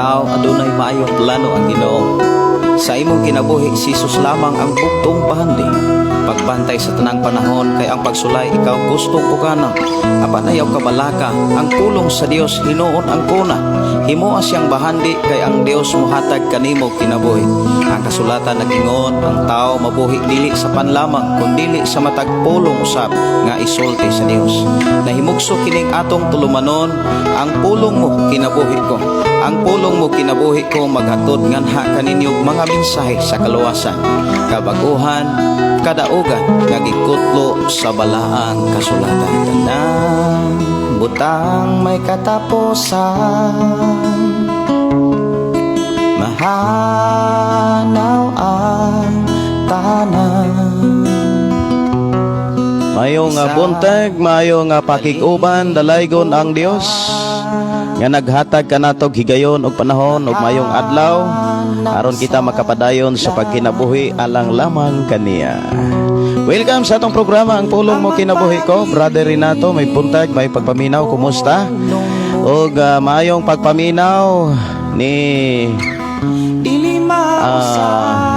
tao, adunay maayong plano ang Ginoo. Sa imong kinabuhi, si Jesus lamang ang bugtong bahandi. Pagbantay sa tanang panahon kay ang pagsulay ikaw gustong ugana. Apan ayaw kabalaka, ang pulong sa Dios hinuon ang kuna. Himoa siyang bahandi kay ang Dios mohatag kanimo kinabuhi. Ang kasulatan nagingon, ang tao mabuhi dili sa pan lamang kundili sa matag pulong usab nga isulti sa Dios. Nahimugso kining atong tulumanon, ang pulong mo kinabuhi ko. Ang pulong mo kinabuhi ko maghatod nganha kaninyo mga mensahe sa kaluwasan, kabaguhan, kadaugan nga gikutlo sa balaang kasulatan. Tanang butang may katapusan, mahanaw ang tanan. Maayong nga buntag, maayong nga pakig-uban, dalaygon ang Dios nga naghatag kanatog higayon og panahon ug maayong adlaw aron kita makapadayon sa pagkinabuhi alang lamang kaniya. Welcome sa atong programa, Ang Pulong Mo Kinabuhi Ko. Brother Renato, may buntag, may pagpaminaw, kumusta? Og maayong pagpaminaw ni Dili mausap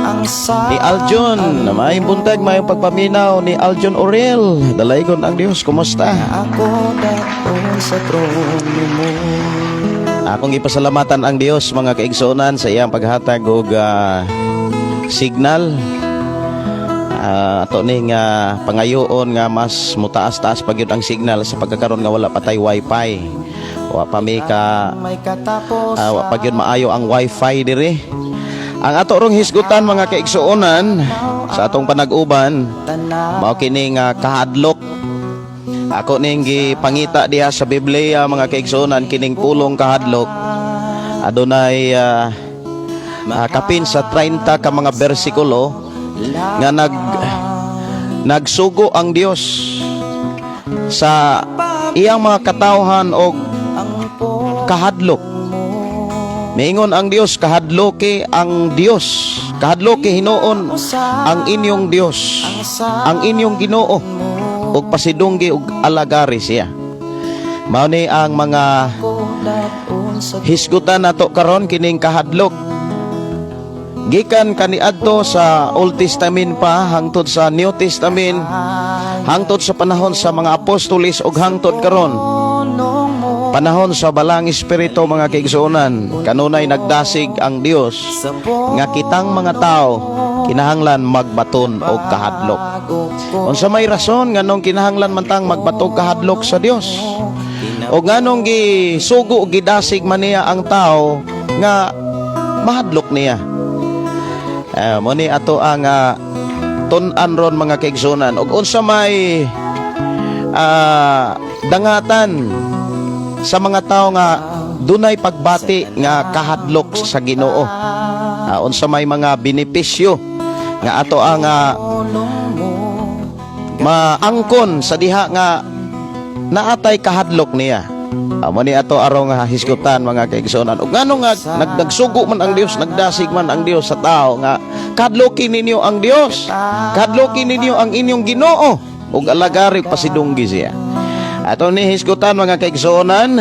ang sa ni Aljon, may buntag, may pagpaminaw ni Aljon Oriel. Dalaygon ang Dios, kumusta? Ako dad-on sa trono mo. Akong ipasalamatan ang Dios, mga kaigsuonan, sa iyang paghatag og signal. Ato ning pangayoon nga mas mutaas-taas pa gyud ang signal sa pagkakaron nga wala pa tay wifi. Wa pa mi ka May katapusan. Wa pa gyud maayo ang wifi diri. Ang ato rong hisgutan, mga kaigsuonan, sa atong panag-uban Tanan mao kini nga kahadlok. Ako ning gipangita diha sa Biblia, mga kaigsuonan, kining pulong kahadlok. Adunay kapin sa 30 ka mga bersikulo nga nagsugo ang Dios sa iyang mga katawhan og kahadlok. Miingon ang Dios, kahadloki ang Dios. Kahadloki hinuon ang inyong Dios, ang inyong Ginoo, ug pasidunggi ug alagari siya. Mao ni ang mga hisgutan nato karon, kining kahadlok. Gikan kaniadto sa Old Testament pa hangtod sa New Testament, hangtod sa panahon sa mga apostoles ug hangtod karon, panahon sa Balaang Espiritu, mga kaigsuonan, kanunay nagdasig ang Dios nga kitang mga tao kinahanglan magbaton og kahadlok. Unsa may rason nganong kinahanglan man tang magbatog kahadlok sa Dios? O nganong gisugo o gidasig man niya ang tao nga mahadlok niya? Mo ni ato ang tun-an ron, mga kaigsuonan, ug unsa may dangatan sa mga tao nga dunay pagbati nga kahadlok sa Ginoo. Unsa may mga benepisyo nga ato ang maangkon sa diha nga naatay kahadlok niya. Amo ni ato arong hisgutan, mga kaigsuonan. Ug ngano nga nagsugo man ang Dios, nagdasig man ang Dios sa tao nga kahadloki ninyo ang Dios. Kahadloki ninyo ang inyong Ginoo ug alagari pasidunggi siya. Ato ni hisgutan, mga kaigsuonan.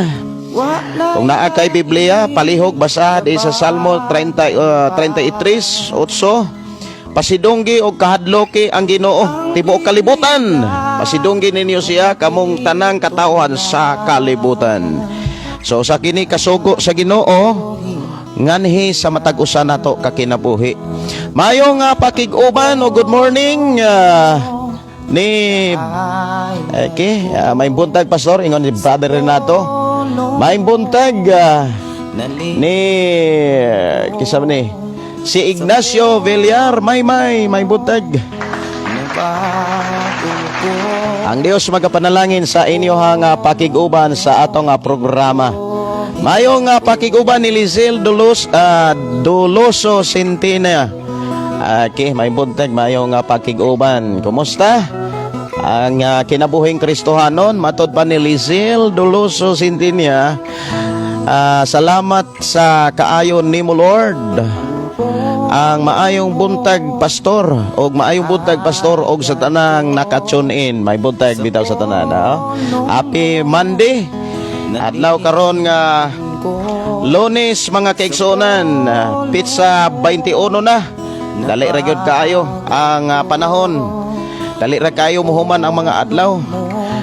Kung naa kay Biblia, palihog basa di sa Salmo 30, 33:8. Pasidunggi og kahadloki ang Ginoo tibuok kalibutan. Pasidunggi ninyo siya, kamong tanang katawhan sa kalibutan. So sa kini kasugo sa Ginoo nganhi sa matag usa nato ka kinabuhi. Mayo nga pakig-uban o good morning ni Okay, may buntag, pastor, ingon ni Brother Renato. May buntag ni kisa man ni si Ignacio Villar, may buntag. Ang Dios magapanalangin sa inyo nga pakig-uban sa atong programa. Mayo nga pakig-uban ni Lizelle Doloso Centena. Okay, may buntag, mayo nga pakig-uban. Kumusta ang kinabuhing Kristohanon? Matod pa ni Lizelle Doloso Centena, salamat sa kaayon nimo, Lord. Ang maayong buntag, pastor, og maayong buntag, pastor, og sa tanang naka-tune in. May buntag bitaw sa tanan, ah. Happy Monday. Adlaw karon nga Lunes, mga kaigsuonan, petsa 21 na. Dali ra gyud kaayo ang panahon. Dali ra kaayo muhuman ang mga adlaw.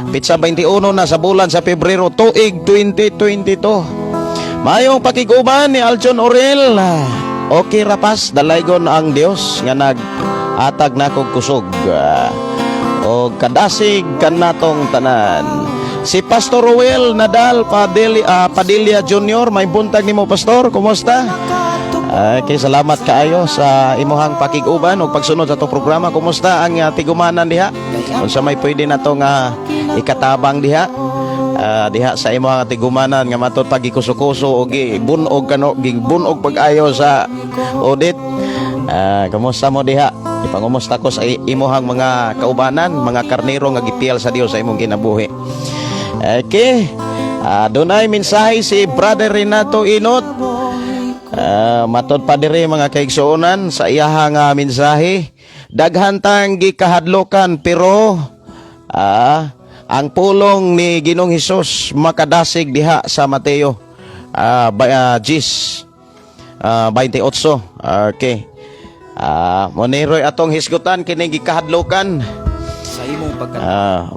Petsa 21 na sa bulan sa Pebrero, tuig 2022. Mayong pakiguban ni Aljon Orel. Okay rapas, dalaygon ang Dios nga nag-atag nakog kusog. O kadasig kanatong tanan. Si Pastor Ruel Nadal Padilla Jr., may buntag nimo, Pastor, kumusta? Okay, salamat kaayo sa imuhang pakig-uban ug pagsunod sa atong programa. Kumusta ang tigumanan diha? Unsa may pwede nato nga ikatabang diha? Diha sa imuhang tigumanan nga matud pag gikuso-kuso o gibunog kano, gibunog pag-ayo sa audit. Kumusta mo diha? Ipangumusta ko sa imuhang mga kaubanan, mga karnero nga gipiyal sa Dios sa imong kinabuhi. Okay. Dunay mensahe si Brother Renato Inot. Matod pa diri, mga kaigsuonan, sa iyaha nga mensahe, daghan tang gikahadlokan, pero ang pulong ni Ginoong Hesus makadasig diha sa Mateo 10 28. Okay. Mo ni roy atong hisgutan kini gikahadlokan. Sa imong pagka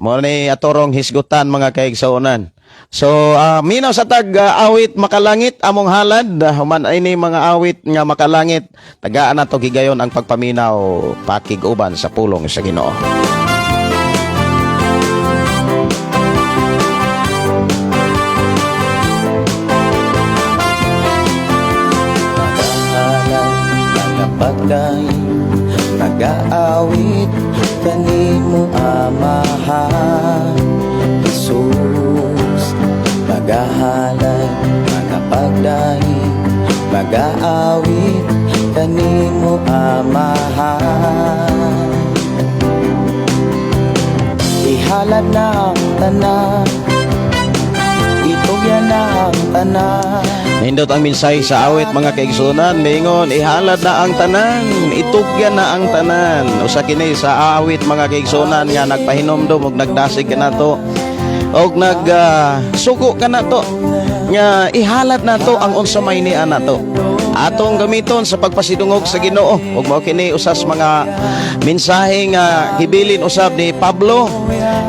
Mo ni atorong hisgutan, mga kaigsuonan. So, minaw sa tag awit "Makalangit Among Halad", human ini mga awit nga makalangit, tagaan nato gigayon ang pagpaminaw, pakig-uban sa pulong sa Ginoo. Magahalad, magapagdaig, nagaawit kanimo, Amahan Jesus. Magahalad, magapagdaig, magaawit kanimo, Amahan. Ihalad na ang tanan, itugyan na ang tanan. Nindot ang mensahe sa awit, mga kaigsunan. Mingon, ihalad na ang tanan, itugyan na ang tanan. Usa kini sa awit, mga kaigsunan, nga nagpahinomdom ug nagdasig kanato og nag sugo kanato nga ihalad nato ang unsa may niya nato. Atong gamiton sa pagpasidungog sa Ginoo. Ug mao kini usas mga mensahe nga gibilin usab ni Pablo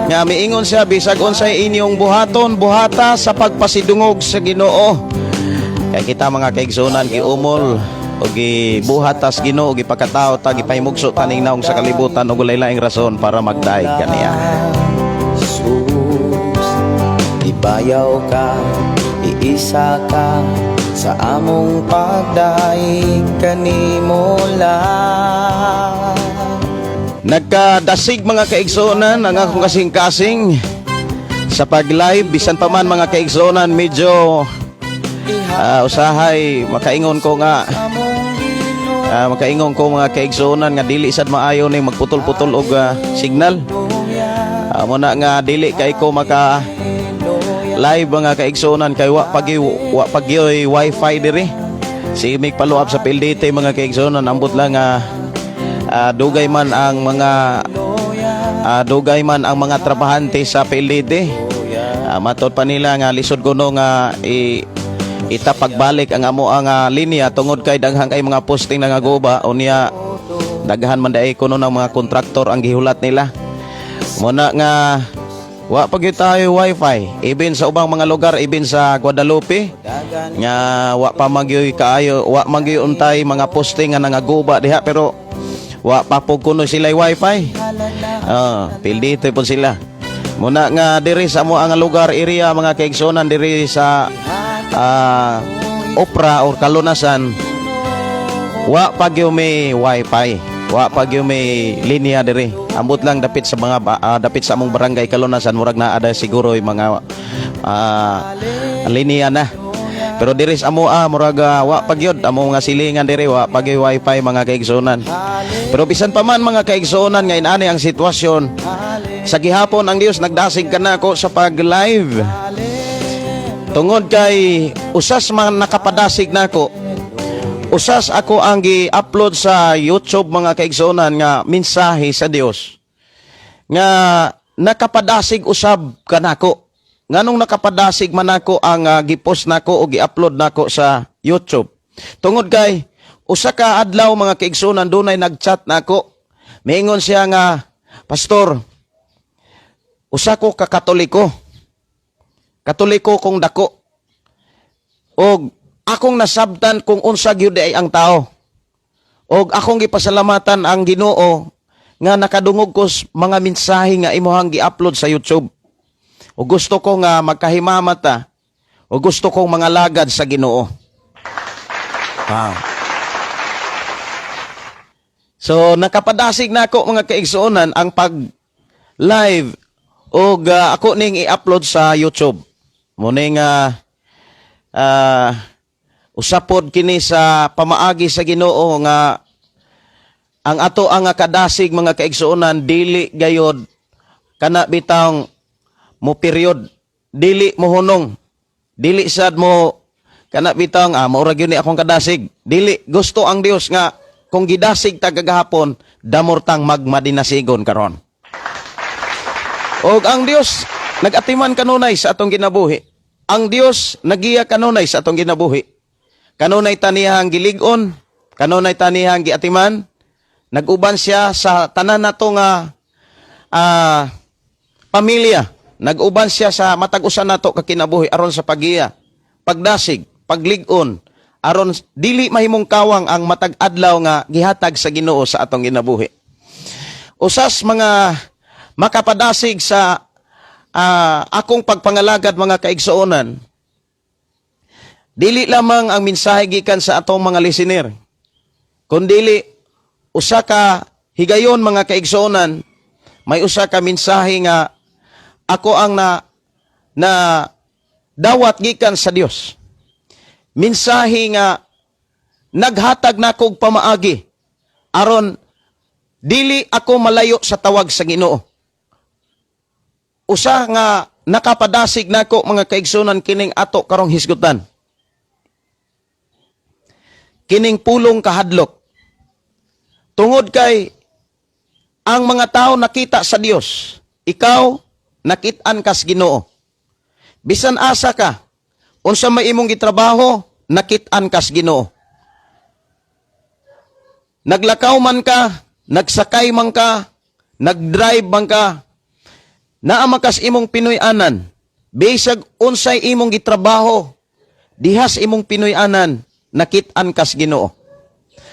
nga miingon siya, "Bisag unsay inyong buhaton, buhata sa pagpasidungog sa Ginoo." Kay kita, mga kaigsunan, giumol o gibuhat tas Ginoo, gipakatao ta, gipahimugso taning naong sa kalibutan ug walay laing rason para magdaig kaniya. Jesus, ibayaw ka, iisa ka sa among pagdaig kanimo lang. Nagkadasig, mga kaigsunan, ang akong kasing-kasing sa pag-live. Bisan pa man, mga kaigsunan, medyo usahay makaingon ko, mga kaigsunan, nga dili sad maayo ni magputol-putol og signal. Mo na nga dili kay ko maka live, mga kaigsunan, kay wa pagyoy wifi diri. Si mig follow up sa PLDT, mga kaigsunan, ambot lang nga dugay man ang mga trabahante sa PLDT. Matod pa nila nga lisod kuno nga i itapagbalik ang amo ang linya tungod kay daghan kay mga posting nga guba, unya daghan man diay kuno ng mga kontraktor ang gihulat nila. Muna nga wa pa gyud tayo wifi even sa ubang mga lugar, even sa Guadalupe nga wa pa magyoy kaayo, wa magyoy untay mga posting nga nangaguba diha, pero wa pa po kuno sila wifi. PLDT po sila. Muna nga diri sa amo ang lugar, area, mga kaigsunan, diri sa Opra or Kalunasan, wa pa gyud may wifi. Wa pa gyud may linya diri. Ambot lang dapit sa among barangay Kalunasan, murag naa ada siguro yung mga linya na. Pero diri sa amo murag wa pa gyud amo nga silingan diri, wa pa gyud wifi, mga kaigsunan. Pero bisan pa man, mga kaigsunan, nga inani ang sitwasyon, sa gihapon ang Dios nagdasig kanako sa pag-live. Tungod kay usas man nakapadasig nako, usas ako ang gi-upload sa YouTube, mga kaigsuonan, nga mensahe sa Dios nga nakapadasig usab kanako. Nganong nakapadasig man nako ang gipost nako o gi-upload nako sa YouTube? Tungod kay usa ka adlaw, mga kaigsunan, dunay nag-chat nako. Miingon siya nga, "Pastor, usa ko ka Katoliko. Katoliko kong dako. Og akong nasabtan kung unsa gyud ay ang tao. Og akong gipasalamatan ang Ginoo nga nakadungog ko mga mensahe nga imuhang gi-upload sa YouTube. O gusto ko nga magkahimamat ta. O gusto kong mga lagad sa Ginoo." Wow. So nakapadasig na ako, mga kaigsuonan, ang pag live og ako ning i-upload sa YouTube. Muning usapod kini sa pamaagi sa Ginoo nga ang ato ang kadasig, mga kaigsuonan, dili gayod kana bitang mo period, dili mo hunong, dili sad mo kana bitang mao ra gyud ni akong kadasig. Dili, gusto ang Dios nga kung gidasig ta gagahapon, damor tang magmadinasigon karon. Og ang Dios nagatiman kanunay sa atong kinabuhi. Ang Dios nagiya kanunay sa atong kinabuhi. Kanunay ta niyang gilig-on, kanunay ta niyang giatiman, nag-uban siya sa tanan nato nga pamilya. Nag-uban siya sa matag usa nato ka kinabuhi aron sa pagiya, pagdasig, paglig-on, aron dili mahimong kawang ang matag adlaw nga gihatag sa Ginoo sa atong kinabuhi. Usas mga makapadasig sa akong pagpangalagad, mga kaigsuonan, dili lamang ang mensahe gikan sa atong mga listener, kundili usa ka higayon, mga kaigsuonan, may usa ka mensahe nga ako ang na na dawat gikan sa Dios. Mensahe nga naghatag nako og pamaagi aron dili ako malayo sa tawag sa Ginoo. Usa nga nakapadasig nako, mga kaigsunan, kining ato karong hisgutan. Kining pulong kahadlok. Tungod kay ang mga tao nakita sa Dios, ikaw nakit-an kas Ginoo. Bisan asa ka, unsa may imong gitrabaho, nakit-an kas Ginoo. Naglakaw man ka, nagsakay man ka, nagdrive man ka, naa man kas imong Pinoy-anan, bisag unsay imong gitrabaho, dihas imong Pinoy-anan, nakit-an kas Ginoo.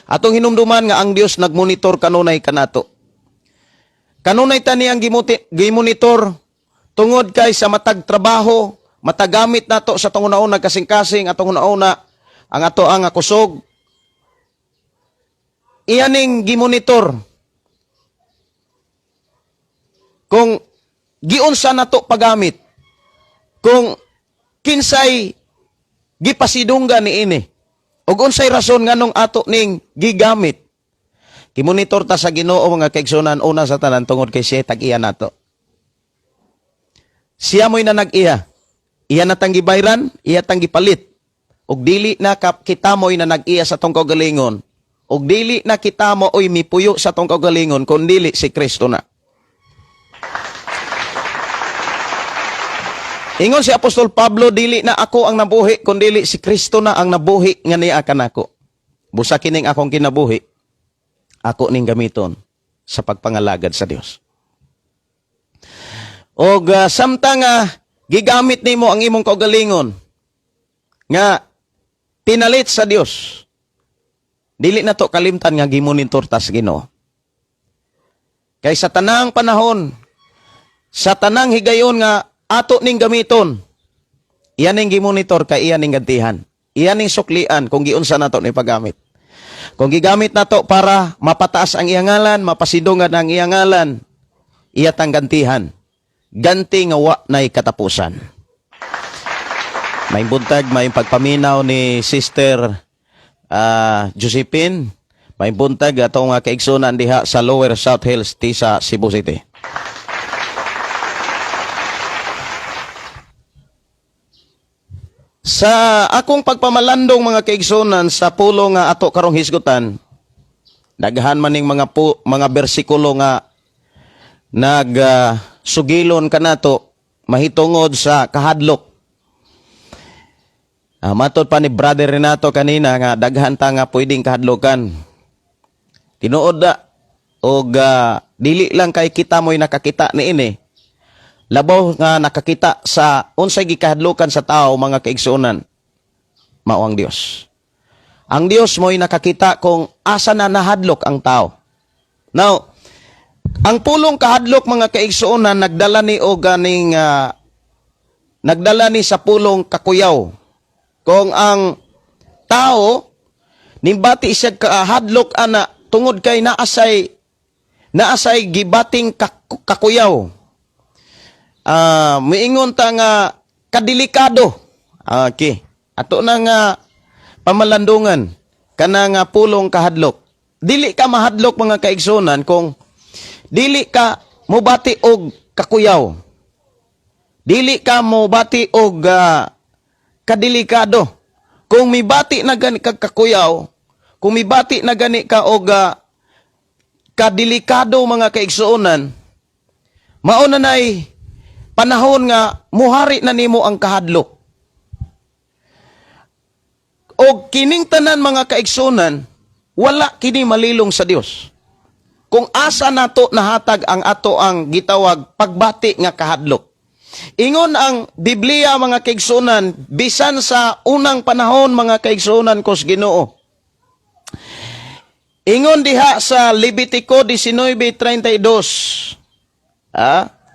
Atong hinumduman nga ang Dios nagmonitor kanunay kanato. Kanunay ta niyang gimonitor tungod kay sa matag trabaho, matag gamit nato sa atong una kasing-kasing, atong una ang ato ang kusog. Iyaning gimonitor kung giunsa nato pagamit, kung kinsay gipasidunggan niini, ug unsay rason nganong ato ning gigamit. Gimonitor ta sa Ginoo, mga kaigsunan, una sa tanan tungod kay siya tag-iya nato. Siya mo'y na nag-iya. Iya na tang gibayran, iya tang gipalit. Ug dili na kita mo'y na nag-iya sa atong kaugalingon. Ug dili na kita mo oy mipuyo sa atong kaugalingon, kun dili si Kristo na. Ingon si Apostol Pablo, "Dili na ako ang nabuhi, kun dili si Kristo na ang nabuhi nga niya kanako. Busa kining akong kinabuhi, ako ning gamiton sa pagpangalagad sa Dios." Og samtang gigamit nimo ang imong kaugalingon nga pinalit sa Dios, dili na to kalimtan nga gimonitor tas Ginoo. Kay sa tanang panahon, sa tanang higayon nga ato ning gamiton, iyan ning gimonitor kay iyan ning gantihan. Iyan ning suklian kung giunsa nato ni paggamit. Kung gigamit nato para mapataas ang iyang ngalan, mapasidungan ang iyang ngalan, iya tang gantihan. Ganti nga wa nay katapusan. May buntag, may pagpaminaw ni Sister Josephine. May buntag atong kaigsunan diha sa Lower South Hills, Tisa, Cebu City. Sa akong pagpamalandong, mga kaigsunan, sa pulo nga ato karong hisgutan, daghan man ning mga bersikulo nga nag sugilon kanato. mahitungod sa kahadlok. Matod pa ni Brother Renato kanina nga daghan ta nga pwedeng kahadlokan. Tinuod da og dili lang kay kita mo'y nakakita niini. Labaw nga nakakita sa unsay gikahadlokan sa tao, mga kaigsuonan, mao ang Dios. Ang Dios mo'y nakakita kung asa na nahadlok ang tao. Now, ang pulong kahadlok, mga kaigsuonan, nagdala ni sa pulong kakuyaw. Kung ang tao nimbati siya kahadlok ana tungod kay naasay gibating kakuyaw. Miingon ta nga kadelikado. Okay. Ato na nga pamalandungan kana nga pulong kahadlok. Dili ka mahadlok, mga kaigsunan, kung dili ka mobati og kakuyaw. Dili ka mobati og kadelikado. Kung mibati na gani kag kakuyaw, kung mibati na gani ka og kadelikado, mga kaigsuonan, mao na nay panahon nga muhari na nimo ang kahadlok. Og kining tanan, mga kaigsuonan, wala kini malilong sa Dios. Kung asa nato nahatag ang ato ang gitawag pagbati nga kahadlok. Ingon ang Biblia, mga kaigsuonan, bisan sa unang panahon, mga kaigsuonan kos Ginoo. Ingon diha sa Levitico 19:32.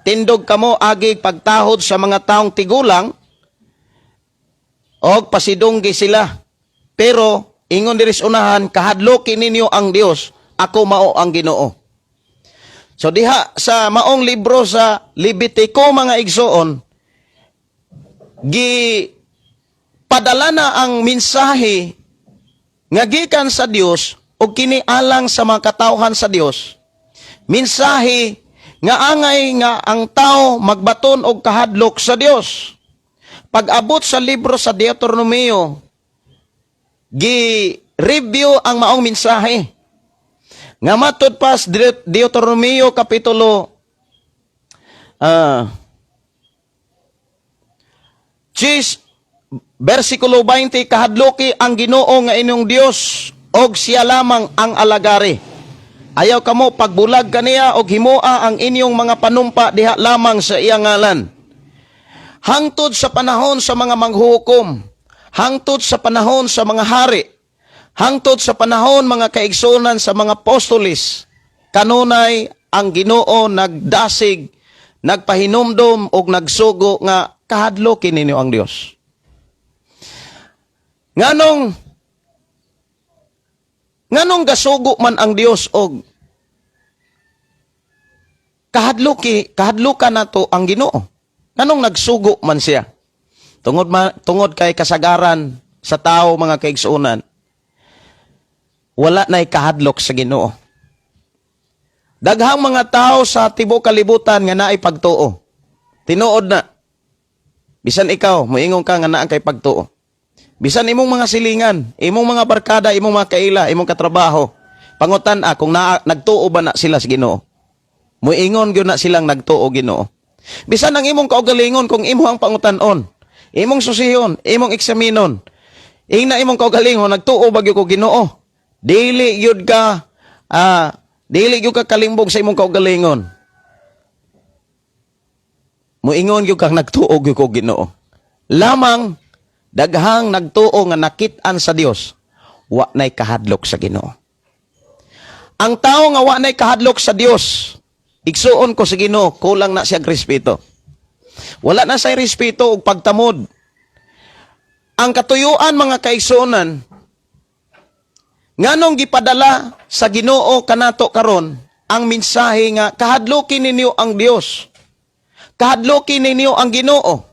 Tindog kamo agi pagtahod sa mga taong tigulang og pasidunggi sila. Pero ingon diri sa unahan, kahadloki ninyo ang Dios, ako mao ang Ginoo. So diha sa maong libro sa Levitico, mga igsoon, gi padala na ang mensahe nga gikan sa Dios og kini alang sa mga katawhan sa Dios. Mensahe nga angay nga ang tao magbaton og kahadlok sa Dios. Pag-abot sa libro sa Deuteronomio, gi-review ang maong mensahe. Nga matud pa sa Deuteronomio kapitulo 10 versikulo 20, kahadloki ang Ginoo nga inyong Dios og siya lamang ang alagari. Ayaw kamo pagbulag kaniya og himoa ang inyong mga panumpa diha lamang sa iyang ngalan. Hangtod sa panahon sa mga manghuhukom, hangtod sa panahon sa mga hari, hangtod sa panahon, mga kaigsunan, sa mga apostolis, kanunay ang Ginoo nagdasig, nagpahinumdom og nagsugo nga kahadlokin ninyo ang Dios. Nganong gasugo man ang Dios og kahadlokan nato ang Ginoo? Nganong nagsugo man siya? Tungod kay kasagaran sa tao, mga kaigsuonan, wala na'y kahadlok sa Ginoo. Daghang mga tao sa tibuok kalibutan nga naay pagtuo. Tinuod na. Bisan ikaw, moingon ka nga naa kay pagtuo. Bisan imong mga silingan, imong mga barkada, imong mga kaila, imong katrabaho. Pangutan-a kung nagtuo ba na sila sa Ginoo. Moingon gyud na silang nagtuo Ginoo. Bisan ang imong kaugalingon, kung imo ang pangutan-on, imong susihon, imong eksaminon, ingna imong kaugalingon, "Nagtuo ba gyud ko Ginoo?" Dili gyud ka kalimbog sa imong kaugalingon. Moingon gyud kang nagtuo gyud ko Ginoo. Lamang daghang nagtuo nga nakit-an sa Dios, wa nay kahadlok sa Ginoo. Ang tao nga wa nay kahadlok sa Dios, igsuon ko sa Ginoo, kulang na siya respeto. Wala na siya respeto ug pagtamod. Ang katuyuan, mga kaigsuonan, nganong gipadala sa Ginoo kanato karon ang mensahe nga kahadlokin ninyo ang Dios. Kahadlokin ninyo ang Ginoo.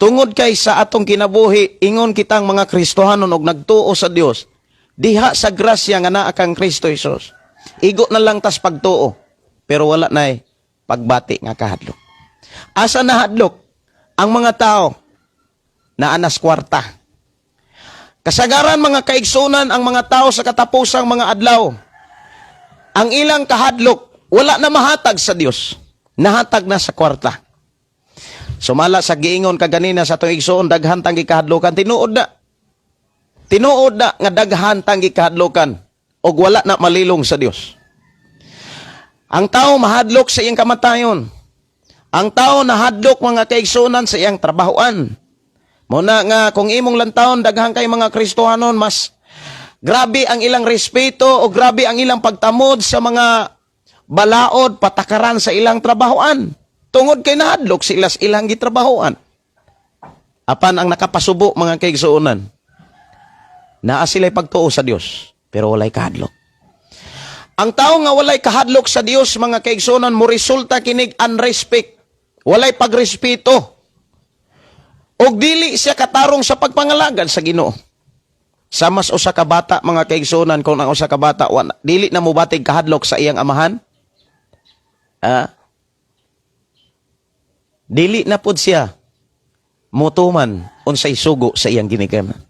Tungod kay sa atong kinabuhi, ingon kitang mga Kristohanon og nagtuo sa Dios, diha sa grasya nga naa kang Kristo Jesus. Igo na lang tas pagtuo, pero wala nay pagbati nga kahadlok. Asa nahadlok ang mga tao? Naa nas kwarta. Kasagaran, mga kaigsunan, ang mga tao sa katapusang mga adlaw, ang ilang kahadlok wala na mahatag sa Dios. Nahatag na sa kwarta. Sumala sa giingon kaganina sa atong igsoon, daghan tang gikahadlokan, tinuod na. Tinuod na nga daghan tang gikahadlokan og wala na malilong sa Dios. Ang tao mahadlok sa iyang kamatayon. Ang tao nahadlok, mga kaigsuonan, sa iyang trabahoan. Muna nga kung imong lantawon, daghan kay mga Kristohanon, mas grabe ang ilang respeto o grabe ang ilang pagtamod sa mga balaod, patakaran sa ilang trabahoan. Tungod kay nahadlok sila sa ilang gitrabahoan. Apan ang nakapasubo, mga kaigsuonan, naa sila'y pagtuo sa Dios, pero walay kahadlok. Ang tao nga walay kahadlok sa Dios, mga kaigsuonan, mo resulta kinig unrespect. Walay pagrespeto. Og dili siya katarong sa pagpangalagad sa Ginoo. Samas usa ka bata, mga kaigsuonan, kung ang usa ka bata dili na mobatig kahadlok sa iyang amahan, dili na pud siya mutuman unsay sugo sa iyang ginikanan.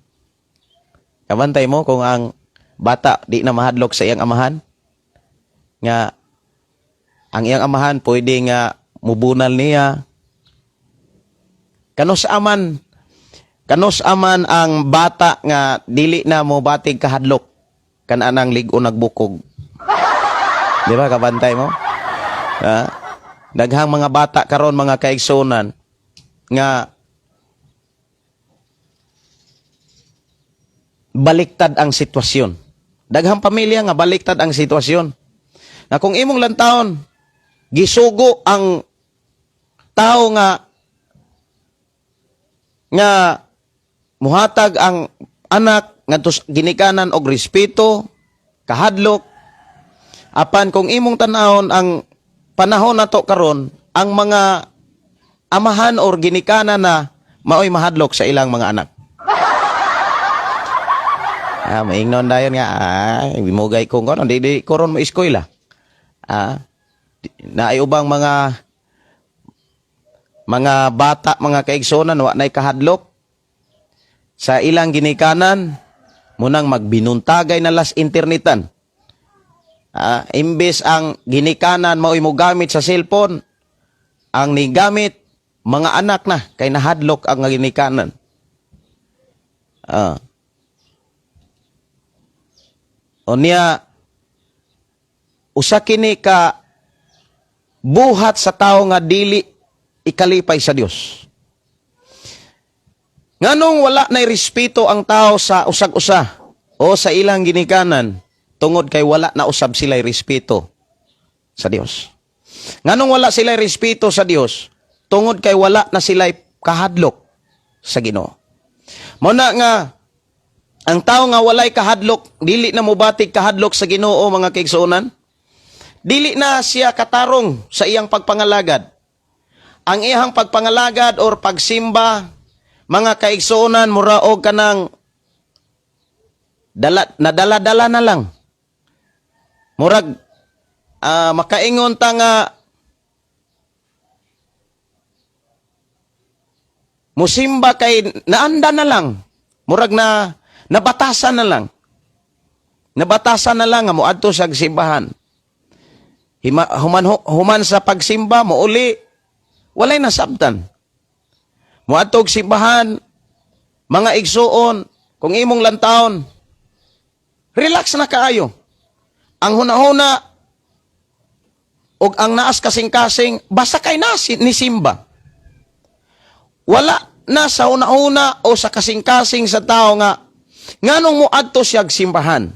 Kabantay mo kung ang bata di na mahadlok sa iyang amahan, nga ang iyang amahan pwede nga mubunal niya. Kanus-a man ang bata nga dili na mo batig kahadlok kananang lig-on nagbukog? Di ba kabantay mo? Ha? Daghang mga bata karon, mga kaigsunan, nga baliktad ang sitwasyon. Daghang pamilya nga baliktad ang sitwasyon. Na kung imong lantawon, gisugo ang tao nga muhatag ang anak ngadto sa ginikanan og respeto, kahadlok. Apan kung imong tan-awon ang panahon nato karon, ang mga amahan or ginikanan na maoy mahadlok sa ilang mga anak. Ah, maingnon dayon nga, mugay kong kono, di koron mo eskwela. Ah, naay ubang mga bata, mga kaigsunan, wa nay kahadlok sa ilang ginikanan, munang magbinuntagay na las internetan. Imbes ang ginikanan mao'y mogamit sa cellphone, ang nigamit mga anak na kay nahadlok ang ginikanan. Unya, usa kini ka buhat sa tao nga dili ikalipay sa Dios. Nganong wala nay respeto ang tao sa usag-usa o sa ilang ginikanan? Tungod kay wala na usab sila respeto sa Dios. Nganong wala sila respeto sa Dios? Tungod kay wala na sila kahadlok sa Ginoo. Mao na nga ang tao nga walay kahadlok, dili na mobatig kahadlok sa Ginoo, mga kaigsuonan. Dili na siya katarong sa iyang pagpangalagad. Ang iyang pagpangalagad or pagsimba, mga kaigsuonan, mura og kanang dala, nadala-dala na lang. Murag makaingon ta nga musimba kay naanda na lang. Murag na nabatasan na lang. Nabatasan na lang nga moadto sa simbahan. Human sa pagsimba, mouli, walay nasabtan. Moadto og simbahan, mga igsuon, kung imong lantawon, relax na kaayo. Ang hunahuna og ang naas kasing-kasing, basta kay nasi ni simba. Wala na sa hunahuna o sa kasing-kasing sa tao nga nganong moadto siya simbahan.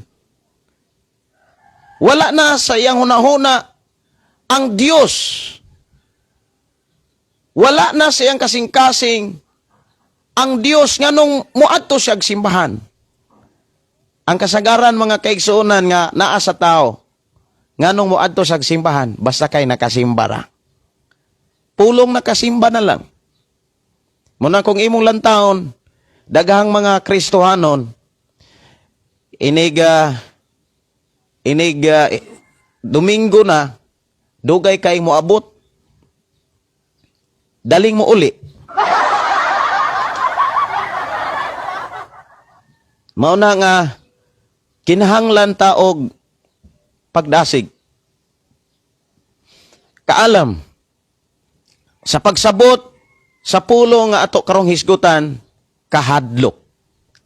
Wala na sa iyang hunahuna ang Dios. Wala na sa iyang kasing-kasing ang Dios, nganong moadto siya simbahan. Ang kasagaran, mga kaigsuonan, nga naa sa tao, nganong moadto sa simbahan, basta kay nakasimba ra. Pulong nakasimba na lang. Muna kung imong lantawon, daghang mga Kristohanon, inig Domingo na, dugay kay moabot, daling mo uli. Mao na nga kinahanglan ta og pagdasig. Kaalam sa pagsabot Sa pulong nga ato karong hisgutan, kahadlok.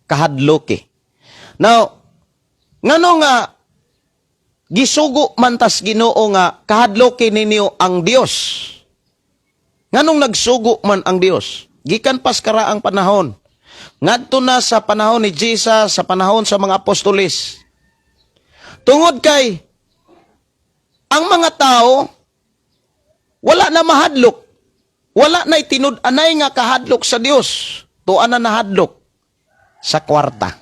Kahadlok eh. Now, ngano nga gisugo man tas Ginoo nga kahadloki ninyo ang Dios? Nganong nagsugo man ang Dios? Gikan pas karaang panahon. Ngadto na sa panahon ni Jesus, sa panahon sa mga apostoles. Tungod kay ang mga tao wala na mahadlok. Wala na tinud-anay nga kahadlok sa Dios. Tuan na nahadlok sa kwarta.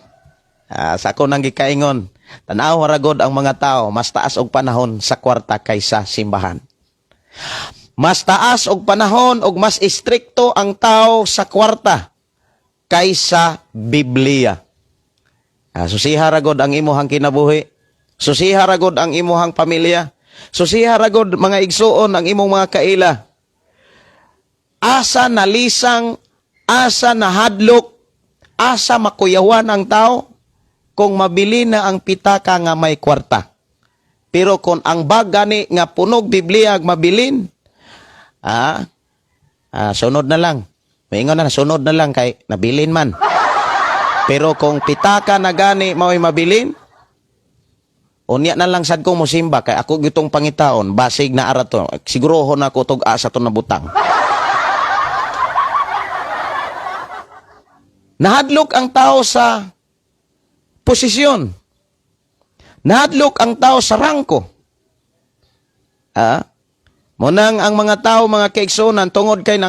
Sa ako nang gikaingon, tanaw ra gud ang mga tao, mas taas og panahon sa kwarta kaysa simbahan. Mas taas og panahon og mas istrikto ang tao sa kwarta kaysa Biblia. Susiha ra gud ang imuhang kinabuhi. Susiha ra gud ang imuhang pamilya. Susiha ra gud, mga igsuon, ang imong mga kaila. Asa nalisang, asa nahadlok, asa makuyawan ang tao kung mabili na ang pitaka nga may kwarta. Pero kung ang bag gani nga punog Biblia ag mabilin, sunod na lang. Maingon na, sunod na lang kay nabilin man. Pero kung pitaka na gani mao'y mabilin, unya na lang sad ko mosimba kay ako gitong pangitaon, basig na ara to. Sigurohon ako tug-a sa to nabutang. Nahadlok ang tao sa posisyon. Nahadlok ang tao sa rangko. Ha? Munang ang mga tao, mga kaigsunan, tungod kay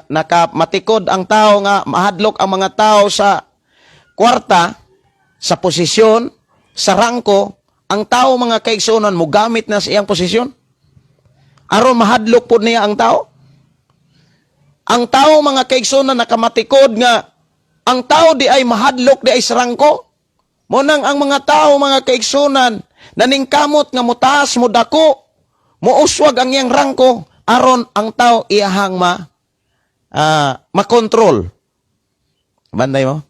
nakamatikod ang tao nga mahadlok ang mga tao sa kwarta, sa posisyon, sa rangko, ang tao, mga kaigsunan, mugamit na sa iyang posisyon. Aron mahadlok po niya ang tao. Ang tao, mga kaigsunan, nakamatikod nga ang tao di ay mahadlok di ay sa rangko. Munang ang mga tao, mga kaigsunan, naningkamot nga mutaas, mudako, muuswag ang iyang rangko, aron ang tao iyahang makontrol. Banday mo?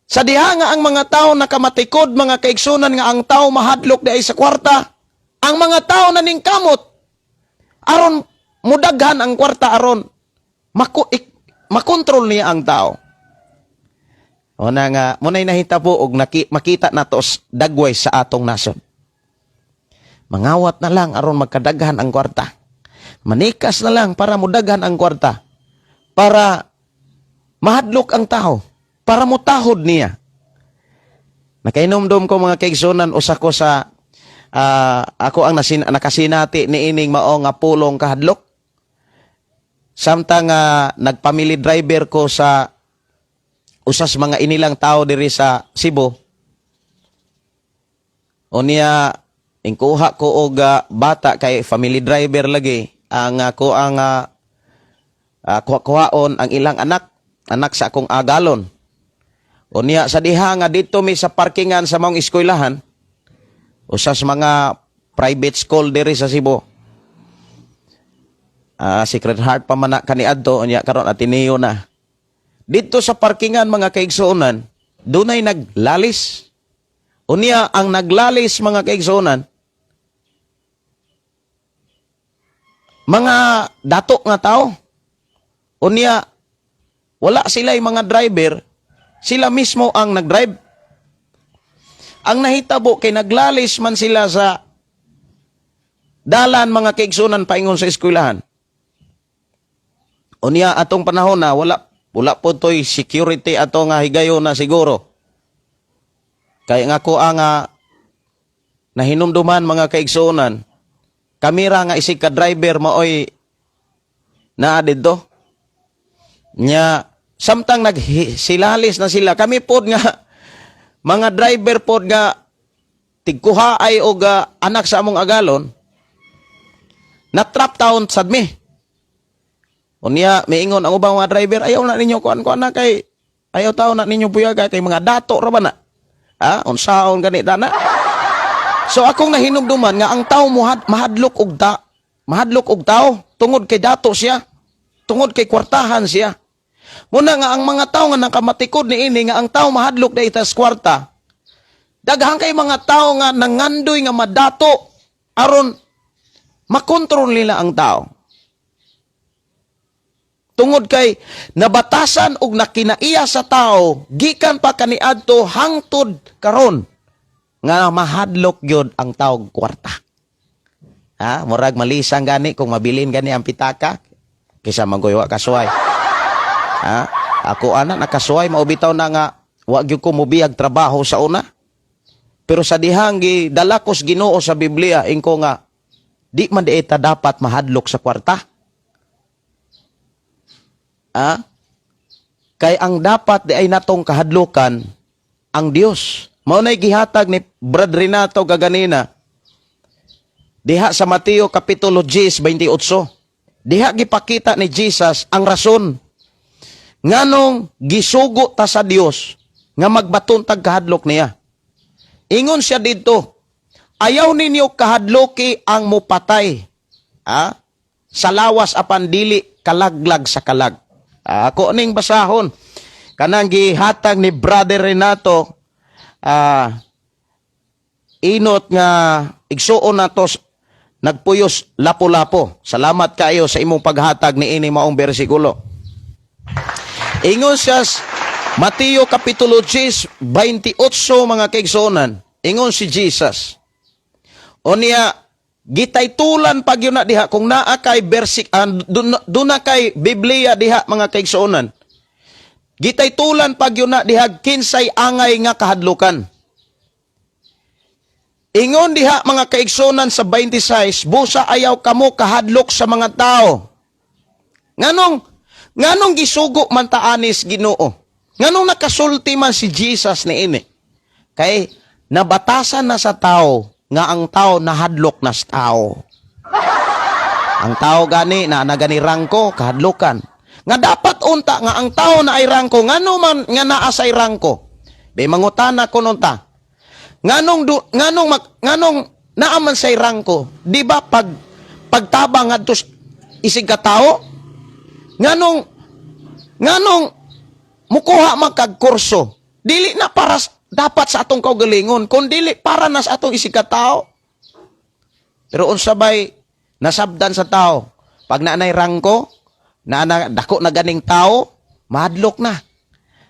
Sa diha nga ang mga tao nakamatikod, mga kaigsunan, nga ang tao mahadlok di ay sa kwarta, ang mga tao naningkamot, aron mudaghan ang kwarta, aron makontrol niya ang tao. Una nga, muna'y nahitabo og makita nato dagway sa atong nasod. Mangawat na lang aron magkadaghan ang kwarta. Manikas na lang para mudaghan ang kwarta. Para mahadlok ang tao. Para mutahod niya. Nakainomdom ko, mga kaigsunan, usa ko sa ako ang nakasinati ni ining mao nga pulong kahadlok. Samtang nagpamily driver ko sa usas mga inilang tao diri sa Cebu. Unya ingkuha ko og bata kay family driver lagi ang ako ang kuha-kuhaon ang ilang anak, anak sa akong agalon. Unya sa diha nga dito mi sa parkingan sa maong eskwelahan, usas mga private school diri sa Cebu. Sacred Heart pa man na kaniadto, unya karon Ateneo na. Dito sa parkingan, mga kaigsuonan, dunay naglalis. Unya ang naglalis, mga kaigsuonan, mga dato nga tao. Unya wala sila yung mga driver, sila mismo ang nagdrive. Ang nahitabo kay naglalis man sila sa dalan, mga kaigsuonan, paingon sa eskwelahan. Unya atong panahon na wala wala po to'y security ato nga higayon na siguro. Kaya nga ko ang nahinumduman, mga kaigsuonan, kamera nga isig ka driver maoy naa didto. Nya samtang nagsilalis na sila, kami pod nga mga driver pod nga tigkuha ay og anak sa among agalon, na trap town sad mi. Unya, miingon ang ubang mga driver, "Ayaw na ninyo kuan kuan na kay ayaw tao na ninyo buyaga kay mga dato ra ba na? Ha? Unsaon gani na?" So akong nahinumduman nga ang tao mahadlok og mahadlok og tao tungod kay dato siya, tungod kay kwartahan siya. Muna nga ang mga tao nga nakamatikod ni ini nga ang tao mahadlok na itas kwarta. Daghan kay mga tao nga nangandoy nga madato aron makontrol nila ang tao. Tungod kay nabatasan og nakinaiya sa tao gikan pa kaniadto hangtod karon nga mahadlok gyud ang taog kwarta. Ha, murag malisang gani kung mabilin gani ang pitaka kaysa magoy wa kasuway. Ha? Ako ana nakasuway, mao bitaw na nga wa gyud ko mobiyag trabaho sa una. Pero sa dihang gidala ko sa Ginoo sa Biblia, ingko nga di man di ta dapat mahadlok sa kwarta. Ha? Kay ang dapat di ay natong kahadlokan ang Dios. Mao nay gihatag ni Brad Renato gaganina diha sa Mateo kapitulo 10, 28. Diha gipakita ni Jesus ang rason nganong gisugo ta sa Dios nga magbaton tag kahadlok niya. Ingon siya didto, "Ayaw ninyo kahadloki ang mupatay, ah, sa lawas apan dili kalaglag sa kalag." Ah, ako ning basahon kanang gihatag ni Brother Renato, inot nga igsuon nato nagpuyos Lapu-Lapu. Salamat kayo sa imong paghatag ni ini maong bersikulo. Ingon siya Mateo kapitulo 10, 28, mga kaigsuonan. Ingon si Jesus. O niya, gitaytulan pag yun na diha kung naa kay bersik, duna kay Biblia diha, mga kaigsuonan. Gitaytulan pag yun na diha kinsay angay nga kahadlukan. Ingon diha, mga kaigsunan, sa 26, "Busa ayaw kamo kahadlok sa mga tao." Nganong gisugo man ta anis Ginoo? Nganong nakasulti man si Jesus ni ini? Kay nabatasan na sa tao nga ang tao nahadlok na sa tao. Ang tao gani na nagani rangko kahadlokan. Nga dapat unta nga ang tao na ay rangko, ngano man nga naa say rangko? Be mangutana ko ta. Nganong naa man say rangko? Di ba pagtabang ngadto isig ka tao? Nganong mukuha man kag kurso? Dili na para dapat sa atong kaugalingon, kun dili para na sa atong isig ka tao. Pero unsa bay nasabdan sa tao? Pag naanay rangko, naa dako na ganing tao, mahadlok na.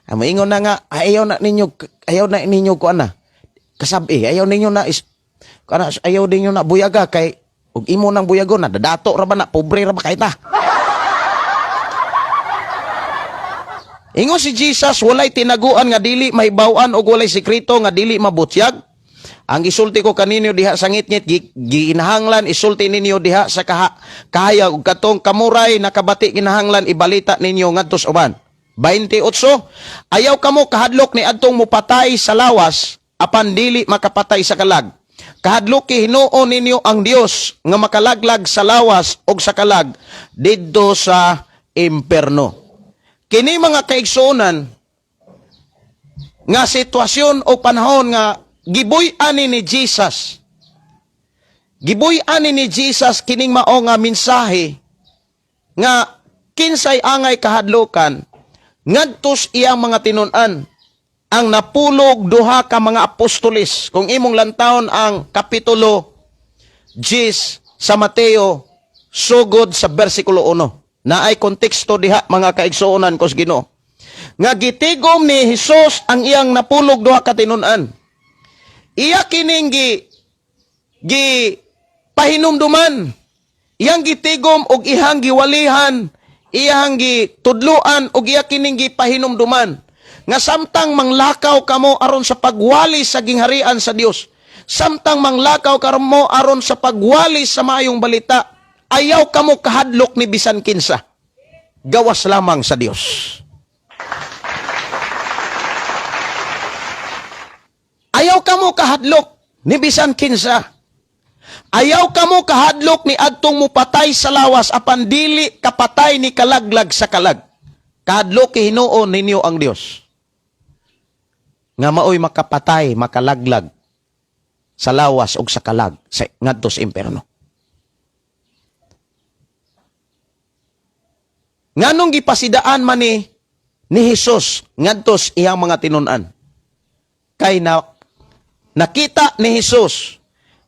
Ay, moingon na nga, ayaw na ninyo ko ana. Kasabi, ayaw ninyo na is, kana ayaw ninyo na buyaga kay ug imo nang buyagon na dadato ra ba na, pobre ra ba kay ta. Ingon si Jesus, "Walay tinaguan nga dili mahibaw-an ug walay sekreto nga dili mabutyag." Ang gisulti ko kaninyo diha sa ngitngit, ginahanglan isulti ninyo diha sa kahayag ug katong kamuray nakabati kinahanglan ibalita ninyo ngadto sa uban. 28, "Ayaw kamo kahadlok ni adtong mupatay sa lawas apan dili makapatay sa kalag. Kahadloki hinuon ninyo ang Dios nga makalaglag sa lawas ug sa kalag didto sa imperno." Kini, mga kaigsuonan, nga sitwasyon o panahon nga gibuy-an ni Jesus. Gibuy-an ni Jesus kining mao nga mensahe nga kinsay angay kahadlokan ngadto sa iyang mga tinun-an, ang napulog duha ka mga apostoles. Kung imong lantawon ang kapitulo 10 sa Mateo sugod sa bersikulo 1, naay konteksto diha, mga kaigsuonan ko sa Ginoo, nga gitigom ni Hesus ang iyang napulog duha ka tinun-an. Iya kining gi pahinumduman, iyang gitigom og iyang giwalihan, iyang gitudloan og iya kining gipahinumduman nga samtang manglakaw kamo aron sa pagwali sa gingharian sa Dios, samtang manglakaw kamo aron sa pagwali sa maayong balita, ayaw kamo kahadlok ni bisan kinsa gawas lamang sa Dios. Ayaw kamo kahadlok ni bisan kinsa. Ayaw kamo kahadlok ni adtong mupatay sa lawas apan dili kapatay ni kalaglag sa kalag. Kahadlok hinuon ninyo ang Dios nga maoy makapatay, makalaglag sa lawas ug sa kalag sa ngadto sa imperno. Nganong gipasidaan man ni Hesus ngadto sa iyang mga tinun-an? Kay na nakita ni Hesus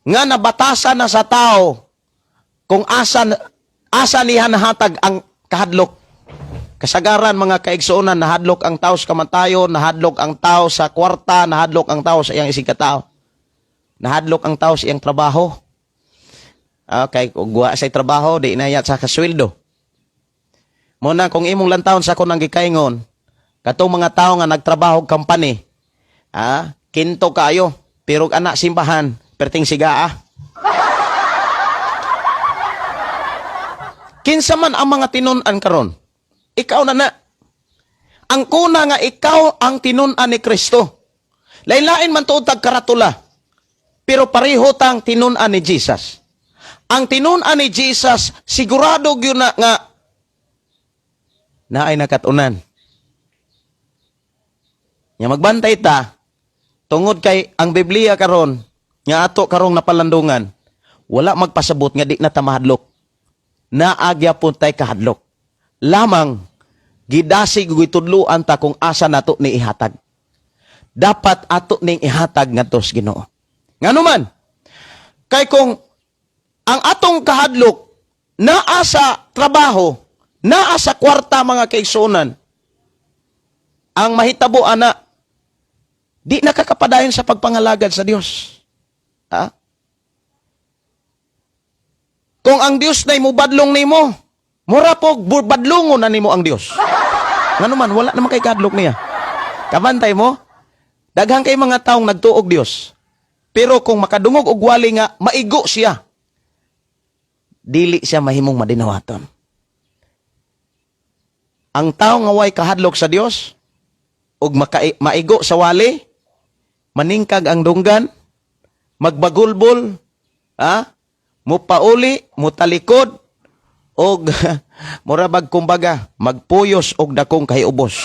nga nabatasan na sa tao kung asa niya nahatag ang kahadlok. Kasagaran, mga kaigsuonan, nahadlok ang tao sa kamatayon, nahadlok ang tao sa kwarta, nahadlok ang tao sa iyang isigkatao. Nahadlok ang tao sa iyang trabaho. Okay, kung wa sa trabaho, di na sa kasweldo. Mao na kung imong lantawon sa akong gikaingon, katong mga tao nga nagtrabaho og company, kinto kaayo, pero anak simbahan, perting sigaa. Kinsa man ang mga tinun-an karon? Ikaw na na. Ang kuna nga ikaw ang tinun-an ni Kristo. Lain-lain man tuod tag karatula. Pero pareho tang tinun-an ni Jesus. Ang tinun-an ni Jesus, sigurado gyud na nga naay nakatunan. Nya magbantay ta tungod kay ang Biblia karon nga ato karong napalandungan, wala magpasabot nga di na ta mahadlok. Naa gyapon tay kahadlok. Lamang gidasig ug gitudloan ta kung asa nato ni ihatag. Dapat ato ning ihatag ngadto sa Ginoo. Ngano man? Kay kung ang atong kahadlok naa sa trabaho, naa sa kwarta, mga kaigsuonan, ang mahitabo ana, di nakakapadayon sa pagpangalagad sa Dios. Ha? Kung ang Dios na mubadlong nimo, mura po badlongon na nimo ang Dios. Ngano man, wala naman kay kahadlok niya. Kabantay mo, daghan kay mga taong nagtuog Dios. Pero kung makadungog og wali nga maigo siya, dili siya mahimong madinawaton. Ang tao nga way kahadlok sa Dios ug maigo sa wali, maningkag ang dunggan, magbagulbol, mupauli, mutalikod, og mura bag kumbaga magpuyos og dakong kahiubos.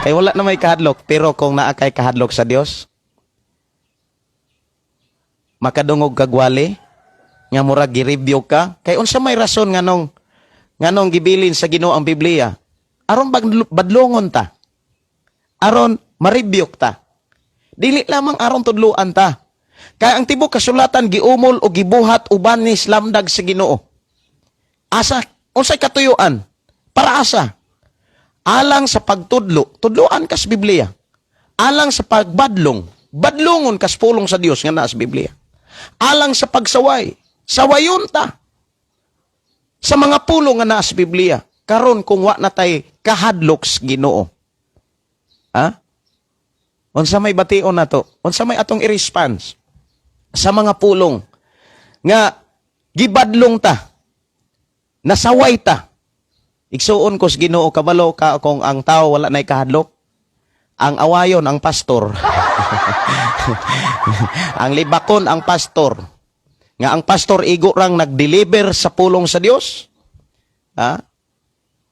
Kay wala na may kahadlok, pero kung naa kay kahadlok sa Dios, makadungog kag wali nga murag gi-review ka, kay unsa may rason nganong gibilin sa Ginoo ang Biblia? Aron badlongon ta. Aron ma-rebuke ta. Dili lamang aron tudluan ta. Kay ang tibok kasulatan giumol o gibuhat uban ni slamdag sa Ginoo. Asa unsay katuyuan? Para asa? Alang sa pagtudlo, tudluan kas Biblia. Alang sa pagbadlong, badlongon kas pulong sa Dios nga naa sa Biblia. Alang sa pagsaway, sawayon ta sa mga pulong nga naa sa Biblia. Karon kung wa na tay kahadlok sa Ginoo. Ha? Unsa may bation nato? Unsa may atong i-response sa mga pulong nga gibadlong ta, nasaway ta? Igsuon ko sa Ginoo, kabalo ka kung ang tao wala nay kahadlok, ang awayon ang pastor. Ang libakon ang pastor. Nga ang pastor igo rang nag-deliver sa pulong sa Dios. Ha?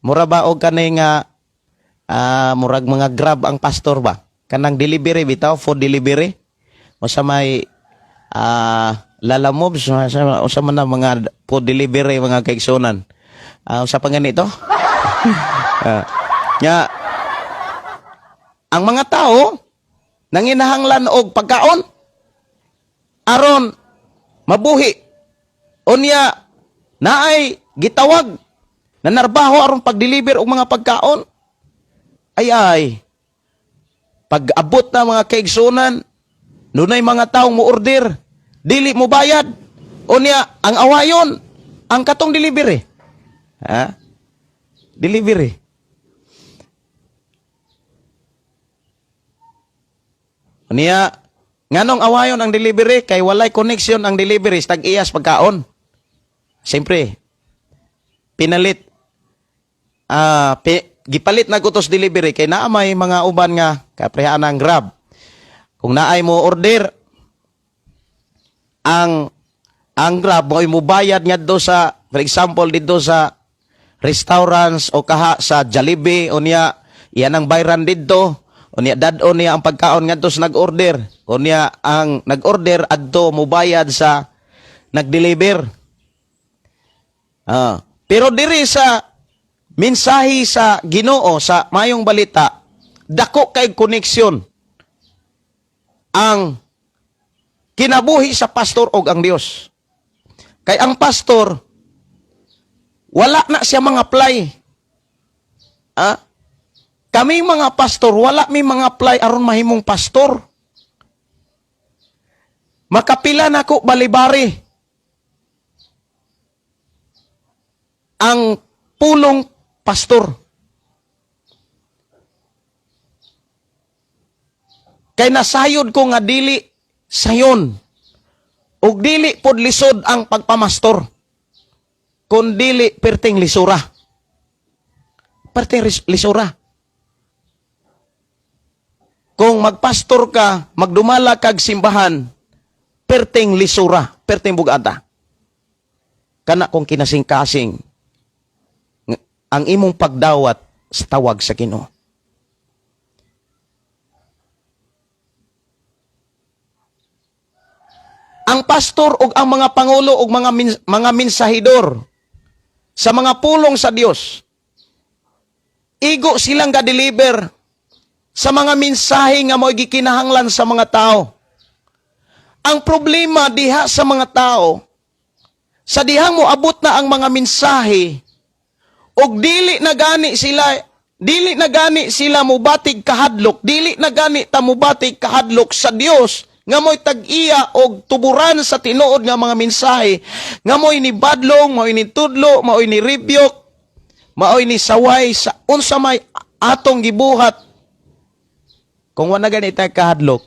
Mura ba og kani nga murag mga Grab ang pastor ba? Kanang delivery bitaw, food delivery. O sa may Lalamove, sa man na mga food delivery, mga kaigsunan. Sa pa ganito? Nga ang mga tao nanginahanglan og pagkaon aron mabuhi. Unya naay gitawag na narbaho aron pag-deliver og mga pagkaon. Ay ay pag abot na, mga kaigsunan, dunay mga taong mo order, dili mo bayad. Unya ang awayon ang katong delivery. Ha? Delivery. Unya nganong awayon ang delivery? Kay walay connection ang delivery sa tag-iyas pagkaon. Siyempre, pinalit gipalit na kutos delivery kay naa may mga uban nga kaprehaan ang Grab. Kung naay mo order ang Grab mo'y mubayad ngadto sa, for example, didto sa restaurants o kaha sa Jollibee, unya iyan ang bayran didto, unya dad-on niya ang pagkaon ngadto sa nag-order, unya ang nag-order adto mubayad sa nag-deliver. Pero diri sa mensahe sa Ginoo sa Mayong Balita, dako kay koneksyon ang kinabuhi sa pastor og ang Dios. Kay ang pastor Wala na siya mga apply. Ah? Kami mga pastor, wala mi mga apply aron mahimong pastor. Makapila nako balibari ang pulong pastor. Kay nasayod ko nga dili sayon ug dili pod lisod ang pagpamastor, kun dili perting lisura. Perting lisura. Kung magpastor ka, magdumala kag simbahan, perting lisura, perting bugata. Kana kung kinasing-kasing ang imong pagdawat sa tawag sa Ginoo. Ang pastor ug ang mga pangulo ug mga mensahidor sa mga pulong sa Dios, igo silang ga-deliver sa mga mensahe nga mo'y gikinahanglan sa mga tao. Ang problema diha sa mga tao, sa dihang moabot na ang mga mensahe, og dili na gani sila mubatig kahadlok, dili na gani ta mubatig kahadlok sa Dios nga mo'y tag-iya og tuburan sa tinuod nga mga mensahe, nga mo'y ni badlong, mo'y ni tudlo, mo'y ni rebuke, mao'y ni saway sa unsa may atong gibuhat. Kung wala gani tay kahadlok,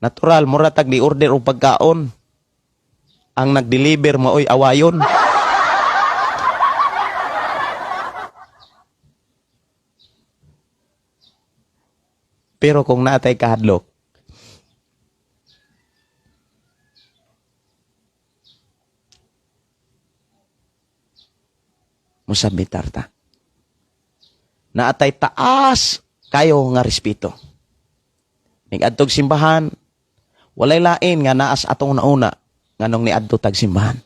natural mura tag di order og pagkaon, ang nagdeliver maoy awayon. Pero kung naatay kahadlok, musabitar ta. Naatay taas kayo nga respeto. Nigadtog simbahan, walay lain nga naas atong nauna nganong niadto tag simbahan.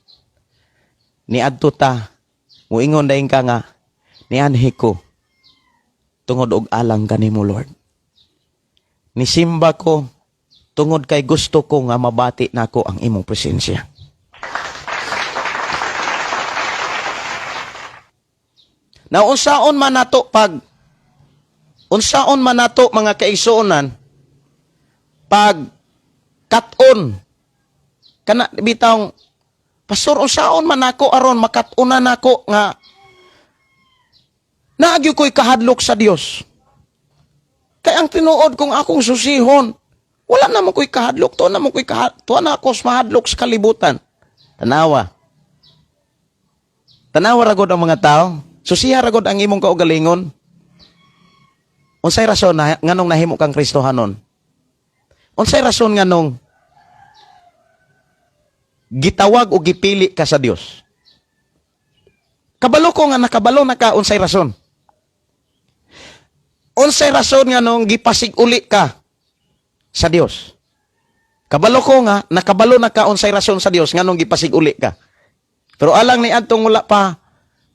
Niadto ta, muingon dayon ka nga nianhi ko tungod og alang kanimo, Lord. Nisimba ko tungod kay gusto ko nga mabati nako ang imong presensya. Now, unsaon man nato, mga kaigsuonan, pag kat-on kana bitawng, "Pastor, unsaon man nako aron makat-unan nako nga naagyo ko'y kahadlok sa Dios? Kay ang tinuod, kung akong susihon, wala na mo ko'y kahadlok, tuwa na ako sa mahadlok sa kalibutan." Tanawa. Tanawa ragod ang mga tao. Susiha ragod ang imong kaugalingon. Unsay rason na nganong nahimo kang Kristohanon? Unsay rason nganong gitawag o gipili ka sa Dios? Kabalo ko nga nakabalo na ka unsay rason. Unsay rason nganong gipasig-uli ka sa Dios? Kabalo ko nga nakabalo na ka unsay rason sa Dios nganong gipasig-uli ka. Pero alang ni adtong wala pa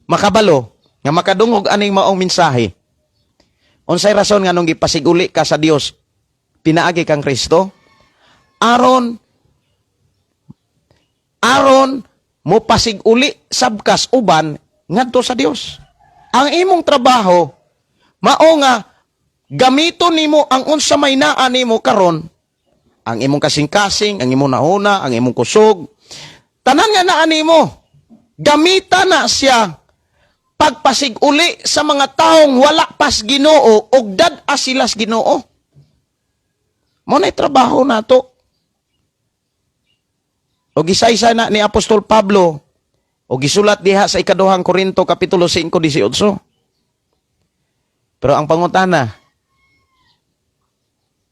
makabalo nga makadungog aning maong mensahe, unsay rason nganong gipasig-uli ka sa Dios pinaagi kang Kristo? Aron mo pasig-uli sabkas uban ngadto sa Dios. Ang imong trabaho mao nga gamiton nimo ang unsa may naa nimo karon, ang imong kasing-kasing, ang imong nauna, ang imong kusog, tanan nga naa nimo, gamita na siya pagpasig-uli sa mga taong wala pas Ginoo og dad-a sila sa Ginoo. Mao na'y trabaho nato. O gisaysa na ni Apostol Pablo o gisulat diha sa ikaduhang Korinto kapitulo 5:18. Pero ang pangutana,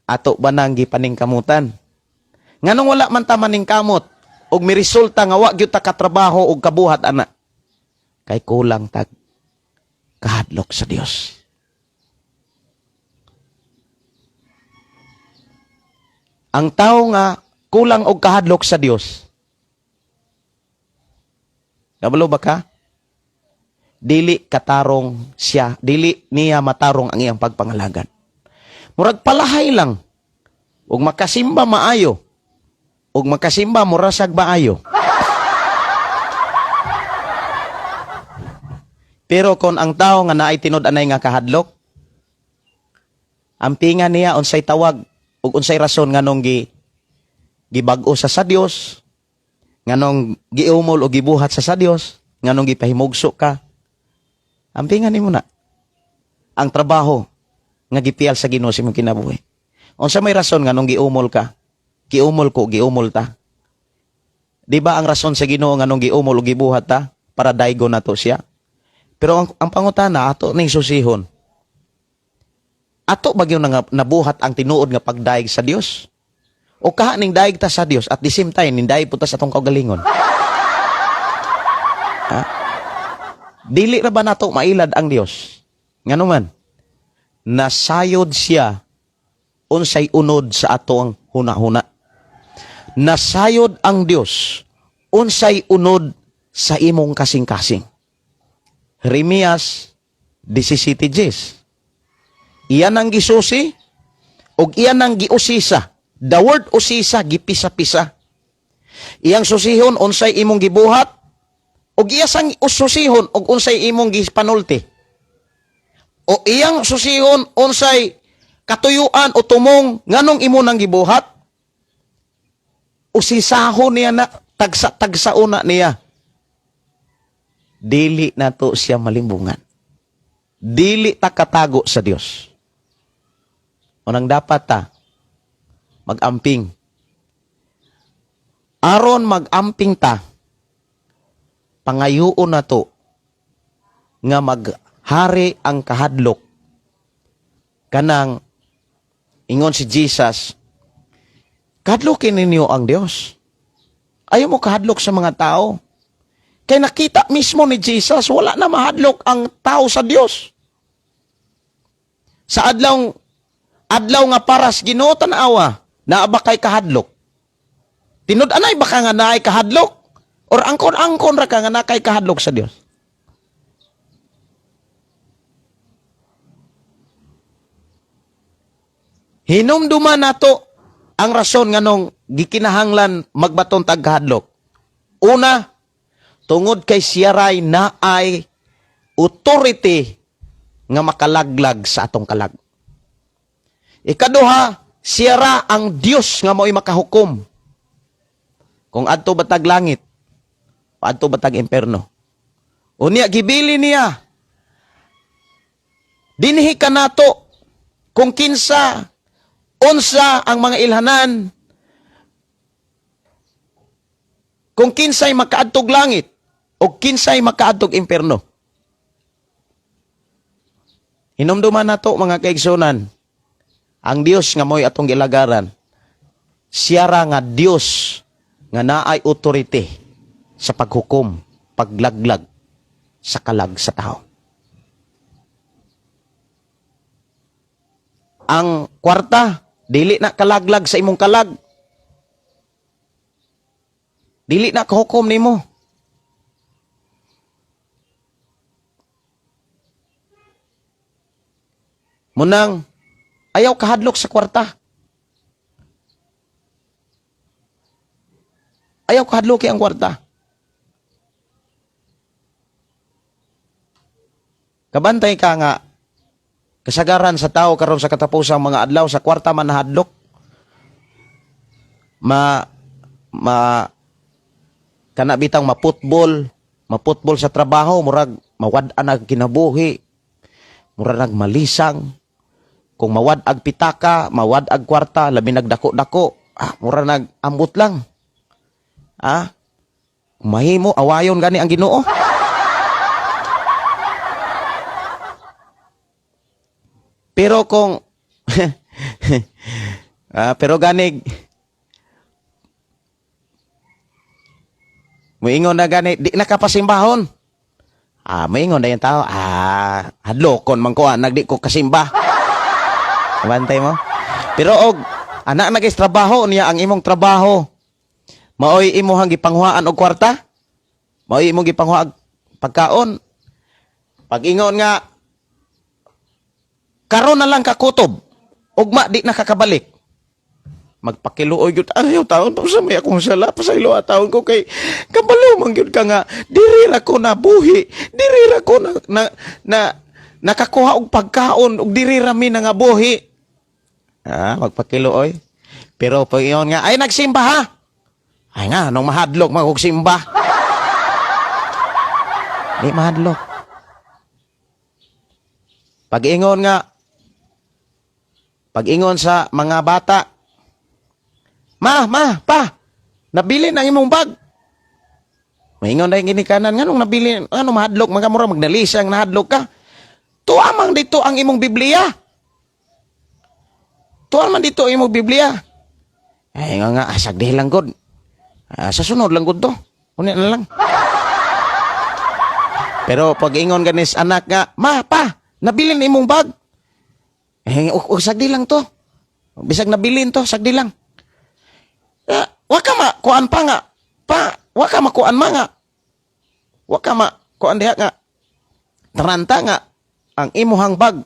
ato ba nang gipaningkamutan? Nganong wala man ta maningkamot og miresulta nga wa gyud ta katrabaho og kabuhat ana? Kay kulang tag kahadlok sa Dios. Ang tao nga kulang og kahadlok sa Dios, kabalo ba ka? Dili katarong siya, dili niya matarong ang iyang pagpangalagad. Murag palahay lang. Ug makasimba maayo. Ug makasimba murasag maayo. Pero kung ang tao nga naay tinud-anay nga kahadlok, ampingan niya unsay tawag ug unsay rason nganong gibag-o sa Dios, nganong giumol o gibuhat sa Dios, nganong gipahimugso ka. Ampingan nimo na ang trabaho nga gipiyal sa Ginoo sa imong kinabuhi. Unsa may rason nganong giumol ka? Giumol ko, giumol ta. Di ba ang rason sa Ginoo nganong giumol o gibuhat ta para daygo nato siya? Pero ang pangutana ato ning susihon. Ato ba gyud nga nabuhat ang tinuod nga pagdayeg sa Dios? O kaha ning dayeg ta sa Dios at the same time ning dayeg po ta sa atong kaugalingon? Ha? Dili ra ba nato mailad ang Dios? Ngano man? Nasayod siya unsay unod sa atong hunahuna. Nasayod ang Dios unsay unod sa imong kasing-kasing. Jeremias 17:10. Iyan ang gisusi ug iyan ang giusisa. The word usisa, gipisa-pisa. Iyang susihon unsay imong gibuhat ug iya sang ususihon ug unsay imong gipanulti. O iyang susihon unsay katuyuan o tumong nganong imo nang gibuhat. Usisahon niya na tagsa-tagsa una niya. Dili nato siya malimbungan. Dili ta katago sa Dios. Unang dapat ta mag-amping. Aron mag-amping ta, pangayuon nato nga maghari ang kahadlok kanang ingon si Jesus, "Kahadlokin ninyo ang Dios." Ayaw mo kahadlok sa mga tao. Kay nakita mismo ni Jesus, wala na mahadlok ang tao sa Dios. Sa adlaw adlaw nga paras Ginoo, tan-awa, naa ba kay kahadlok? Tinud-anay ba ka nga naay kahadlok? Or angkon-angkon ra ka nga naa kay kahadlok sa Dios? Hinumduma nato ang rason nganong gikinahanglan magbaton tag kahadlok. Una, tungod kay siya ray naay authority nga makalaglag sa atong kalag. Ikaduha, siya ra ang Dios nga mao'y makahukom. Kung adto ba tag langit, o adto ba tag imperno. Unya gibili niya. Dinhi kanato kung kinsa unsa ang mga ilhanan, kung kinsay makaadtog langit o kinsay makaadtog imperno. Hinumduman nato, mga kaigsunan, ang Dios nga mo'y atong gilagaran, siya ra nga Dios nga naay authority sa paghukom, paglaglag sa kalag sa tao. Ang kwarta, dili na kalaglag sa imong kalag. Dili na kahukom nimo. Munang, ayaw kahadlok sa kwarta. Ayaw kahadloki ang kwarta. Kabantay ka nga, kasagaran sa tao karon sa katapusang mga adlaw sa kwarta man nahadlok. Ma ma kana bitang maputbol, maputbol sa trabaho, murag mawad-an ang kinabuhi, murag nagmalisang. Kung mawad-ag pitaka, mawad-ag kwarta, labi nagdako-dako, murag nag-ambot lang. Mahimo awayon gani ang Ginoo. Pero kung pero ganig muingon na gani di nakapasimbahon. Muingon na yung tao, hadlokon man ko, nagdi ko kasimba. Bantay mo. Pero og anak na guys trabaho niya, ang imong trabaho maoy imong gipanghuaan og kwarta, maoy imong gipanghuaan pagkaon. Pag ingon nga karon na lang kakutob, ugma di nakakabalik. Magpakiluoy gyud, ayaw taon pa sa may akong sala, pasaylo taon ko kay kabalo man gyud ka nga diri ra ko nabuhi, diri ra ko na nakakuha og pagkaon ug diri ra mi nangabuhi. Ah, magpakiluoy. Pero pag iyon nga, ay nagsimba ha. Ay nga, nung mahadlok magugsimba. Di mahadlok. Pag-ingon nga, pag-ingon sa mga bata, "Ma, ma, pa, nabili ang imong bag." Maingon dahil ginikanan, nga nung nabili, ano mahadlok, mga mura, magdalisang nahadlok ka. Tuwa man dito ang imong Biblia. Tuwa man dito ang imong Biblia. Ay nga nga, sagdi lang gud. Ah, sa sunod lang gud to. Unya na lang. Pero pag ingon ganis anak nga, "Ma, pa, nabilin imong bag." Eh, o sagdi lang to. Bisag nabilin to, sagdi lang. Ah, wa ka ma, kuan pa nga. Pa, wa ka makuan ma nga. Wa ka ma, kuan diha nga. Taranta nga, ang imuhang bag.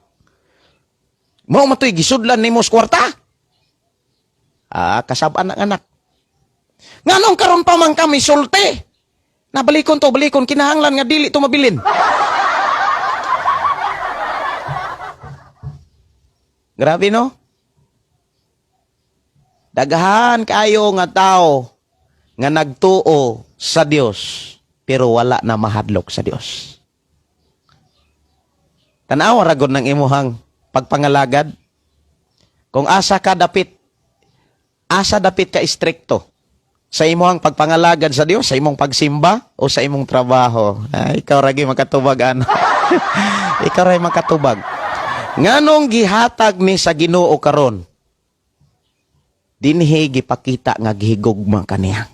Mao matoy gisudlan nimo sa kwarta. Ah, kasab-an ang anak. Nganong karon pa man kami sulti? Nabalikon to, balikon, kinahanglan nga dili to mabilin. Grabe, no? Daghan kayo nga tao nga nagtuo sa Dios pero wala na mahadlok sa Dios. Tanawa ra gud ng imuhang pagpangalagad. Kung asa ka dapit, asa dapit ka istrikto sa imuhang pagpangalagad sa Dios, sa imong pagsimba o sa imong trabaho. Ay, ikaw ragi makatubag ano. Ikaw ra makatubag. Nganong gihatag ni sa Ginoo karon? Dinhi gipakita nga gihigugma kaniya.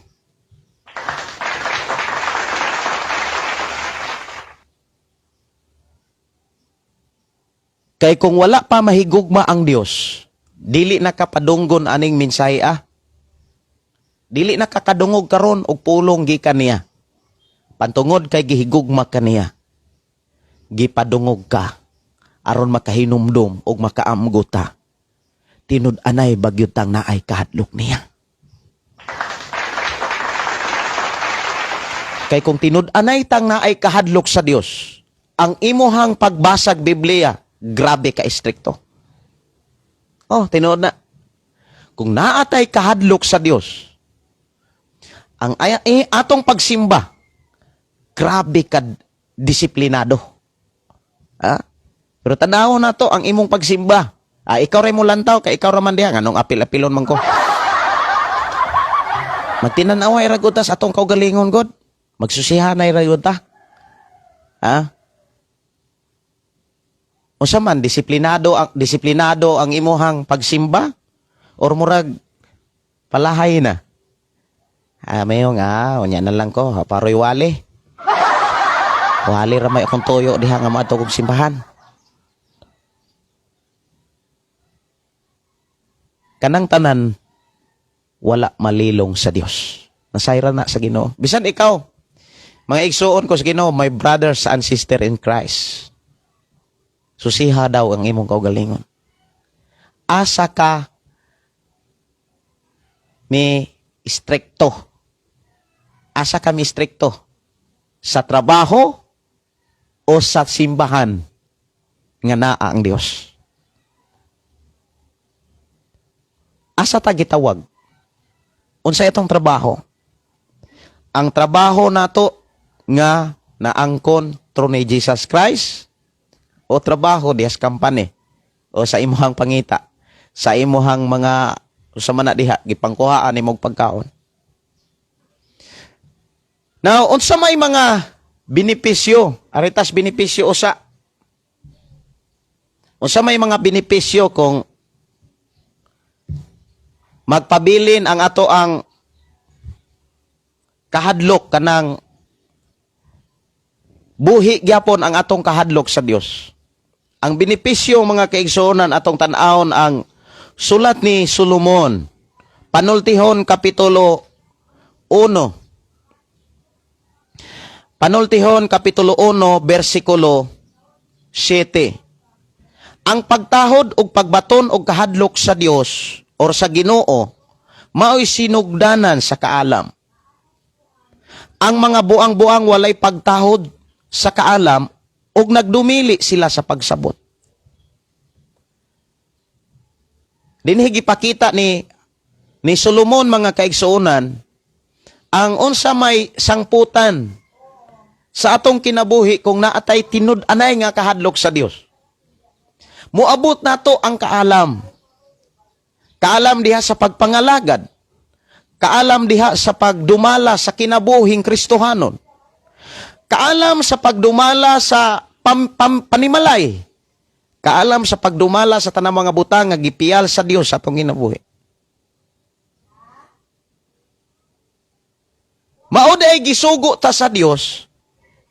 Kay kung wala pa mahigugma ang Dios, dili na kapadunggon aning mensahe ah. Dili na kakadungog karon og pulong gikan niya. Pantungod kay gihigugma kaniya. Gipadungog ka aron makahinumdum og makaamgo ta. Tinud-anay bagyod tang naay kahadlok niya. Kay kung tinud-anay tang naay kahadlok sa Dios, ang imuhang pagbasag Biblia, grabe ka estrikto. Oh, tinuod na. Kung naatay kahadlok sa Dios, ang atong pagsimba, grabe ka disiplinado. Ha? Pero tanaw na to ang imong pagsimba. Ah, ikaw rin mo lantaw, kay ikaw raman diha. Nganong apil-apilon man ko. Magtinanaway ra gud ta sa atong kaugalingon god. Magsusihanay ra gud ta. Ha? Unsa man disiplinado ang imuhang pagsimba or murag palahay na? Ah, mayo nga, unya na lang ko, paroy wali. Wali ra may akong tuyo diha nga moadto kog simbahan. Kanang tanan wala malilong sa Dios. Nasayra na sa Ginoo. Bisan ikaw, mga igsuon ko sa Ginoo, my brothers and sister in Christ. Susiha daw ang imong kaugalingon. Asa ka mi strikto? Asa ka mi strikto? Sa trabaho o sa simbahan nga naa ang Dios? Asa ta gitawag? Unsa itong trabaho? Ang trabaho nato nga naangkon through ni Jesus Christ o trabaho dihas company o sa imuhang pangita, sa imuhang mga sa man na diha gipangkuhaan nimong pagkaon. Now, unsa may mga benepisyo? Aritas benepisyo usa. Unsa may mga benepisyo kung magpabilin ang ato ang kahadlok kanang buhi gyapon ang atong kahadlok sa Dios? Ang benepisyo, mga kaigsuonan, atong tan-awon ang sulat ni Solomon, Panultihon kapitulo 1. Panultihon kapitulo 1 bersikulo 7. Ang pagtahod ug pagbaton og kahadlok sa Dios or sa Ginoo mao'y sinugdanan sa kaalam. Ang mga buang-buang walay pagtahod sa kaalam ug nagdumili sila sa pagsabot. Dinhi gipakita ni Solomon, mga kaigsuonan, ang unsa may sangputan sa atong kinabuhi kung naatay tinud-anay nga kahadlok sa Dios. Moabot nato ang kaalam. Kaalam diha sa pagpangalagad. Kaalam diha sa pagdumala sa kinabuhing Kristohanon. Kaalam sa pagdumala sa panimalay. Kaalam sa pagdumala sa tanang mga butang nga gipiyal sa Dios sa atong kinabuhi. Mao ay gisugo ta sa Dios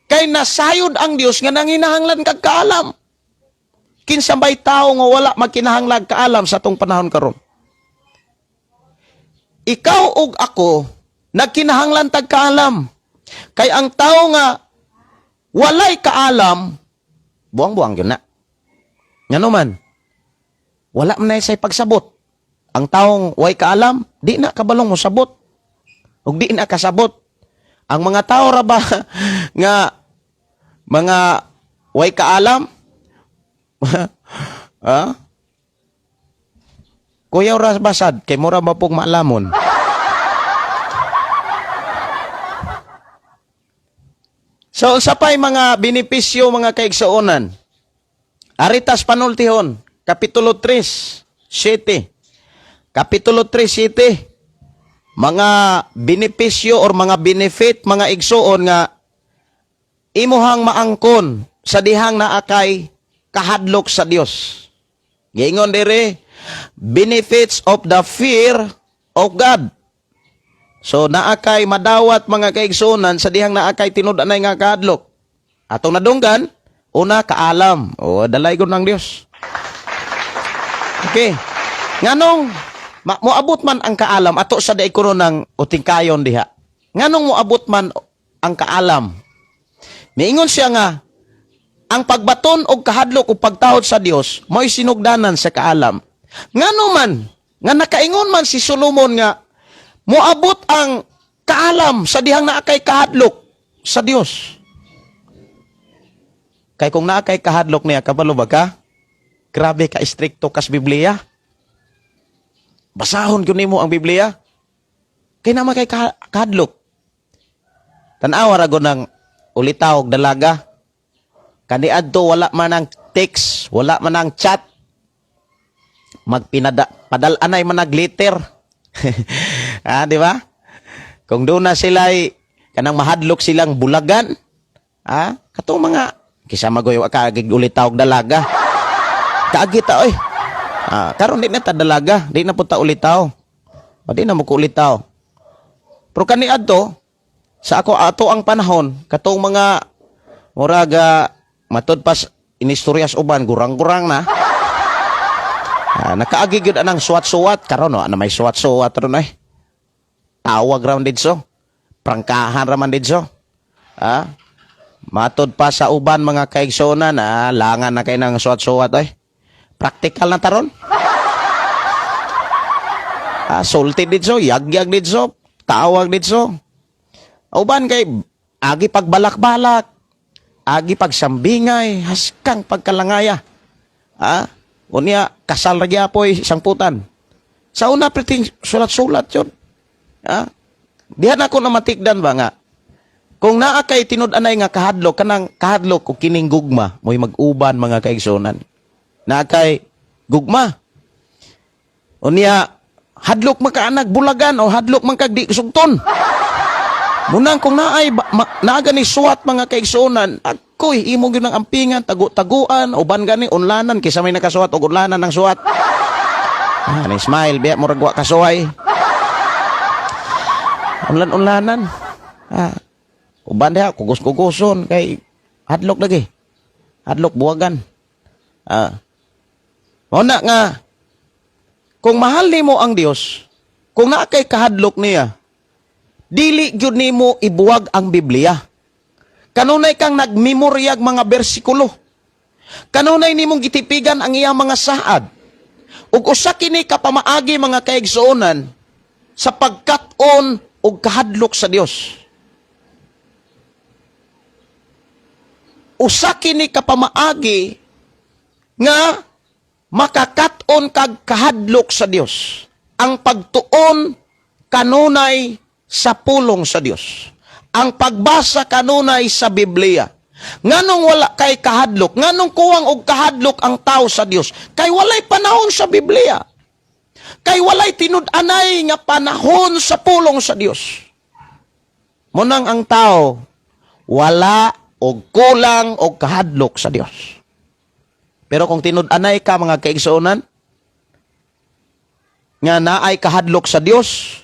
kay nasayod ang Dios nga nanginahanglan kag kaalam. Kinsa bay tawo nga wala magkinahanglan kaalam sa atong panahon karon? Ikaw ug ako nagkinahanglan tag kaalam. Kay ang tawo nga walay kaalam, buang-buang gyud na. Ngano man, wala man na say pagsabot. Ang taong way kaalam, di na kabalong mo sabot. Ug di na kasabot. Ang mga tao ra ba nga mga way kaalam? Ha? Kuyaw ra basad kay mura ba pong maalamon? So unsa pay mga benepisyo, mga kaigsuonan? Aritas panultihon, Kapitulo 3:7. Kapitulo 3:7. Mga benepisyo or mga benefit, mga igsuon, nga imuhang maangkon sa dihang naakay kahadlok sa Dios. Giingon dire, benefits of the fear of God. So naakay madawat, mga kaigsuonan, sa dihang naakay tinud-anay nga kahadlok. Atong nadunggan, una, kaalam. O dalay gud ng Dios. Okay. Nganong moabot man ang kaalam ato sa day kuno ng utingkayon diha? Nganong moabot man ang kaalam? Miingon siya nga ang pagbaton og kahadlok o pagtahod sa Dios mo'y sinugdanan sa kaalam. Ngano man nga nakaingon man si Solomon nga moabot ang kaalam sa dihang naa kay kahadlok sa Dios? Kay kung naa kay kahadlok niya, kabalo ba ka? Grabe ka istrikto kas Biblia. Basahon gyud nimo ang Biblia. Kay naa man kay kahadlok. Tan-awa ra gud ng ulitaw og dalaga. Kaniadto wala man ang text, wala man ang chat. Magpinada padal-anay man nag letter. Ah, di ba? Kung doon na sila kanang mahadlok silang bulagan, katong mga kisa magoy wa ka ulitaw og dalaga. Kaagi ta oy. Ah, karon di na ta dalaga, di na po ta ulitaw. O di na mo ko ulitaw. Pero kaniadto sa ako ato ang panahon, katong mga muraga matud pas inistoryas uban gurang-gurang na. Ah, nakaagi gyud anang suwat-suwat karon, no, ana may suwat-suwat ron ay. Tawag ra man didto. Prangkahan ra man didto. Ah, matod pa sa uban, mga kaigsuonan, langan na kay nang suwat-suwat ay. Practical na taron. Ah, sulti didto, yagyag didto, tawag didto. Uban kay agi pagbalak-balak, agi pagsambingay, haskang pagkalangaya. Ah, unya kasal ra gyapoy sangputan. Sa una perting sulat-sulat yun. Ah, diha na ako na matikdan ba nga kung naa kay tinud-anay nga kahadlok, kanang kahadlok og kining gugma mo'y mag-uban, mga kaigsuonan. Naa kay gugma. Unya hadlok makaanag bulagan o hadlok man kag di sugton. Munang kung naay naa gani suwat, mga kaigsuonan, ako'y imo gyud ang ampingan, tagu-taguan, uban gani unlanan kaysa may nakasuwat og unlanan ng suwat. Ah, ni smile biya murag wa kasuway. Unlan-unlanan. Ah, uban diha kugos-kugoson kay hadlok lagi. Hadlok buwagan. Ah. Mao na nga kung mahal nimo ang Dios, kung naa kay kahadlok niya, dili gyud nimo ibuwag ang Biblia. Kanunay kang nagmemoryag mga bersikulo. Kanunay nimong gitipigan ang iyang mga saad. Ug usa kini ka pamaagi, mga kaigsuonan, sa pagkat-on og kahadlok sa Dios. Usa kini ka pamaagi nga makakat-on kag kahadlok sa Dios, ang pagtuon kanunay sa pulong sa Dios, ang pagbasa kanunay sa Biblia. Nganong wala kay kahadlok? Nganong kuwang og kahadlok ang tao sa Dios? Kay walay panahon sa Biblia. Kay walay tinud-anay nga panahon sa pulong sa Dios. Munang ang tao wala og kulang og kahadlok sa Dios. Pero kung tinud-anay ka, mga kaigsuonan, nga naay kahadlok sa Dios,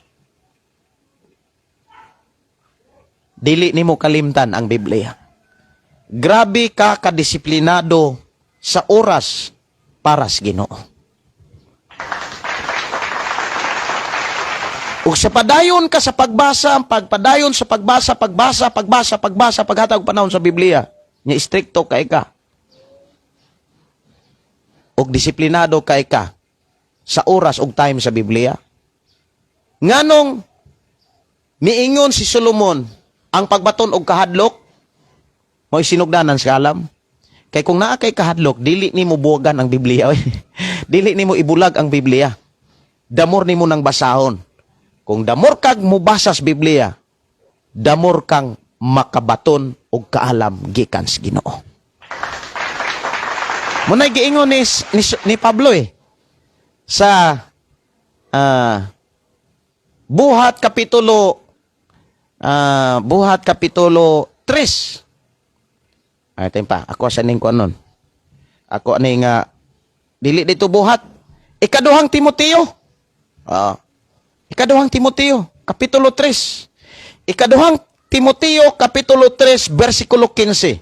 dili nimo kalimtan ang Biblia. Grabe ka kadisiplinado sa oras para sa Ginoo. Ug sa padayon ka sa pagbasa, pagpadayon sa pagbasa, pagbasa, pagbasa, pagbasa, paghatag og panahon sa Biblia, nya istrikto kay ka. Ug disiplinado kay ka sa oras ug time sa Biblia. Nganong miingon si Solomon, ang pagbaton og kahadlok mo'y sinugdanan sa alam? Kay kung naa kay kahadlok, dili nimo buwagan ang Biblia, oy. Dili nimo ibulag ang Biblia. The more nimo nang basahon. Kung the more kag mubasa sa Biblia, the more kang makabaton og kaalam gikan sa Ginoo. Muna'y giingon ni Pablo eh sa Buhat kapitulo 3. Ay, pa. Ako sa ning kuanon. Ako ani nga dili dito Buhat. Ikaduhang Timoteo. Ikaduhang Timoteo, kapitulo 3. Ikaduhang Timoteo, kapitulo 3, versikulo 15.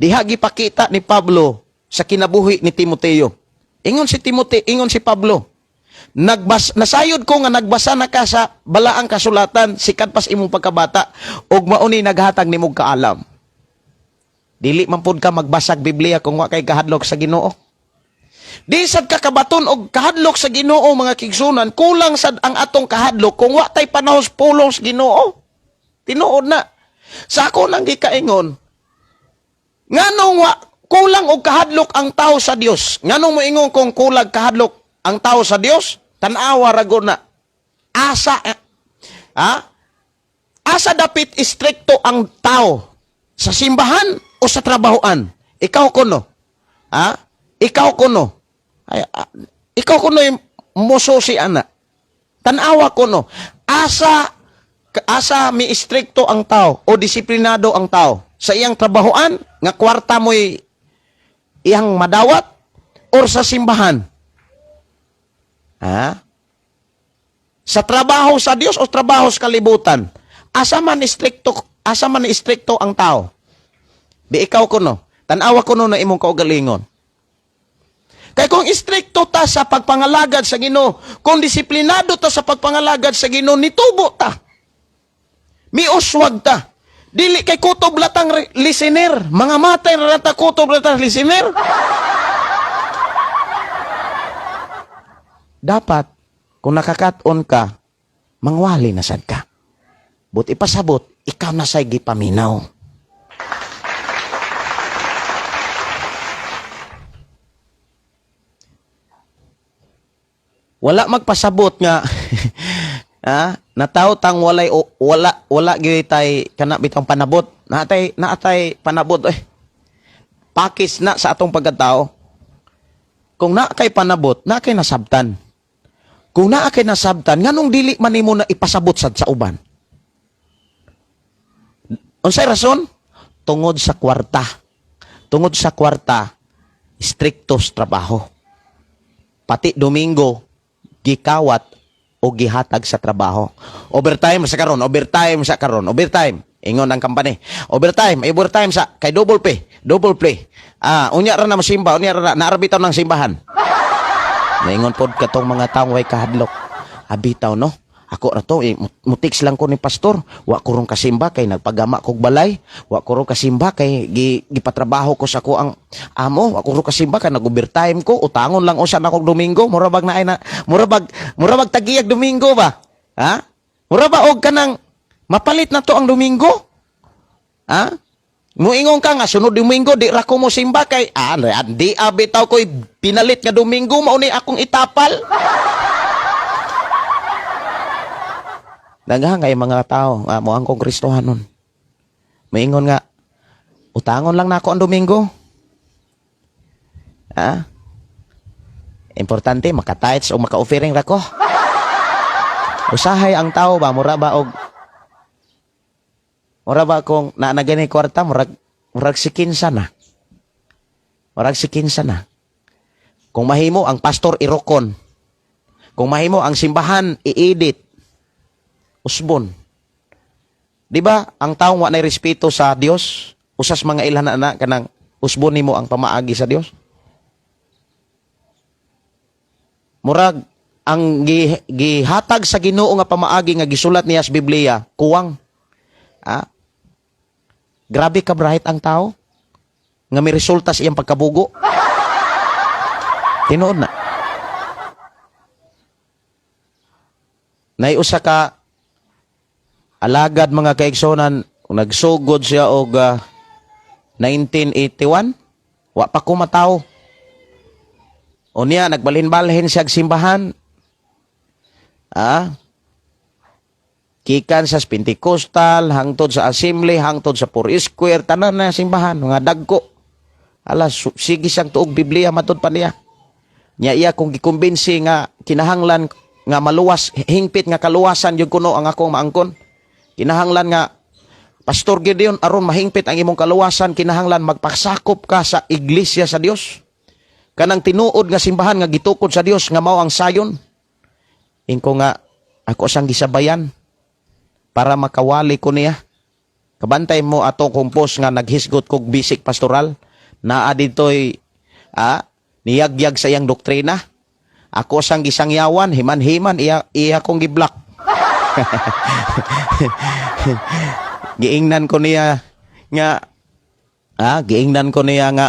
Diha gipakita ni Pablo sa kinabuhi ni Timoteo. Ingon si Pablo, "Nasayod ko nga nagbasa na ka sa balaang kasulatan sikat pas imong pagkabata ug mauni naghatag nimong kaalam." Dili man pud ka magbasag Biblia kung wa kay kahadlok sa Ginoo. Di sad ka kabaton og kahadlok sa Ginoo, mga kaigsuonan, kulang sad ang atong kahadlok kung wa tay panahon sa pulong sa Ginoo. Tinuod na. Sa ako nang gikaingon, nganong wa kulang og kahadlok ang tao sa Dios? Nganong moingon kung kulang kahadlok ang tao sa Dios? Tan-awa ra gud na. Asa eh, ha? Asa dapit istrikto ang tao? Sa simbahan o sa trabahoan? Ikaw kuno. Ha? Ikaw kuno. Ay, ikaw kuno yung mususi ana. Tan-awa kuno. Asa mi istrikto ang tao o disiplinado ang tao? Sa iyang trabahoan nga kwarta mo'y iyang madawat or sa simbahan? Ha? Sa trabaho sa Dios o trabaho sa kalibutan? Asa man istrikto ang tao? Di ikaw kuno. Tan-awa kuno na imong kaugalingon. Kay kung istrikto ta sa pagpangalagad sa Ginoo, kung disiplinado ta sa pagpangalagad sa Ginoo, nitubo ta. Miuswag ta. Dili kay kutob latang listener. Mga matay ra ta kutob latang listener. Dapat, kung nakakaton ka, mangwali na sad ka. But ipasabot, ikaw na say gipaminaw. Wala magpasabot nga nataw tang walay o, wala wala gyud tay kana bitong panabot. Naatay panabot eh. Pakis na sa atong pagkatao. Kung naa kay panabot, naa kay nasabtan. Kung naa kay nasabtan, nganong dili man nimo na ipasabot sad sa uban? Unsay rason? Tungod sa kwarta. Tungod sa kwarta, strikto sa trabaho. Pati Domingo, gikawat o gihatag sa trabaho. Overtime sa karon, overtime sa karon, overtime. Ingon ang company. Overtime, overtime sa kay double pay, double pay. Unya ra na mosimba, unya ra na naarbitaw ng simbahan. Naingon pod katong mga taong way kahadlok. Abitaw no? Ako ra to eh, mutiks lang ko ni pastor, wa ko ron kasimba kay nagpagama kog balay, wa ko ron kasimba kay gipatrabaho ko sa ko ang amo, wa ko ron kasimba kay nag-overtime ko, utangon lang usa na kog Domingo, mura bag naay na mura bag tagiyag Domingo ba? Ha? Mura ba og kanang mapalit na to ang Domingo? Ha? Muingon ka nga sunod Domingo di ra ko mo simba kay di bitaw ko'y pinalit nga Domingo, mao ni akong itapal. Daghan kay mga tao nga mo ang kong Kristohanon. Moingon nga utangon lang nako ang Domingo. Ha? Importante maka-tithes o maka-offering ra ko. Usahay ang tao ba, mura ba kung naa na gani kwarta, murag si kinsa na. Murag si kinsa na. Kung mahimo ang pastor irokon. Kung mahimo ang simbahan i-edit. Usbon. Di ba ang taong wa nay respeto sa Dios, usas mga ilhan na kanang usbon nimo ang pamaagi sa Dios? Murag ang gihatag sa Ginoo nga pamaagi nga gisulat niya sa Biblia, kuwang. Ah? Grabe ka bright ang tao nga may resulta sa iyang pagkabugo. Tinuod na. Nay usa ka alagad, mga kaigsonan, nagsugod siya og 1981, wa pa ko matawo. Unya nagbalhin-balhin siya og simbahan. Gikan sa Pentecostal, hangtod sa Assembly, hangtod sa Four Square, tanan na simbahan, mga dagko. Ala, sige siyang tuog Biblia matud pa niya. Nya iya kung gikumbinsi nga kinahanglan nga maluwas, hingpit nga kaluwasan yung kuno ang akong maangkon. Kinahanglan nga, Pastor Gideon, aron mahingpit ang imong kaluwasan, kinahanglan magpasakop ka sa iglesia sa Dios. Kanang tinuod nga simbahan nga gitukod sa Dios nga mao ang sayon. Ingko nga ako sang gisabayan para makawali ko niya. Kabantay mo atong kumpos nga naghisgot kog basic pastoral. Naa ditoy niyagyag sa iyang doktrina. Ako sang gisangyawan, himan-himan iya iya kong giblock. Giingnan ko niya nga giingnan ko niya nga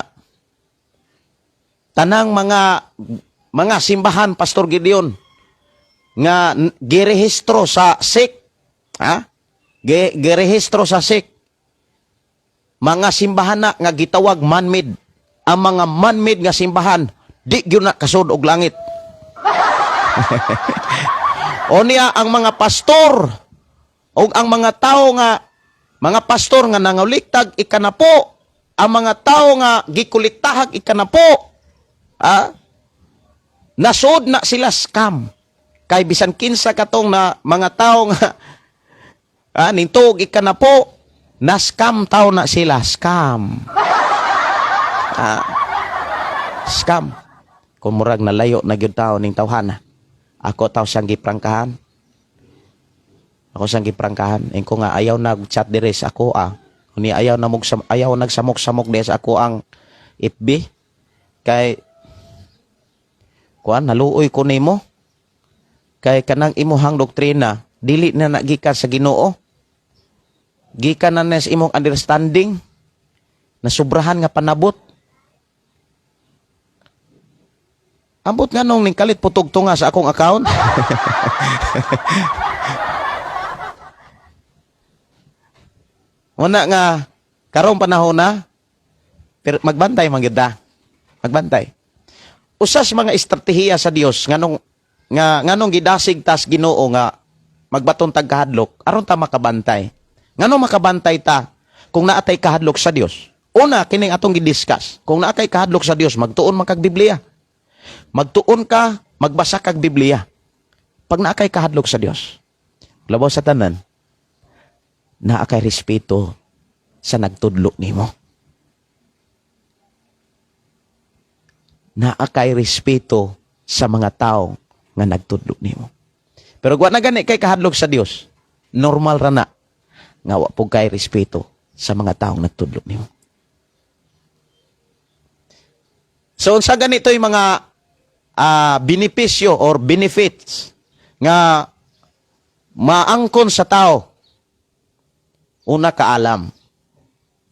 tanang mga simbahan, Pastor Gideon, nga girehistro sa SEC, ha, girehistro sa SEC, mga simbahan na nga gitawag man-made, ang mga man-made nga simbahan di gyud na kasud og langit. O niya ang mga pastor o ang mga tao nga mga pastor nga nangoliktag ikanapo, ang mga tao nga gikuliktahag ikanapo, nasod na sila scam kay bisan kinsa katong na mga tao nga nintog ikanapo, na scam tao na sila, scam, scam. Kung murag nalayo na gyud tao ning tawhana, ako tao siyang giprangkahan. Ako siyang giprangkahan. Ingko nga ayaw nag chat dire sa ako ah. Uni ayaw na mog ayaw nagsamok-samok dire sa ako ang FB kay kuan, naluoy ko nimo kay kanang imuhang doktrina dili na nagikan sa Ginoo, gikan na sa imong understanding na sobrahan nga panabot. Ambot nga nung ningkalit putog tunga sa akong account. Muna nga karong panahon na, pero magbantay man gyud ta. Magbantay. Usas mga estratehiya sa Dios nganong gidasig tas Ginoo nga magbaton tag kahadlok aron ta makabantay. Nganong makabantay ta kung naa tay kahadlok sa Dios? Una kining atong gidiscuss. Kung naa kay kahadlok sa Dios, magtuon man kag Biblia. Magtuon ka, magbasa kag Biblia. Pag naa kay kahadlok sa Dios, labaw sa tanan, naa kay respeto sa nagtudlo nimo. Naa kay respeto sa mga tao nga nagtudlo nimo. Pero wa na gani kay kahadlok sa Dios, normal ra na nga wa pud kay respeto sa mga taong nagtudlo nimo. So unsa ganito yung mga benepisyo or benefits nga Maangkon sa tao. Una, kaalam.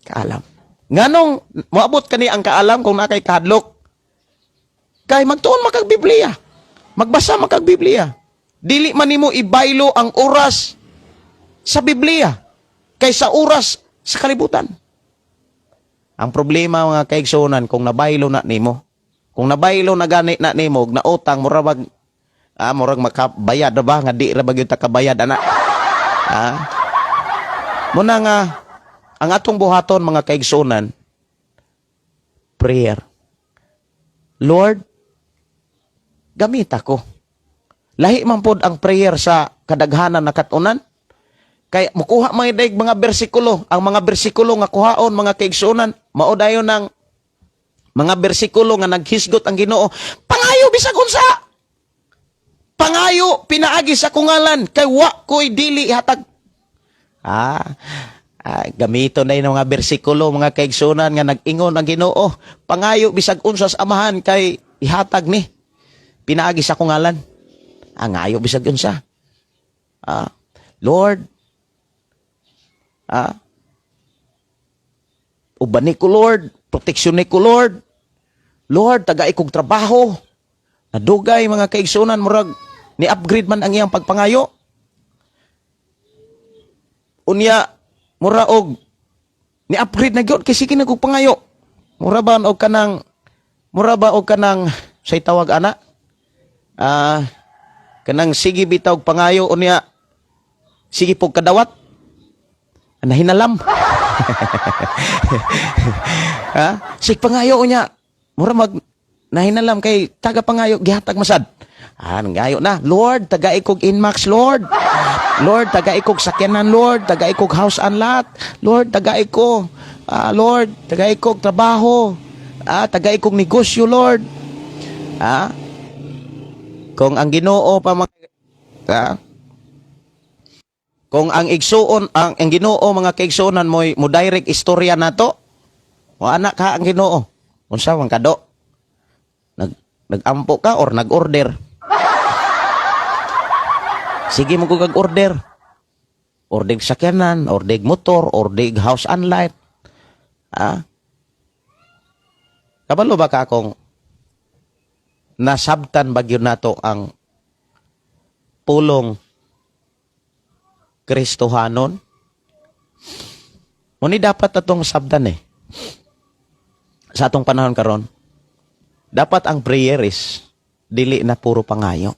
Kaalam. Nganong moabot kani ang kaalam kung naa kay kahadlok? Kay magtuon man kag Biblia. Magbasa man kag Biblia. Dili man nimo ibaylo ang oras sa Biblia kaysa oras sa kalibutan. Ang problema, mga kaigsunan, kung nabaylo na nimo, kung nabaylo na gani na nimo, og nautang, mura bag murag makabayad na ba nga di ra ba gyud ta kabayad ana. Ah. Muna nga ang atong buhaton, mga kaigsunan, prayer. Lord, gamit ako. Lahi man pod ang prayer sa kadaghanan na katunan. Kay mukuha mga daig mga bersikulo, ang mga bersikulo nga kuhaon, mga kaigsunan, mao dayon ang mga bersikulo nga naghisgot ang Ginoo, "Pangayo bisag unsa. Pangayo pinaagi sa akong ngalan kay wa ko'y dili ihatag." Ah, gamito na yung mga bersikulo, mga kaigsunan, nga nag-ingon ang Ginoo, "Pangayo bisag unsa sa Amahan kay ihatag ni pinaagi sa akong ngalan." Ah, ngayo bisag unsa. Ah, Lord, ubani ko, Lord, proteksyon ko, Lord. Lord, tagay kog trabaho. Nadugay, mga kaigsunan, murag ni-upgrade man ang iyang pagpangayo. Unya, mura og ni-upgrade na gyud kay sige na kog pangayo. Mura ba og kanang say tawag ana? Kanang sige bitaw og pangayo, unya sige pog kadawat. Nahinalam. Ha? Sige pangayo, unya mura mag nahinalam kay taga pangayo gihatag masad. Ah, nangayo na. "Lord, tagai kog Inmax, Lord. Lord, tagai kog sakyanan, Lord. Tagai kog house and lot. Lord, tagai ko. Ah, Lord, tagai kog trabaho. Ah, tagai kog negosyo, Lord." Ah? Kung ang Ginoo pa mga Kung ang igsuon ang Ginoo, mga kaigsuonan, mo direct istorya nato. Wa anak ka ang Ginoo. Unsa man kado? Nag-ampo ka or nag-order? Sige mo kag order. Order sakyanan, order motor, order house and lot. Ah? Kabalo ba ka akong nasabtan ba gyud nato ang pulong Kristohanon? Muni dapat atong sabdan eh. Sa atong panahon karon, dapat ang prayer is dili na puro pangayo.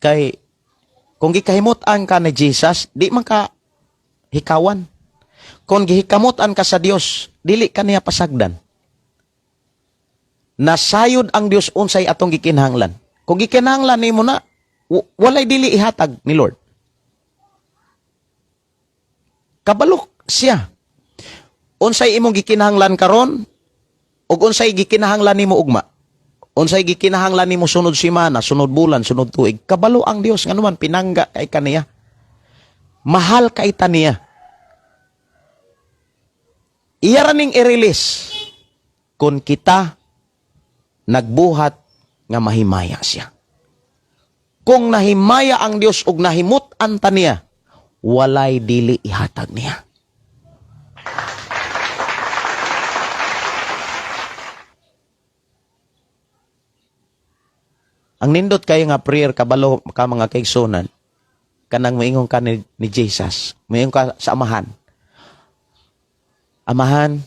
Kay kung gikahimut-an ka ni Jesus, di man ka hikawan. Kung gihikamot-an ka sa Dios, dili ka niya pasagdan. Nasayod ang Dios unsay atong gikinahanglan. Kung gikinahanglan nimo na, walay dili ihatag ni Lord. Kabalok siya. Unsay imong gikinahanglan karon ug unsay gikinahanglan nimo ugma. Unsay gikinahanglan nimo sunod semana, sunod bulan, sunod tuig. Kabalo ang Dios, nganuman pinangga kay kaniya. Mahal kay ta niya. Iya ra ning i-release kung kita nagbuhat nga mahimaya siya. Kung nahimaya ang Dios ug nahimut-an ta niya, walay dili ihatag niya. Ang nindot kayo nga prayer, kabalo ka, mga kaigsunan, kanang moingon ka ni Jesus, moingon ka sa Amahan. "Amahan,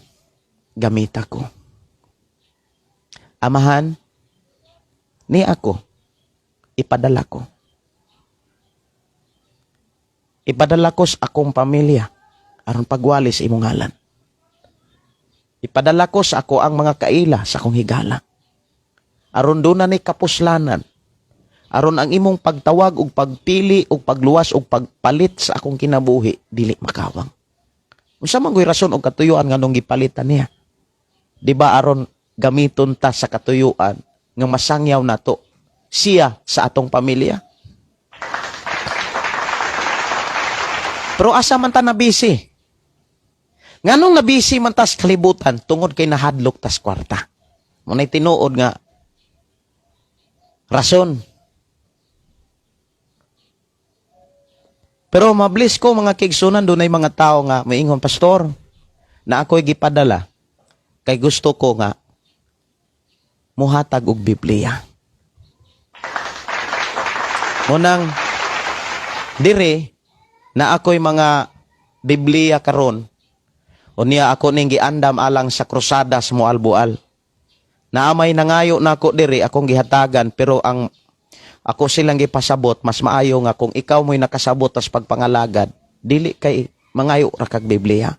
gamita ko. Amahan, ni ako, ipadala ko. Ipadala ko sa akong pamilya aron pagwali sa imong ngalan. Ipadala ko sa ako ang mga kaila sa akong higala. Aron duna ni kapuslanan. Aron ang imong pagtawag ug pagpili ug pagluwas ug pagpalit sa akong kinabuhi dili makawang." Unsa man goy rason og katuyuan nganong gipalitan niya? Di ba aron gamiton ta sa katuyuan nga masangyaw nato siya sa atong pamilya? Pero asa man ta nabisi? Nganong nabisi man tas kalibutan? Tungod kay nahadlok tas kwarta. Muna'y tinuod nga rason. Pero mabless ko, mga kaigsuonan, dunay mga tao nga maingon, "Pastor, na ako'y gipadala kay gusto ko nga muhatag og Biblia." Munang dire na ako'y mga Biblia karon. Unya ako ning giandam alang sa krusada sa Moalboal. Naamay nangayo nako diri, akong gihatagan, pero ang ako silang gipasabot, mas maayo nga kung ikaw mo'y nakasabot tas pagpangalagad, dili kay mangayo ra kag Biblia.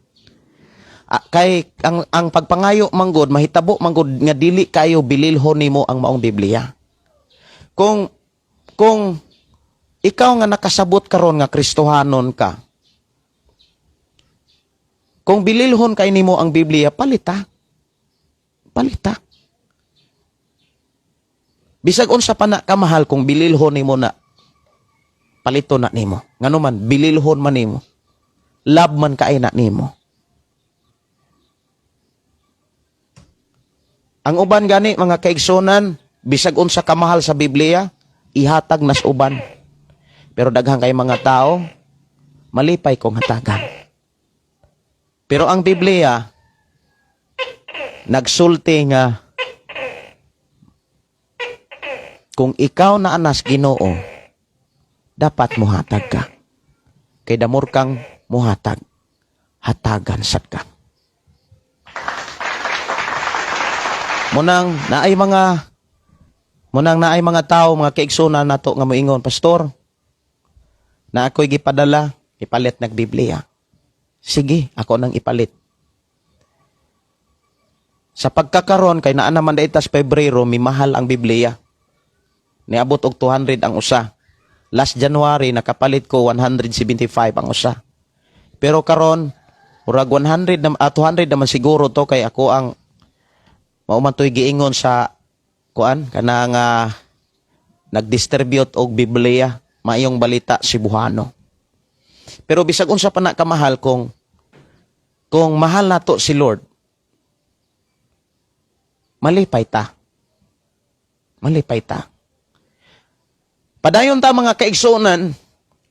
Ah, kay ang pagpangayo manggod mahitabo manggod nga dili kayo bililhon nimo ang maong Biblia. Kung ikaw nga nakasabot karon nga Kristohanon ka, kung bililhon kay nimo ang Biblia, palita. Palita. Bisag unsa pa na kamahal, kung bililhon nimo na, palito na nimo. Ngano man, bililhon man nimo. Love man kay na nimo. Ang uban gani, mga kaigsunan, bisag unsa kamahal sa Biblia, ihatag nas uban. Pero daghan kay mga tao, malipay kong hatagan. Pero ang Biblia nagsulti nga kung ikaw na anas Ginoo, dapat muhatag ka. Kay damor kang muhatag, hatagan sad ka. Munang naay mga tao, mga kaigsunan nato nga moingon, "Pastor, na ako'y gipadala, ipalit nag Biblia." Sige, ako nang ipalit. Sa pagkakaron kay naa naman daytas Pebrero, mimahal ang Biblia. Niabot og 200 ang usa. Last January nakapalit ko, 175 ang usa. Pero karon murag 100 na, 200 naman siguro to, kay ako ang mao man to'y giingon sa kuan kanang nagdistribute og Biblia, Maayong Balita Cebuano. Pero bisag unsa pa na kamahal, kung mahal nato si Lord, malipay ta. Malipay ta. Padayon ta, mga kaigsuonan,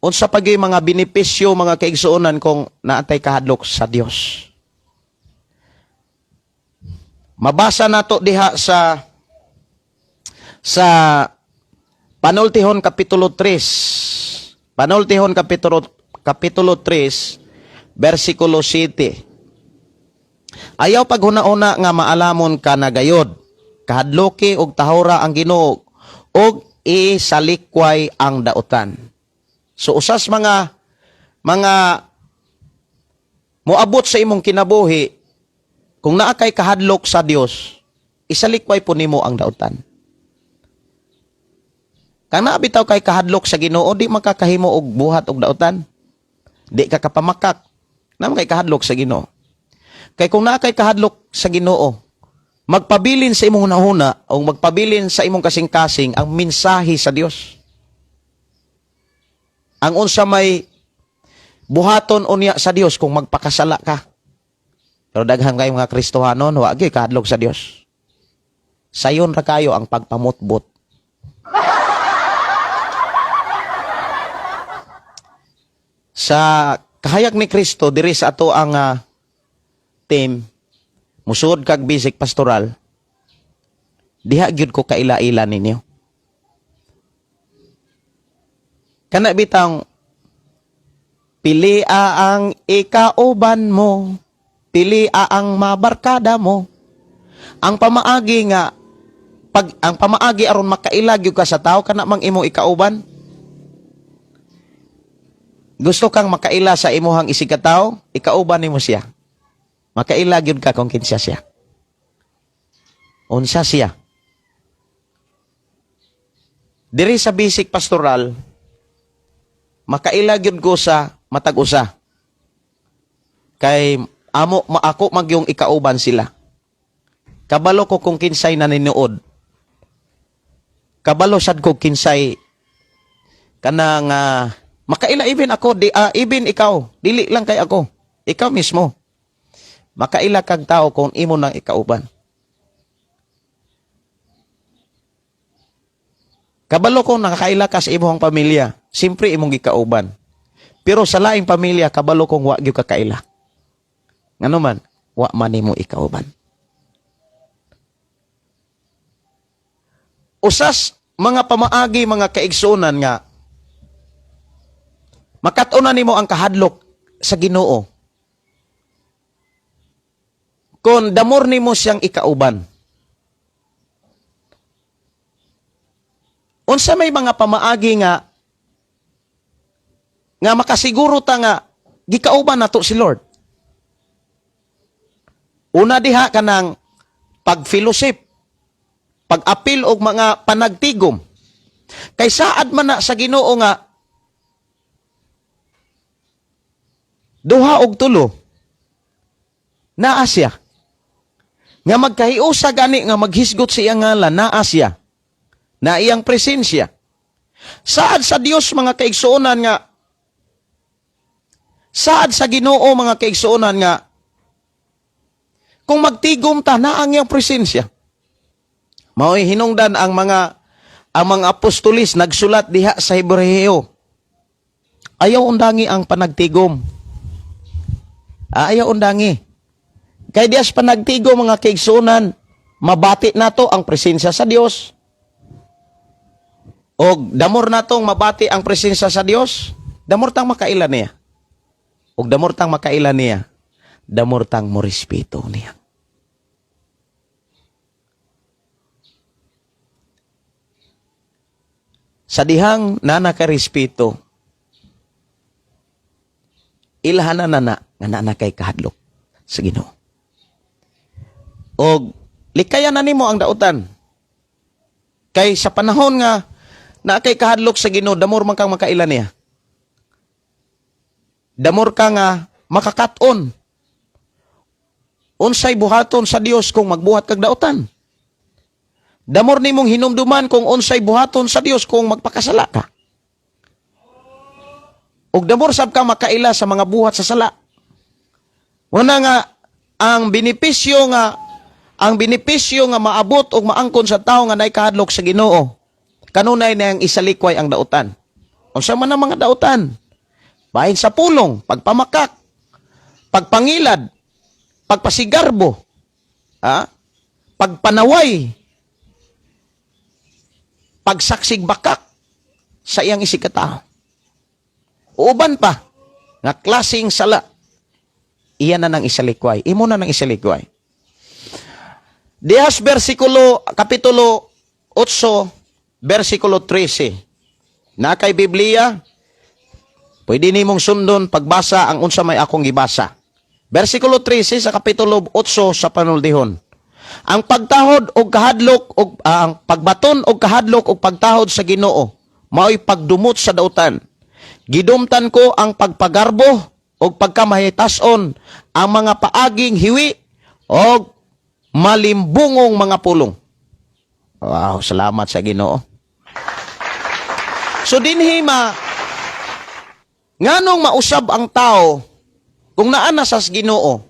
unsa pa gyud mga benepisyo, mga kaigsuonan, kung naatay kahadlok sa Dios. Mabasa nato diha sa Panultihon Kapitulo 3. Panultihon Kapitulo 3 versikulo 7. Ayaw paghuna-una nga maalamon ka na gayod. Kahadloki og tahura ang Ginoo og isalikway ang dautan. So usas mga moabot sa imong kinabuhi kung naa kay kahadlok sa Dios, isalikway po nimo ang dautan. Kang naa bitaw kay kahadlok sa Ginoo, di makakahimo og buhat og dautan. Di ka kapamakak. Naa man kay kahadlok sa Ginoo. Kay kung naa kay kahadlok sa Ginoo, magpabilin sa imong hunahuna o magpabilin sa imong kasing-kasing ang mensahe sa Dios. Ang unsa may buhaton unya sa Dios kung magpakasala ka. Pero daghan kayo mga Kristohanon, wa gyud kahadlok sa Dios. Sayon ra kayo ang pagpamutbot. Sa kahayag ni Kristo diri sa ato ang team, musuod kag basic pastoral, diha gyud ko kaila-ila ninyo. Kana bitang pilia ang ikauban mo, pilia ang mabarkada mo. Ang pamaagi aron makaila gyud ka sa tao, kana mang imo ikauban. Gusto kang makaila sa imuhang isigkatawo, ikauban nimo siya. Makaila gyud ka kung kinsa siya. Unsa siya. Diri sa basic pastoral, makaila gyud ko sa matag usa. Kay amo ma ako magyong ikauban sila. Kabalo ko kung kinsay naninood. Kabalo sad ko kinsay kanang makaila, even ako di, even ikaw, dili lang kay ako. Ikaw mismo. Makaila kag tao kung imo nang ikauban. Kabalo ko nakakaila ka sa imong pamilya. Siyempre imong gikauban. Pero sa laing pamilya, kabalo kong wa gyud ka kaila. Ngano man, wa man nimo ikauban. Usas mga pamaagi, mga kaigsunan, nga makat-unan nimo ang kahadlok sa Ginoo kung damor nimo siyang ikauban. Unsa may mga pamaagi nga nga makasiguro ta nga gikauban nato si Lord? Una diha, kanang pag-fellowship, pag-apil og mga panagtigom. Kay saad man na sa Ginoo nga duha og tulo naa siya. Nga magkahiusa gani nga maghisgot sa iyang ngalan, naa siya. Na iyang presensya. Saad sa Dios, mga kaigsuonan, nga saad sa Ginoo, mga kaigsuonan, nga kung magtigom ta, naa ang iyang presensya. Mao'y hinungdan ang mga apostolis nagsulat diha sa Hebreo. Ayaw undangi ang panagtigom. Ayaw undangi. Kay diyas panagtigom, mga kaigsuonan, mabati nato ang presensya sa Dios. Og damor natong mabati ang presensya sa Dios, damor tang makaila niya. Og damor tang makaila niya, damor tang morespeto niya. Sa dihang na nakarespeto, ilhan na na nga na kay kahadlok sa Ginoo. Og likayan na nimo ang dautan. Kay sa panahon nga naa kay kahadlok sa Ginoo, damor man kang makaila niya. Damor ka nga makakat-on. Unsay buhaton sa Dios kung magbuhat kag dautan? Damor nimong hinumduman kung unsay buhaton sa Dios kung magpakasala ka. Ug damor sab ka makaila sa mga buhat sa sala. Una nga ang benepisyo nga maabot og maangkon sa tawo nga naay kahadlok sa Ginoo, kanunay na ang isalikway ang dautan. Unsa man ang mga dautan? Bahin sa pulong, pagpamakak, pagpangilad, pagpasigarbo, ha? Pagpanaway, pagsaksig bakak sa iyang isigkatao. Uban pa nga klaseng sala, iyan na nang isalikway. Imo na nang isalikway. Dihas versikulo, Kapitulo 8, versikulo 13. Na kay Biblia, pwede nimong sundon pagbasa ang unsa may akong gibasa. Versikulo 13 sa Kapitulo 8 sa panuldihon. Ang pagtahod og kahadlok og ang pagbaton og kahadlok og pagtahod sa Ginoo mao'y pagdumot sa dautan. Gidumtan ko ang pagpagarbo og pagkamahitason, ang mga paaging hiwi og malimbungong mga pulong. Wow, salamat sa Ginoo. So dinhi ma nganong mausab ang tao kung naa na sa Ginoo?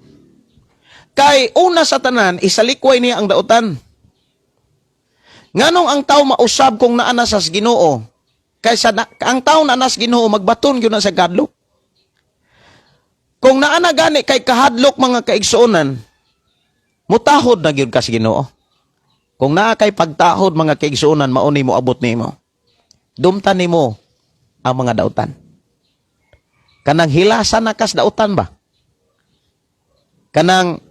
Kay una sa tanan, isalikway niya ang dautan. Nganong ang tao mausab kung naa na sa Ginoo? Kay ang tao naa na sa Ginoo, magbaton gyud na sa kahadlok. Kung naa na gani kay kahadlok, mga kaigsuonan, mutahod na gyud ka sa Ginoo. Kung naa kay pagtahod, mga kaigsuonan, mao ni moabot nimo. Dumtan nimo ang mga dautan. Kanang hilasan na kas dautan ba? Kanang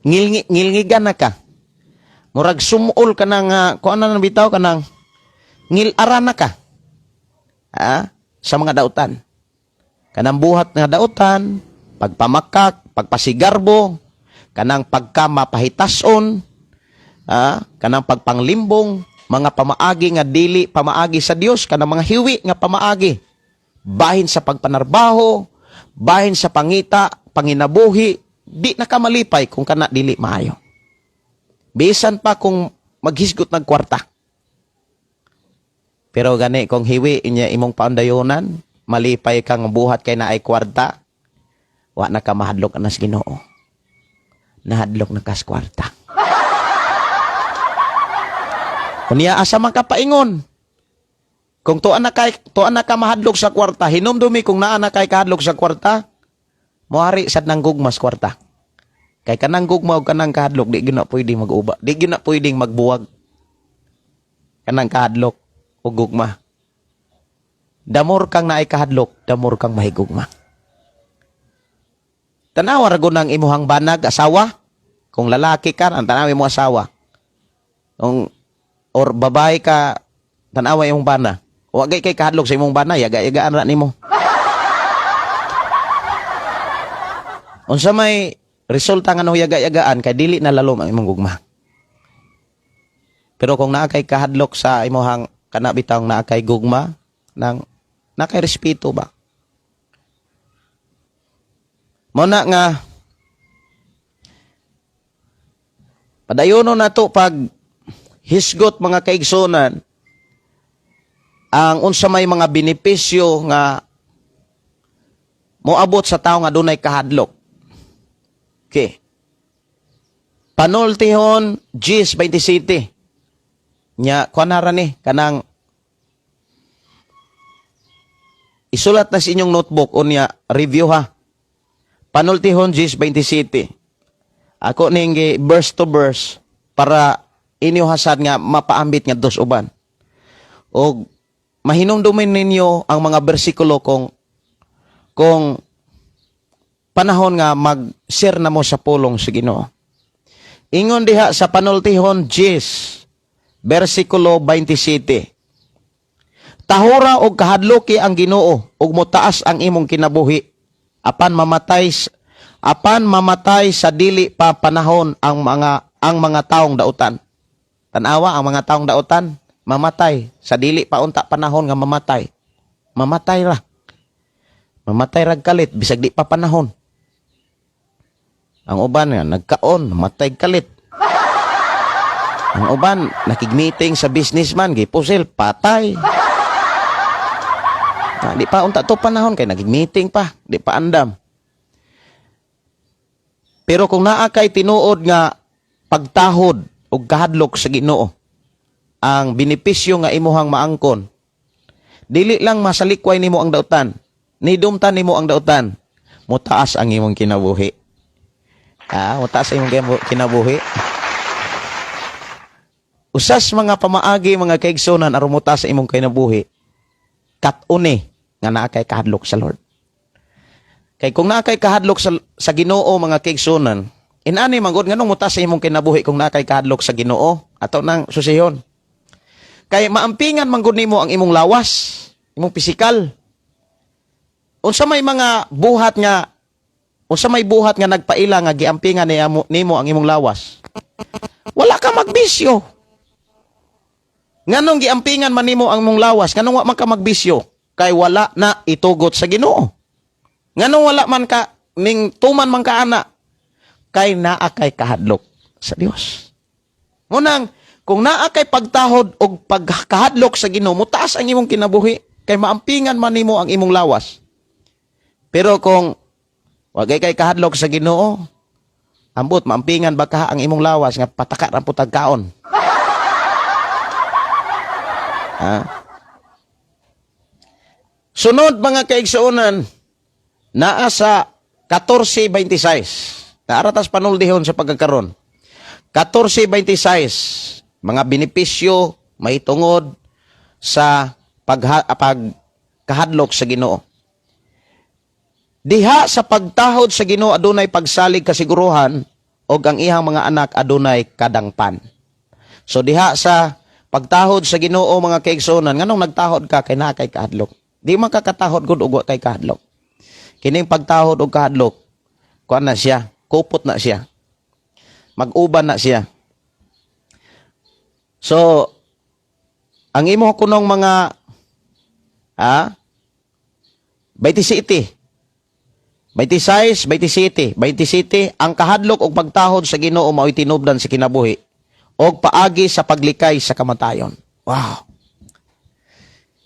ngilngigan na ka. Murag sumol ka nang, kuan na nang bitaw, kanang ngilaran na ka. Ha? Sa mga dautan. Kanang buhat nga dautan, pagpamakak, pagpasigarbo, kanang pagkamapahitason, kanang pagpanglimbong, mga pamaagi nga dili pamaagi sa Dios, kanang mga hiwi nga pamaagi. Bahin sa pagpanarbaho, bahin sa pangita, panginabuhi, di na ka malipay kung kana dili maayo. Bisan pa kung maghisgot ng kwarta. Pero gani kung hiwi inya imong paundayonan, malipay kang buhat kay naay kwarta, wa na ka mahadlok anas Ginoo. Nahadlok na kas kwarta. Unya asa man ka paingon? Kung tuan na ka mahadlok sa kwarta, hinumdumi kung naa na kay kahadlok sa kwarta, moari sad nang gugma sa kwarta. Kay kanang gugma ug kanang kahadlok di gyud na pwedeng mag-uba. Di gyud na pwedeng magbuwag. Kanang kahadlok ug gugma. The more kang naay kahadlok, the more kang mahigugma. Tanawa ra gud ang imuhang banag, asawa. Kung lalaki ka, ang tanawi mo asawa. Kung or babae ka, tanawa imong bana. Wa gay kay kahadlok sa imong bana, yaga-yagaan ra nimo. Unsa may resulta nga no yaga-yagaan kay dili na lalom ang imong gugma. Pero kung naa kay kahadlok sa imuhang kana bitawng naa kay gugma nang naa kay respeto ba. Mao na nga padayono nato pag hisgot, mga kaigsunan, ang unsa may mga benepisyo nga moabot sa tawo nga dunay kahadlok. Okay. Panultihon 10:27. Nya kuan na ra ni kanang isulat na sa inyong notebook unya review ha. Panultihon 10:27. Ako ning gi verse to verse para inyo hasad nga mapaambit nga dos uban. Og mahinumdumin ninyo ang mga bersikulo kung panahon nga mag-share na mo sa pulong sa Ginoo. Ingon diha sa Panultihon 10, versikulo 27. Tahura og kahadloki ang Ginoo ug motaas ang imong kinabuhi apan mamatay sa dili pa panahon ang mga taong dautan. Tan-awa ang mga taong dautan mamatay sa dili pa unta panahon nga mamatay. Mamatay ra. Mamatay rag kalit bisag di pa panahon. Ang uban nga nagkaon, matay kalit. Ang uban nakig-meeting sa businessman, gipusil, patay. Ah, di pa unta to panahon kay nagig-meeting pa, di pa andam. Pero kung naa kay tinuod nga pagtahod og kahadlok sa Ginoo, ang benepisyo nga imuhang maangkon, dili lang masalikway nimo ang dautan, nidumtan nimo ang dautan, motaas ang imong kinabuhi. Ah, motaas ang imong kinabuhi. Usas mga pamaagi, mga kaigsunan, aron motaas sa imong kinabuhi, kat-une nga naa kay kahadlok sa Lord. Kay kung naa kay kahadlok sa Ginoo, mga kaigsunan, inani man gud, nganong motaas sa imong kinabuhi kung naa kay kahadlok sa Ginoo? Ato nang susihon. Kay maampingan man gud nimo ang imong lawas, imong pisikal. Unsa may buhat nga nagpaila nga giampingan nimo ang imong lawas? Wala ka magbisyo. Nganong giampingan man nimo ang imong lawas, nganong wa man ka magbisyo? Kay wala na itugot sa Ginoo. Nganong wala man ka ning tuman man ka ana? Kay naa kay kahadlok sa Dios. Munang kung naa kay pagtahod og pagkahadlok sa Ginoo, motaas ang imong kinabuhi kay maampingan man nimo ang imong lawas. Pero kung wagay kay kahadlok sa Ginoo, ambot maampingan ba ka ang imong lawas nga pataka ra pud kaon. Ha? Sunod, mga kaigsuonan, naa sa 14:26. Naaratas panuldihon sa pagkakaron. 14:26, mga benepisyo may tungod sa pagkahadlok sa Ginoo. Diha sa pagtahod sa Ginoo adunay pagsalig, kasiguruhan, og ang iyang mga anak adunay kadangpan. So diha sa pagtahod sa Ginoo, mga kaigsuonan, nganong nagtahod ka? Kay naa kay kahadlok. Di man ka katahod gud og wa kay kahadlok. Kining pagtahod og kahadlok, kuan na siya, kupot na siya. Mag-uban na siya. So ang imo kunong mga 27, 26, 27, 27, ang kahadlok og pagtahod sa Ginoo mao'y tinubdan sa kinabuhi og paagi sa paglikay sa kamatayon. Wow.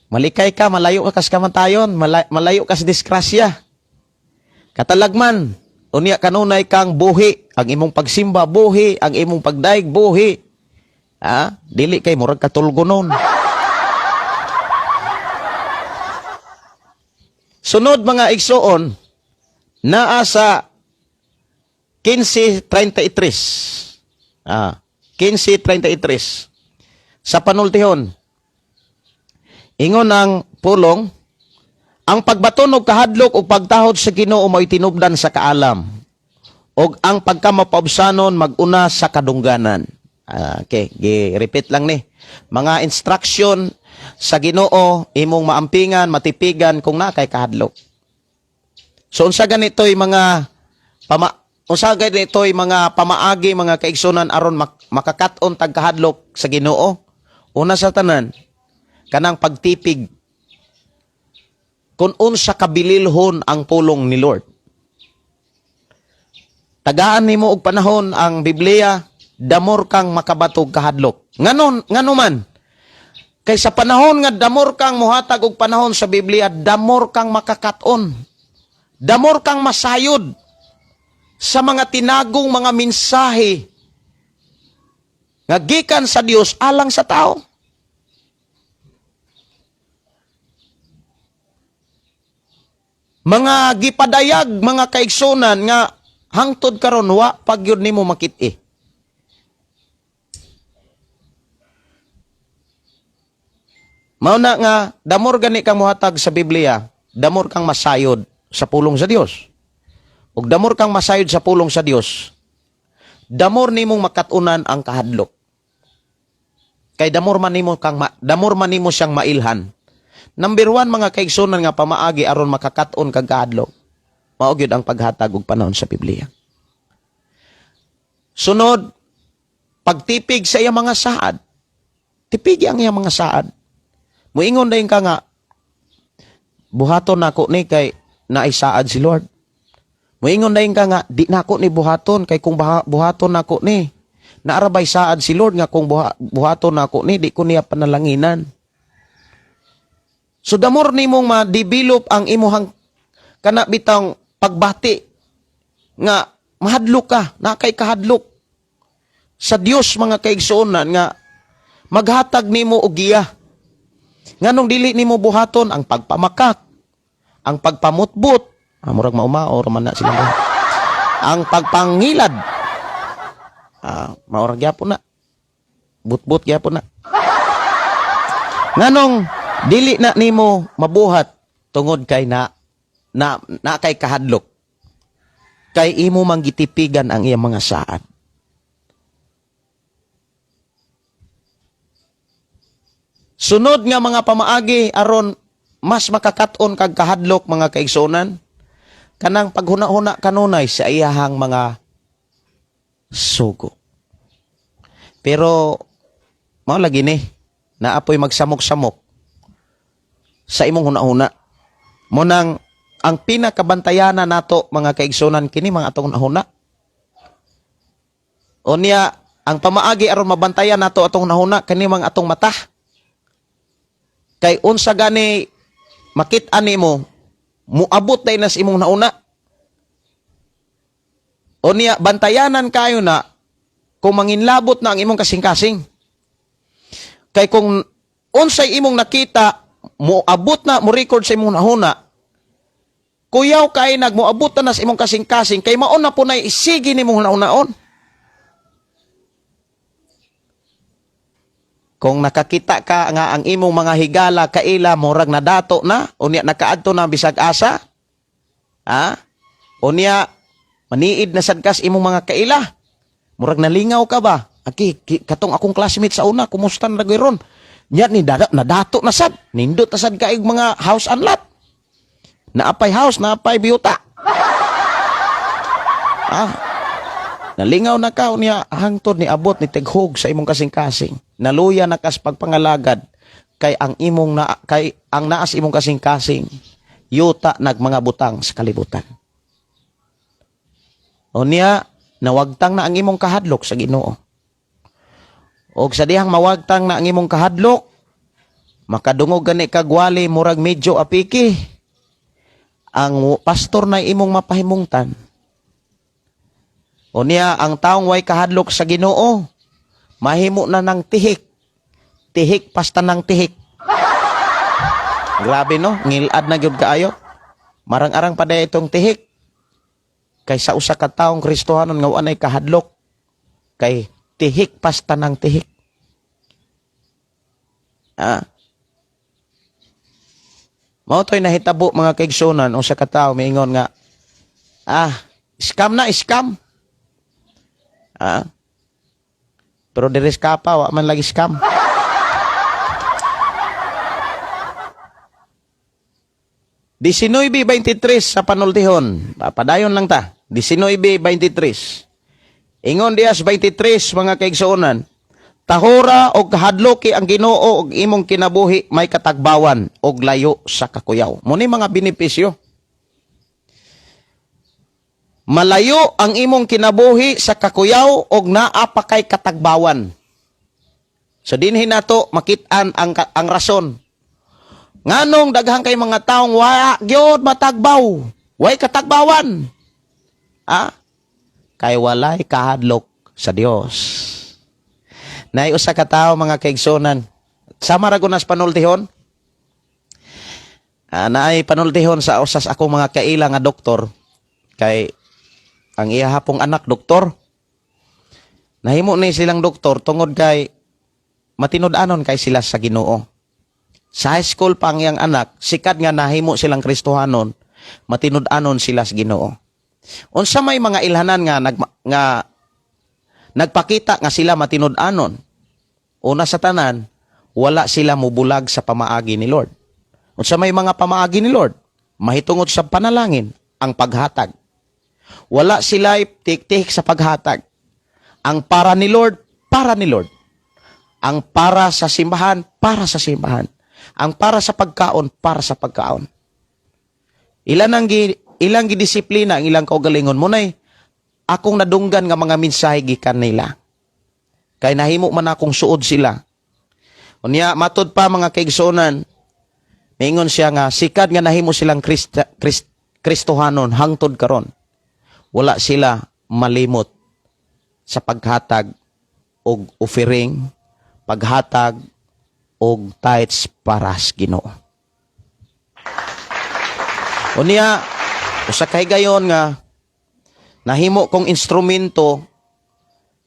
Malikay ka, malayo ka sa kamatayon, malayo ka sa disgrasya. Katalagman, unya kanunay kang buhi, ang imong pagsimba buhi, ang imong pagdaig buhi. Ha? Dili kay murag katulgo nun. Sunod, mga igsoon, naa sa 15:33. 15:33. Sa panultihon. Ingon ang pulong, "Ang pagbaton og kahadlok ug pagtahod sa Ginoo mo'y tinubdan sa kaalam. Og ang pagkamapaubsanon mag-una sa kadungganan." Okay, gi-repeat lang ni. Mga instruction sa Ginoo imong maampingan, matipigan kung naa kay kahadlok. So unsa ganito'y mga pamaagi, mga kaigsunan, aron makakat-on tag kahadlok sa Ginoo? Una sa tanan, kanang pagtipig kung unsa kabililhon ang pulong ni Lord. Tagaan nimo og panahon ang Biblia, damor kang makabatog kahadlok. Nganon, ngano man? Kay sa panahon nga damor kang muhatag og panahon sa Biblia, damor kang makakat-on. Damor kang masayod sa mga tinagong mga mensahe nga gikan sa Dios alang sa tao. Mga gipadayag, mga kaigsunan, nga hangtod karon wa pagyud nimo makit-i. Mao na nga damor gani kang mohatag sa Biblia, damor kang masayod sa pulong sa Dios. Ug damor kang masayod sa pulong sa Dios, damor nimong makat-unan ang kahadlok. Kay damor man nimo siyang mailhan. Number 1, mga kaigsunan, nga pamaagi aron makakat-on kag kahadlok, mao gyud ang paghatag og panahon sa Biblia. Sunod, pagtipig sa iyang mga saad. Tipigi ang iyang mga saad. Muingon dayon ka nga, "Buhaton nako ni kay naay saad si Lord." Muingon dayon ka nga, "Di nako ni buhaton kay kung buhaton nako ni, naarabay saad si Lord nga kung buhaton nako ni, di ko niya panalanginan." So damor nimong ma-develop ang imuhang kana bitang pagbati nga mahadlok ka, na kay kahadlok sa Dios, mga kaigsuonan, nga maghatag nimo og giya. Nganong dili nimo buhaton ang pagpamakak, ang pagpamutbot, murag maumao ra man na sila ba? Ang pagpangilad, maura gyapon na. Butbut gyapon na. Nganong dili na nimo mabuhat tungod kay na kay kahadlok? Kay imo mang gitipigan ang iyang mga saad. Sunod nga mga pamaagi aron mas makakat-on kag kahadlok, mga kaigsuonan, kanang paghuna-huna kanunay sa iyahang mga sugo. Pero mao lagi ni naapoy magsamok-samok sa imong huna-huna. Mo nang ang pinakabantayanan nato, mga kaigsunan, kini mga atong huna. Unya, ang pamaagi aron mabantayan nato atong huna, kini mga atong mata. Kay unsa gani makit-an nimo, muabot day na sa imong nauna. Unya, bantayanan kayo na kung manginlabot na ang imong kasing-kasing. Kay kung unsay imong nakita, muabot na, mo record sa imong nahuna, kuyaw kay nagmuabot na sa imong kasing-kasing, kay maon na po na isigi nimong nahunaon. Kung nakakita ka nga ang imong mga higala kaila murag nadato na, unya nakaadto na bisag asa, ha? Unya maniid na sad kas imong mga kaila, murag nalingaw ka ba? Aki, katong akong classmate sa una, kumusta na ron? Nya ni dada, nadato na sad, nindot na sad kaig mga house and lot. Naapay house, naapay biyuta. Nalingaw na ka, unya hangtod ni abot ni tighog sa imong kasing-kasing. Naluya na kas pagpangalagad kay ang naas imong kasing-kasing yuta nag mga butang sa kalibutan. Unya nawagtang na ang imong kahadlok sa Ginoo. Og sa dihang mawagtang na ang imong kahadlok, makadungog gani kag wali murag medyo apiki. Ang pastor na imong mapahimungtan. Unya ang taong way kahadlok sa Ginoo, mahimo na ng tihik. Tihik pasta ng tihik. Grabe no, ngilad na gyud kaayo. Marang-arang pa day itong tihik kay sa usa ka taong Kristohanon nga walay kahadlok kay tihik pas tanang tihik. Ah. Mao to'y nahitabo, mga kaigsunan, usa ka tawo miingon nga, "Ah, scam na, scam." Ah. Pero diri sa Kapa, wa man lagi scam. 19:23 sa panultihon. Padayon lang ta. 19:23. Ingon diyas 23, mga kaigsuonan. Tahura og kahadloki ang Ginoo og imong kinabuhi may katagbawan og layo sa kakuyaw. Mao ni mga benepisyo. Malayo ang imong kinabuhi sa kakuyaw og naa pa kay katagbawan. So dinhi nato makit-an ang rason. Nganong daghan kay mga taong wa gyud matagbaw, way katagbawan. Ah? Kay walay kahadlok sa Dios. Naay usa ka tawo, mga kaigsunan. Sama ra nas panultihon. Ah, naay panultihon sa usas akong mga kaila nga doktor kay ang iya hapong anak doktor. Nahimo ni silang doktor tungod kay matinud-anon kay sila sa Ginoo. Sa high school pa ang iyang anak, sikad nga nahimo silang Kristohanon, matinud-anon sila sa Ginoo. Unsa may mga ilhanan nga nagpakita nga sila matinud-anon? Una sa tanan, wala sila mubulag sa pamaagi ni Lord. Unsa may mga pamaagi ni Lord? Mahitungod sa panalangin, ang paghatag. Wala sila tik-tik sa paghatag. Ang para ni Lord, para ni Lord. Ang para sa simbahan, para sa simbahan. Ang para sa pagkaon, para sa pagkaon. Ilang gidisiplina ang ilang kaugalingon. Munay akong nadunggan nga mga mensahe gikan nila. Kay nahimo man akong suod sila. Unya matod pa, mga kaigsuonan, mingon siya nga sikad nga nahimo silang Kristohanon hangtod karon. Wala sila malimot sa paghatag og offering, paghatag og tithes para sa Ginoo. Unya, usa ka higayon nga nahimo kong instrumento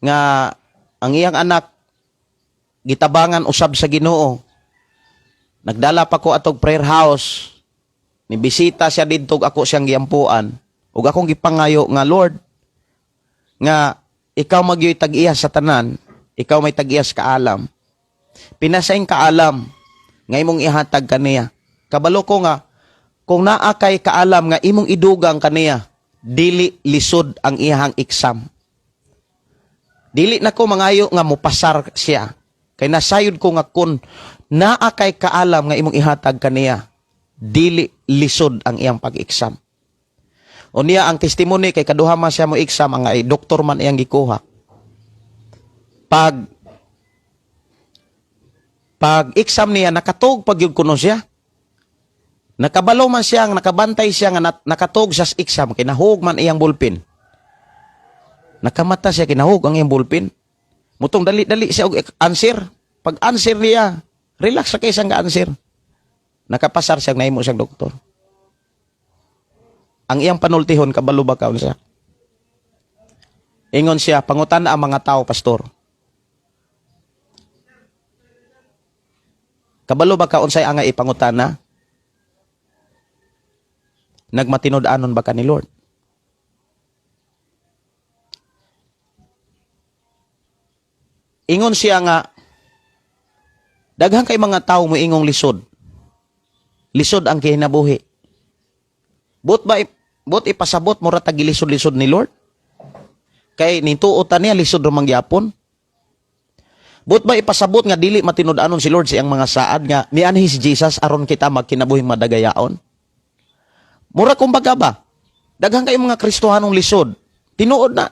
nga ang iyang anak gitabangan usab sa Ginoo. Nagdala pa ko atog prayer house. Ni bisita siya didto ug ako siyang giampuan. Ug akong gipangayo nga, "Lord, nga ikaw magyoy tag-iya sa tanan, ikaw may tag-iya sa kaalam. Pinasaing kaalam nga imong ihatag kaniya. Kabalo ko nga kung naa kay kaalam nga imong idugang kaniya, dili lisod ang iyahang exam." Dili na ko mangayo nga mupasar siya. Kay nasayod ko nga kun naa kay kaalam nga imong ihatag kaniya, dili lisod ang iyang pag-exam. Unya ang testimony kay kaduha man siya mo exam, ang ay doktor man iyang gikuha. Pag exam niya, nakatug pag gyud kuno siya. Nakabalo man siya, nga nakabantay siya nga nakatug sa exam kay nahug man iyang ballpen. Nakamata siya, kinahug ang iyang ballpen. Mutong dali-dali siya og answer. Pag answer niya, relax sa kay siyang answer. Nakapasar siya, nahimo siyang doktor. Ang iyang panultihon, kabalo ba ka unsa? Ingon siya, "Pangutan ang mga tao, pastor. Kabalo ba ka unsay angay ipangutana? Nagmatinud-anon ba ka ni Lord?" Ingon siya nga, daghan kay mga tao mo ingong lisod. Lisod ang kinabuhi. Buot ipasabot mura tag gilisod-lisod ni Lord? Kay nituotan niya lisod ra man gyapon. Buot ba ipasabot nga dili matinud-anon si Lord sa iyang mga saad nga mianhi si Jesus aron kita magkinabuhing madagayaon? Mura kumbaga ba? Daghan kayong mga Kristohanong lisod. Tinuod na.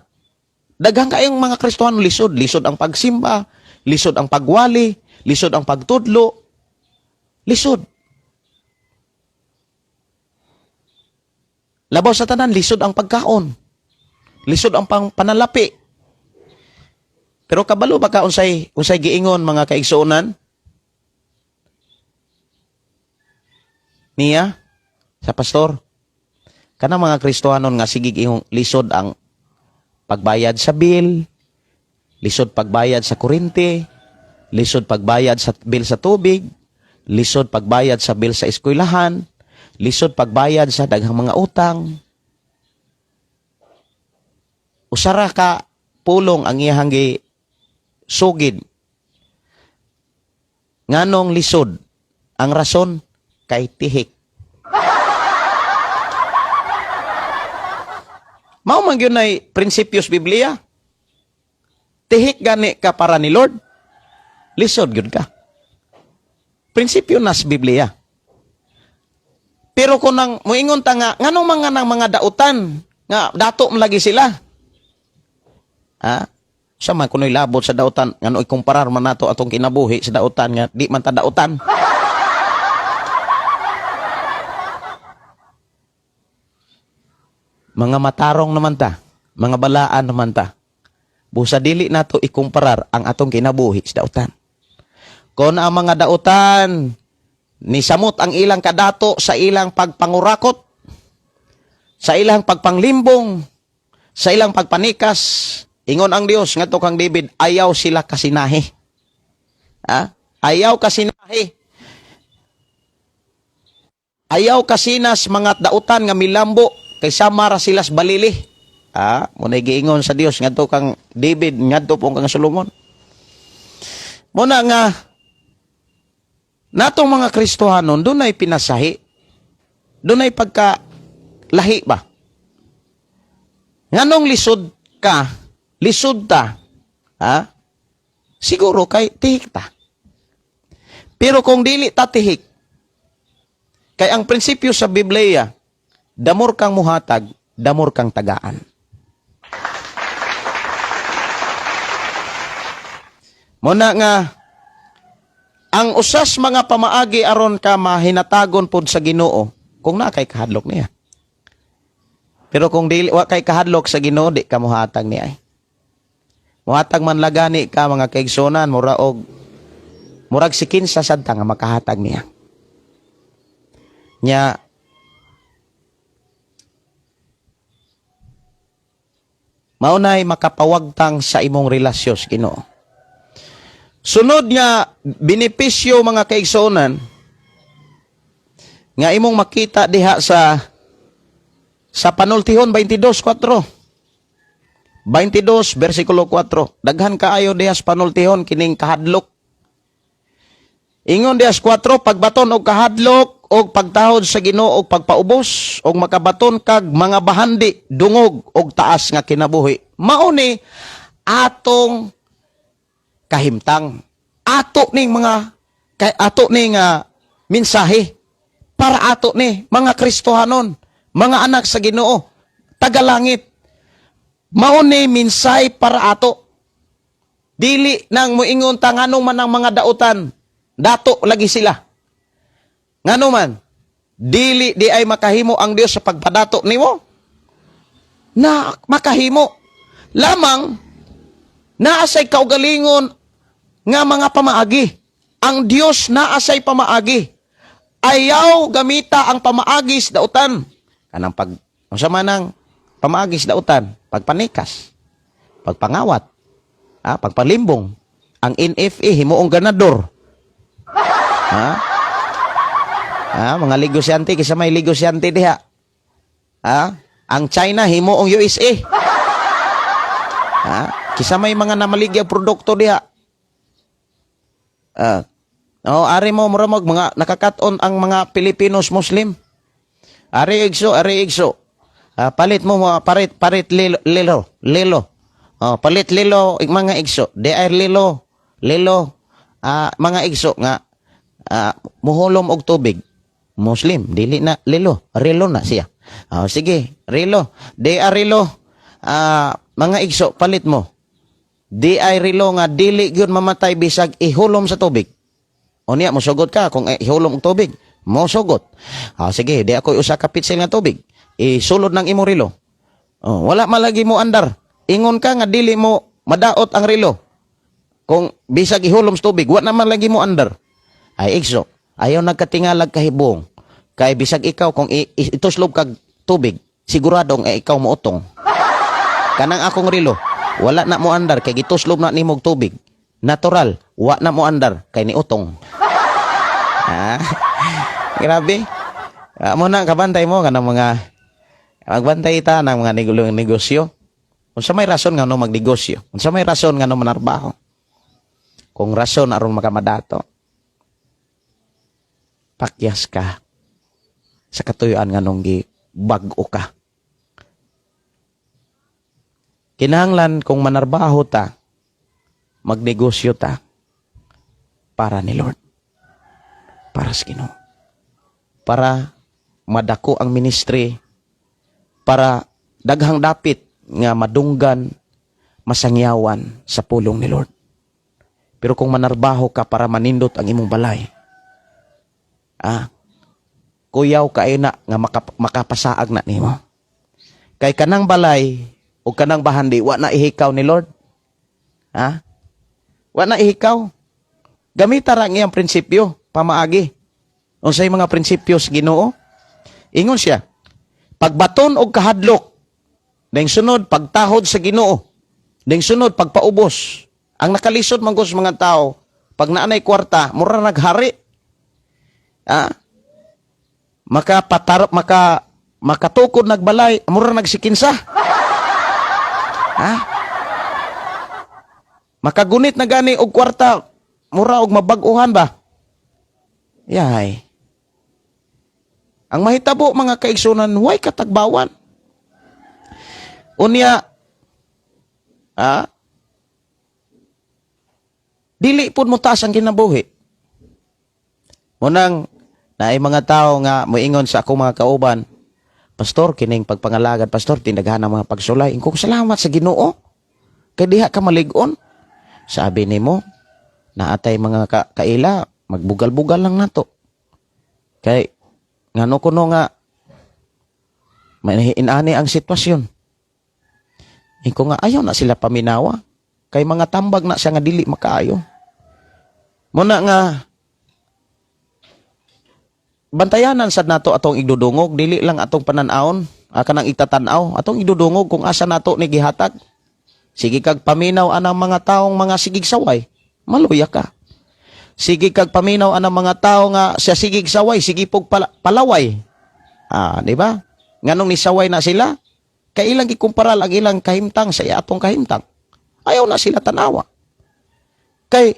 Daghan kayong mga Kristohanong lisod. Lisod ang pagsimba, lisod ang pagwali, lisod ang pagtudlo. Lisod. Labaw sa tanan, lisod ang pagkaon. Lisod ang panalapi. Pero kabalo ba ka unsay giingon, mga kaigsuonan? Niya sa pastor. Kanang mga Kristohanon nga sigig ingong lisod ang pagbayad sa bill, lisod pagbayad sa kuryente, lisod pagbayad sa bill sa tubig, lisod pagbayad sa bill sa eskwelahan, lisod pagbayad sa daghang mga utang. Usara ka pulong ang iyahang gi sugid. Nganong lisod? Ang rason kay tihik. Mao man gyud nay prinsipyos Biblia. Tihik gani ka para ni Lord, lisod gyud ka. Prinsipyo nas Biblia. Pero kung nang moingon ta nga nganong mga nang mga dautan nga dato man lagi sila. Ha? Sa man kuno'y labot sa dautan ngano ikumparar man nato atong kinabuhi sa dautan nga di man ta dautan. Mga matarong naman ta, mga balaan naman ta. Busa dili nato ikumparar ang atong kinabuhi sa dautan. Kung ang mga dautan ni samot ang ilang kadato sa ilang pagpangurakot, sa ilang pagpanglimbong, sa ilang pagpanikas, ingon ang Dios ngadto kang David, ayaw sila kasinahi. Ha? Ayaw kasinahi. Ayaw kasinas mga dautan nga milambo kay sama ra sila sa balili. Ha? Muna'y giingon sa Dios ngadto kang David, ngadto pong kang Solomon. Muna nga natong mga Kristohanon dunay pinasahi. Dunay pagka lahi ba? Nganong lisod ka, lisod ta, ha? Siguro kay tihik ta. Pero kung dili ta tihik, kay ang prinsipyo sa Biblia, damor kang muhatag, damor kang tagaan. Muna nga, ang usas mga pamaagi aron ka mahinatagon pod sa Ginoo, kung naa kay kahadlok niya. Pero kung dili wa kay kahadlok sa Ginoo, di ka muhatag niya ay. Muhatag man lagani ka mga kaigsunan, mura og murag si kinsa sad ta nga makahatag niya. Nya maunay makapawagtang sa imong relasyon sa Ginoo. Sunod nga benepisyo mga kaigsuonan nga imong makita diha sa Panultihon 22:4. 22 versikulo 4. Daghan kaayo diha sa Panultihon kining kahadlok. Ingon diha sa 4, pagbaton og kahadlok og pagtahod sa Ginoo og pagpaubos og makabaton kag mga bahandi dungog og taas nga kinabuhi. Mao ni atong kahimtang, ato ning mga kay ato ning mensahe para ato ni mga Kristohanon, mga anak sa Ginoo, tagalangit. Mao ni mensahe para ato. Dili nang moingon ta nganong man ang mga dautan, dato lagi sila. Ngano man, dili di ay makahimo ang Dios sa pagpadato nimo. Na makahimo lamang naasay kaugalingon nga mga pamaagi. Ang Dios naasay pamaagi. Ayaw gamita ang pamaagi sa dautan. Kanang pag unsa man ang pamaagi sa dautan, pagpanikas, pagpangawat, pagpalimbong. Ang NFA himuong ganador. Ha? Ha, mga negosyante kaysa may negosyante diha. Ha? Ang China himuong USA. Ha? Kisa may mga namaligya produkto diha. Oh, ari mo muramog mga nakakat-on ang mga Pilipinos Muslim. Ari igso, ari igso. Palit mo mga parit parit lilo lilo, lilo. Oh, palit lilo mga igso. Di ay lilo, lilo. Mga igso nga muhulom og tubig. Muslim, dili na lilo, rilo na siya. Oh, sige, rilo. Di ay rilo. Mga igso, palit mo. Di ay rilo nga dili gyud mamatay bisag ihulom sa tubig. O niya, mosugot ka kung ihulom og tubig. Mosugot. Sige, di ako usa ka pitsil nga tubig. Isulod ng imo rilo. Oh, wala malagi mo andar. Ingon ka nga dili mo madaot ang rilo. Kung bisag ihulom sa tubig, wa naman lagi mo andar. Ay igso, ayaw nagkatingalag kahibong. Kay bisag ikaw kung ituslob kag tubig, Siguradong eh, ikaw moutong. Kanang akong relo, wala na mo andar kay gituslob na nimo og tubig. Natural, wa na mo andar kay niutong. Ah, grabe. Ah, mo na kabantay mo kanang mga magbantay ta ng mga negosyo. Unsa may rason nga no magnegosyo? Unsa may rason nga no manarbaho? Kung rason aron makamadato, pakyas ka sa katuyuan nga nung gi bag-o ka. Kinahanglan kung manarbaho ta, magnegosyo ta para ni Lord. Para sa Ginoo. Para madako ang ministry, para daghang dapit nga madunggan, masangyawan sa pulong ni Lord. Pero kung manarbaho ka para manindot ang imong balay, kuyaw kaayo na nga makapasaag na nimo. Kay kanang balay o kanang bahandi, wa na ihikaw ni Lord. Ha? Wa na ihikaw. Gamita ra ang iyang prinsipyo, pamaagi. Unsay mga prinsipyo sa Ginoo? Ingon siya, pagbaton og kahadlok, dahil sunod, pagtahod sa Ginoo, dahil sunod, pagpaubos. Ang nakalisod man sa mga tao, pag naanay kwarta, mura naghari. Ah, makapatar makatukod nagbalay, mura nagsikinsa. Ha? Makagunit na gani og kwarta, mura og mabag-uhan ba? Yay. Ang mahitabo, mga kaigsunan, way katagbawan. Unya, dili pud mo taas ang kinabuhi. Munang, naay mga tao nga moingon sa akong mga kauban, "Pastor, kining pagpangalagad, Pastor, tinaghan ang mga pagsulay." Ingko, "Salamat sa Ginoo. Kay diha ka malig-on." Sabi nimo, naatay mga kaila, magbugal-bugal lang nato. Kay, ngano kuno nga, may inani ang sitwasyon. Ingko nga, ayaw na sila paminawa. Kay mga tambag na siya nga dili makaayo. Muna nga, bantayanan sad nato atong igdudungog, dili lang atong panan-awon, kanang igtatan-aw, atong igdudungog kung asa nato ni gihatag. Sige kag paminaw anang mga taong mga sigig saway, maluya ka. Sige kag paminaw anang mga tao nga sa sigig saway, sige pog palaway. Ah, di ba? Nganong nisaway na sila? Kay ilang gikumparal ang ilang kahimtang sa atong kahimtang. Ayaw na sila tanawa. Kay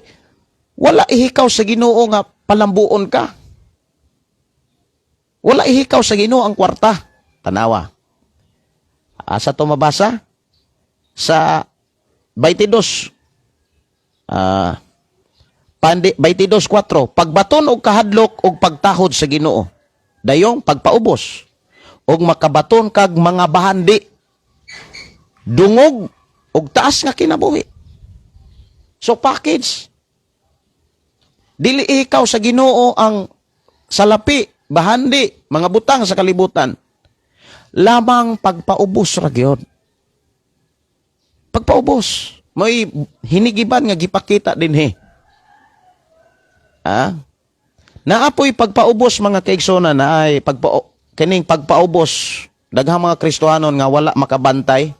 wala ihikaw sa Ginoo nga palambuon ka. Wala ihikaw sa Ginoo ang kwarta. Tanawa. Asa to mabasa? Sa 22. Pandi, 22:4. Pagbaton og kahadlok og pagtahod sa Ginoo. Dayong pagpaubos. Og makabaton kag mga bahandi. Dungog og taas nga kinabuhi. So package. Dili ikaw sa Ginoo ang salapi, bahandi, mga butang sa kalibutan. Lamang pagpaubos ra gyud. Pagpaubos. May hinigiban nga gipakita dinhi. Ah? Naapoy pagpaubos, mga kaigsonan, na ay kining pagpaubos, daghang mga Kristohanon nga wala makabantay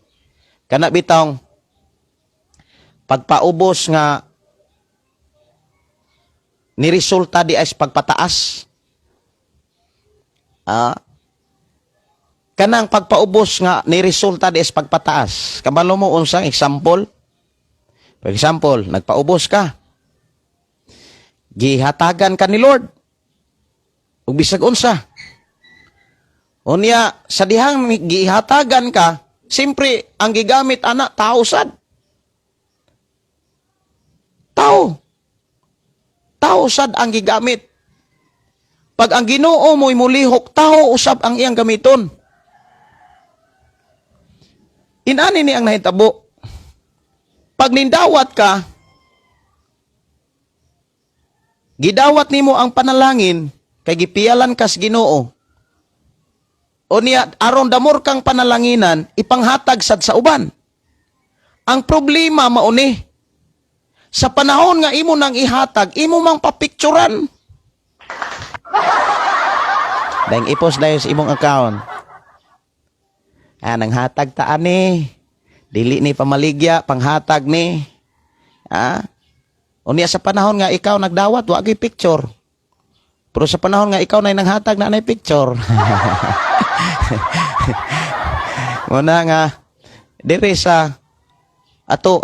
kana bitawng pagpaubos nga ni resulta di ay sa pagpataas. Ah, kanang pagpaubos nga ni resulta di ay sa pagpataas. Kabalo mo unsang example? For example, nagpaubos ka. Gihatagan ka ni Lord ug bisag unsa. Unya, sa dihang gihatagan ka, siyempre, ang gigamit ana, tao sad. Tao. Tao sad ang gigamit. Pag ang Ginoo mo'y mulihok, tao usab ang iyang gamiton. Inani ni ang nahitabo. Pag nindawat ka, gidawat nimo ang panalangin, kay gipiyalan kas Ginoo. O niya, aron damor kang panalanginan, ipanghatag sad sa uban. Ang problema mauni, sa panahon nga imo nang ihatag, imo mang papicturan. Dahil ipos dahil sa imong account. Ah, nanghatag ta ani. Dili ni pamaligya, panghatag ni. Ah? Unya sa panahon nga ikaw nagdawat, wa gyud picture. Pero sa panahon nga ikaw na nanghatag, na picture. Muna nga diri sa ato,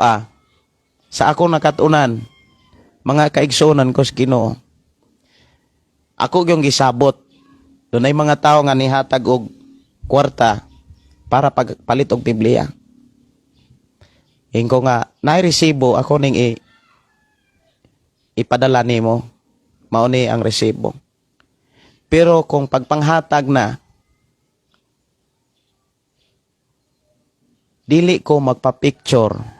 sa ako nakatunan, mga kaigsunan ko sa Ginoo. Ako yung gisabot. Dunay mga tao nga nihatag og kwarta para pagpalit og Biblia. Ingko nga naay resibo, ako ning ipadala nimo. Mao ni ang resibo. Pero kung pagpanghatag na, dili ko magpa-picture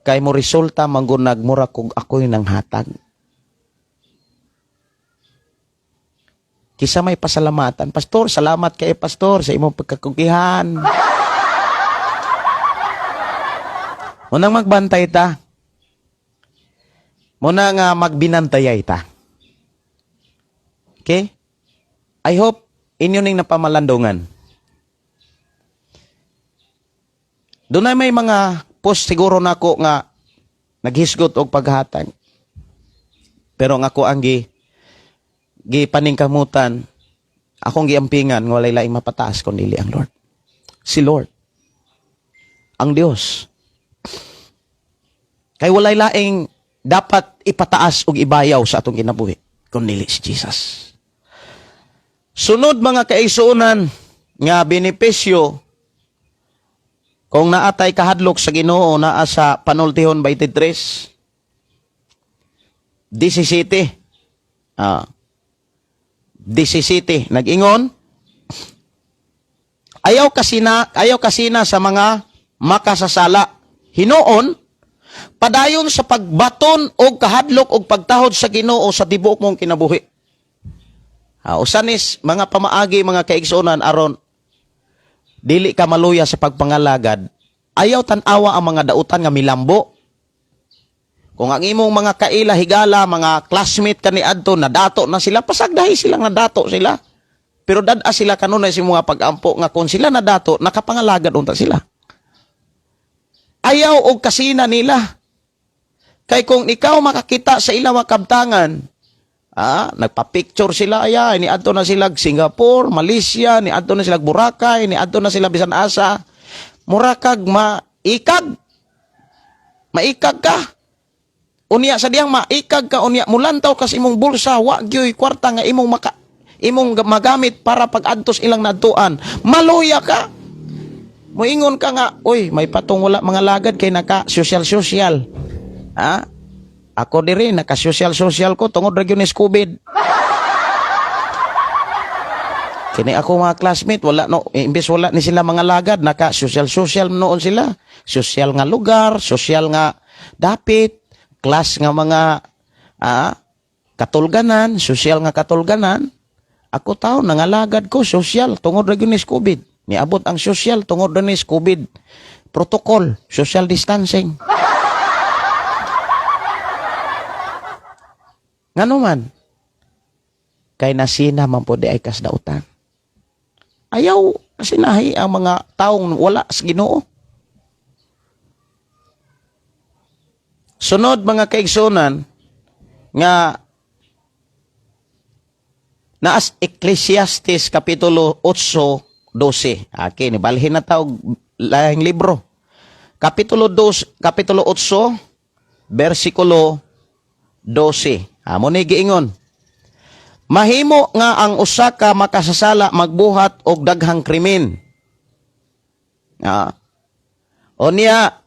kay mo resulta manggunag mura kog ako'y nanghatag. Kisa may pasalamatan. "Pastor, salamat kay pastor sa imong pagkakugihan." Munang magbantay ta. Muna nga magbinantayay ta. Okay? I hope inyo ning napamalandungan. Dunay may mga post siguro nako nga naghisgot og paghatag. Pero ang ako ang gi gipaningkamutan, akong giampingan nga walay laing mapataas kun dili ang Lord. Si Lord. Ang Dios. Kay walay laing dapat ipataas og ibayaw sa atong kinabuhi kun dili si Jesus. Sunod, mga kaigsuonan, nga benepisyo kung naatay kahadlok sa Ginoo, naa sa Panultihon 23:17. Ah. 17 nag-ingon, "Ayaw kasina sa mga makasasala. Hinuon padayon sa pagbaton og kahadlok og pagtahod sa Ginoo sa tibuok mong kinabuhi." Ah, usa nis mga pamaagi, mga kaigsuonan, aron dili ka maluya sa pagpangalagad, ayaw tan-awa ang mga dautan nga milambo. Kung ang imong mga kaila, higala, mga classmate kaniadto, nadato na sila, pasagdahi sila nga nadato sila. Pero dad-a sila kanunay sa mga pag-ampo nga kung sila nadato, nakapangalagad unta sila. Ayaw og kasina nila. Kay kung ikaw makakita sa ilang mga kabtangan, nagpa-picture sila aya, niadto na sila Singapore, Malaysia, niadto na sila Boracay, niadto na sila bisan asa. Murakag maikag. Maikag ka. Unya sa diyang maikag ka, unya mulantaw ka sa imong bulsa, wa gyoy kwarta nga imong magamit para pag-adtos ilang nadtuan. Maluya ka. Moingon ka nga, "Uy, may patong wala mga lagad kay naka social social." Ha? Ako diri naka social social ko tungod ra gyud ni COVID. Kini ako mga classmate, wala no, imbes wala ni sila mga lagad, naka social social noon sila. Social nga lugar, social nga dapit, class nga mga katulganan, social nga katulganan. Ako tao nangalagad ko social tungod ra gyud ni COVID. Niabot ang social tungod ra ni COVID. Protocol, social distancing. Ngano man? Kay nasina man po di ay kasdautan. Ayaw sinahi ang mga taong wala sa Ginoo. Sunod, mga kaigsunan, nga naas Ecclesiastes Kapitulo 8:12. Okay, nibalhin na ta og lahing libro. Kapitulo 2, Kapitulo 8, versikulo 12. Amo ni giingon. "Mahimo nga ang usa ka makasasala magbuhat og daghang krimen." Unya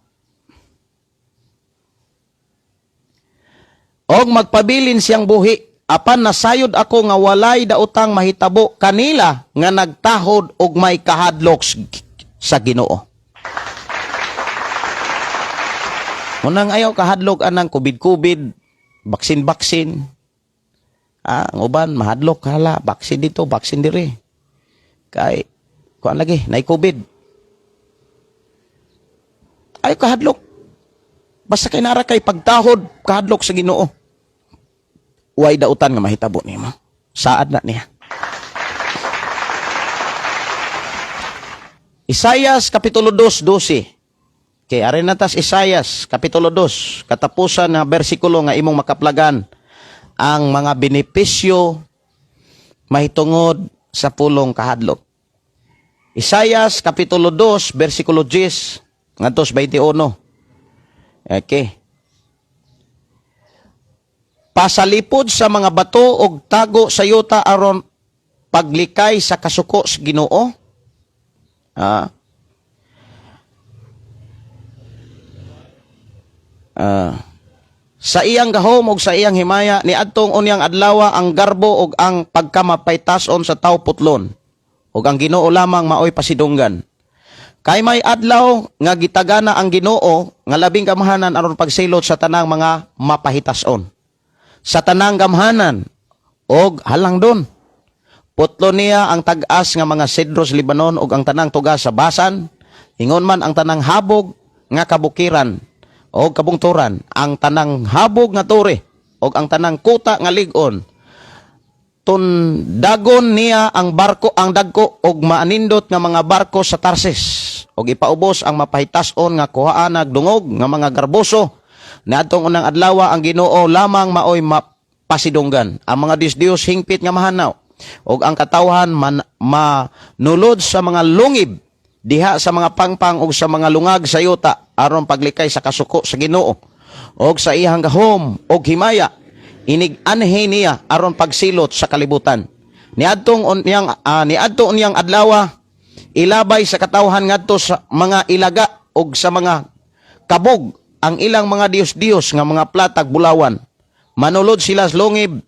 og magpabilin siyang buhi, apan nasayod ako nga walay daotang mahitabo kanila nga nagtahod og may kahadlok sa Ginoo. Munang ayaw kahadlok anang kubid-kubid, baksin-baksin. Ang uban mahadlok, hala, baksin dito, baksin diri. Kay kuan lagi, nay COVID. Ayaw kahadlok. Basta kay nara kay pagtahod, kahadlok sa Ginoo. Way dautan nga mahitabo nimo. Saad na niya. Isayas Kapitulo 2, 12. Okay, ari na tas Isayas Kapitulo 2, katapusan nga bersikulo nga imong makaplagan ang mga benepisyo mahitungod sa pulong kahadlok. Isayas Kapitulo 2, bersikulo 10 ngadto sa 21. Okay. Pasalipod sa mga bato og tago sa yuta aron paglikay sa kasuko sa Ginoo. Ah. Ah. Sa iyang gahom ug sa iyang himaya niadtong unyang adlawa ang garbo ug ang pagkamapaytason sa tawo putlon ug ang Ginoo lamang maoy pasidunggan. Kay may adlaw nga gitagana ang Ginoo nga labing gamhanan aron pagsilot sa tanang mga mapahitason. Sa tanang gamhanan og halangdon. Putlo niya ang tag-as nga mga sedro sa Libanon ug ang tanang tugas sa Basan, ingon man ang tanang habog nga kabukiran og kabungturan, ang tanang habog nga tore ug ang tanang kuta nga lig-on. Tundagon niya ang barko, ang dagko og maanindot nga mga barko sa Tarsis, ug ipaubos ang mapahitason nga kuhaan dungog nga mga garboso. Niadtong unang adlawa ang Ginoo lamang maoy mapasidunggan. Ang mga Diyos-Diyos hingpit nga mahanaw ug ang katawhan man manulod sa mga lungib diha sa mga pangpang ug sa mga lungag sa yuta aron paglikay sa kasuko sa Ginoo ug sa iyang gahom ug himaya inig anhi niya aron pagsilot sa kalibutan. Niadto unyang adlawa ilabay sa katawhan ngadto sa mga ilaga ug sa mga kabog ang ilang mga diyos-diyos nga mga platag bulawan. Manulod sila sa lungib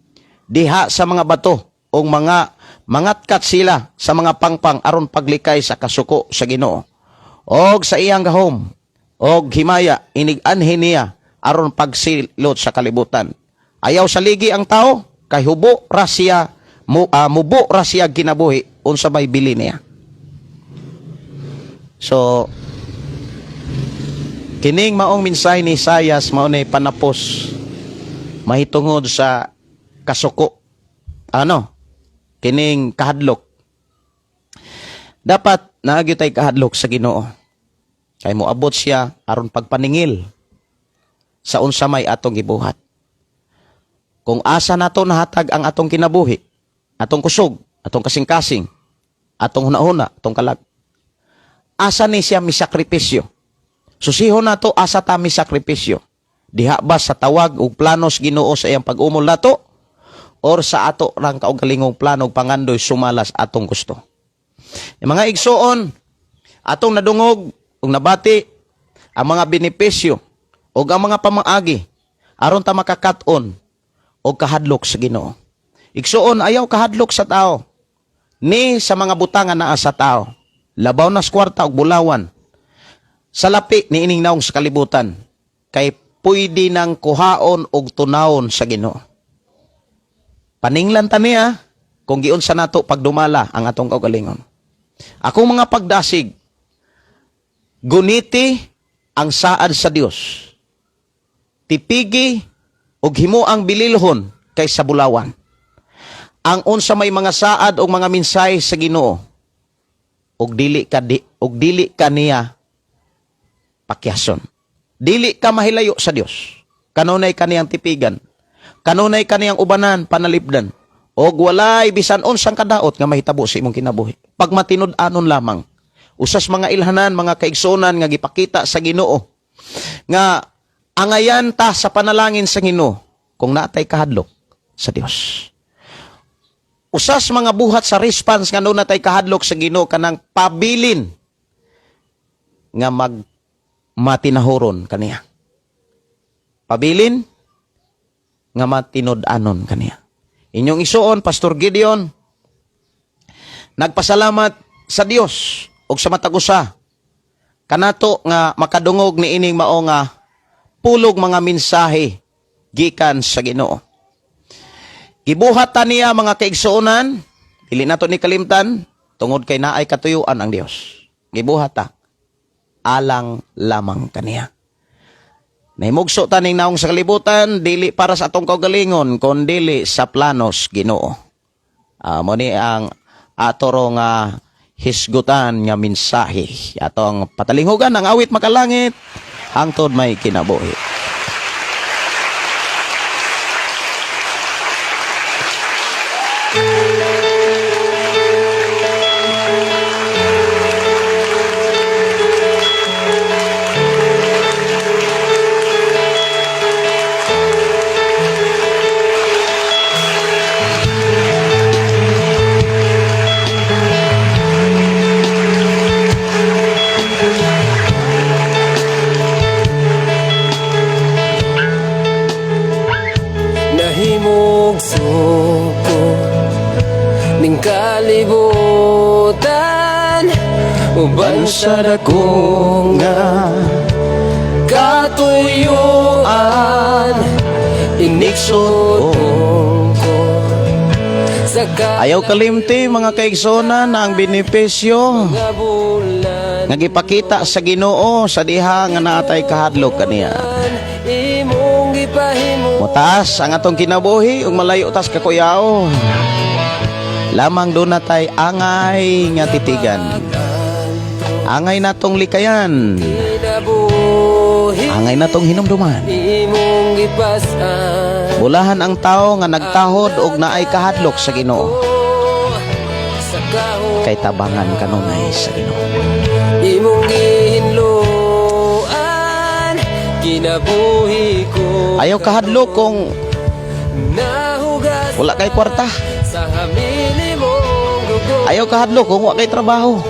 diha sa mga bato ug mga mangatkat sila sa mga pangpang aron paglikay sa kasuko sa Ginoo og sa iyang gahom og himaya inig anhi niya aron pagsilot sa kalibutan. Ayaw saligi ang tao kay hubo ra siya mubo ra siya kinabuhi unsa may bili niya. So kining maong mensahe ni Isayas mao ni panapos mahitungod sa kasuko, ano, kining kahadlok. Dapat naa gyud tay kahadlok sa Ginoo kay moabot siya aron pagpaningil sa unsa may atong gibuhat, kung asa nato nahatag ang atong kinabuhi, atong kusog, atong kasing-kasing, atong hunahuna, atong kalag. Asa ni siya misakripisyo? Susihon nato asa ta misakripisyo. Diha ba sa tawag ug planos Ginoo sa iyang pag-umol nato or sa ato rang kaugalingong plano ug pangandoy sumalas atong gusto? Yung mga igsoon, atong nadungog ug nabati ang mga benepisyo ug ang mga pamaagi aron ta makakat-on og kahadlok sa Ginoo. Igsoon, ayaw kahadlok sa tao ni sa mga butang nga naa sa tao. Labaw na sa kwarta ug bulawan. Sa lapi ni ining naong sa kalibutan kay pwede nang kuhaon og tunawon sa Ginoo. Paninglan ta niya kung giunsa nato pagdumala ang atong kaugalingon. Akong mga pagdasig, guniti ang saad sa Dios. Tipigi ug himo ang bililhon kaysa bulawan. Ang unsa may mga saad o mga mensahe sa Ginoo ug dili ka niya pakyason. Dili ka mahilayo sa Dios. Kanunay kaniyang tipigan. Kanunay kaniyang ubanan, panalipdan. Og walay bisan unsang kadaot nga mahitabo sa imong kinabuhi. Pag matinud-anon lamang. Usas mga ilhanan, mga kaigsunan nga gipakita sa Ginoo nga angayan ta sa panalangin sa Ginoo kung natay kahadlok sa Dios. Usas mga buhat sa response nga natay kahadlok sa Ginoo kanang pabilin nga mag matinahuron kaniya. Pabilin nga matinud-anon kaniya. Inyong isuon, Pastor Gideon, nagpasalamat sa Dios ug sa matag usa kanato nga makadungog ni ining mao nga pulog mga mensahe gikan sa Ginoo. Gibuhat ta niya, mga kaigsuonan, dili nato ni kalimtan tungod kay naay katuyuan ang Dios. Gibuhat ta alang lamang kaniya. Nahimugso ta ning naong sa kalibutan dili para sa atong kaugalingon kondili sa planos Ginoo. Mo ni ang ato nga Hisgutan nga mensahe. Atong patalinghugan ang Awit Makalangit hangtod may kinabuhi. Nahimog suko ning kalibutan uban sa dako nga katuyuan, inigsod ko sa Ayaw kalimti, mga kaigsonan, na ang benepisyo nga bulan nga gipakita sa Ginoo sa diha nga naatay kahadlok kaniya. Imong gipahimo. Motaas ang atong kinabuhi ug malayo tas kakuyaw. Lamang doon natay angay nga titigan. Angay natong likayan. Kinabuhi. Angay natong hinumduman. Imong gipasan. Bulahan ang tao nga nagtahod og naay kahadlok sa Ginoo Sa kahon kay tabangan kanunay sa Ginoo. Imong gihinloan kinabuhi ko. Ayaw kahadlok kung Nahugas wala kay kwarta. sa hamili mong dugo. Ayaw kahadlok kung wa kay trabaho.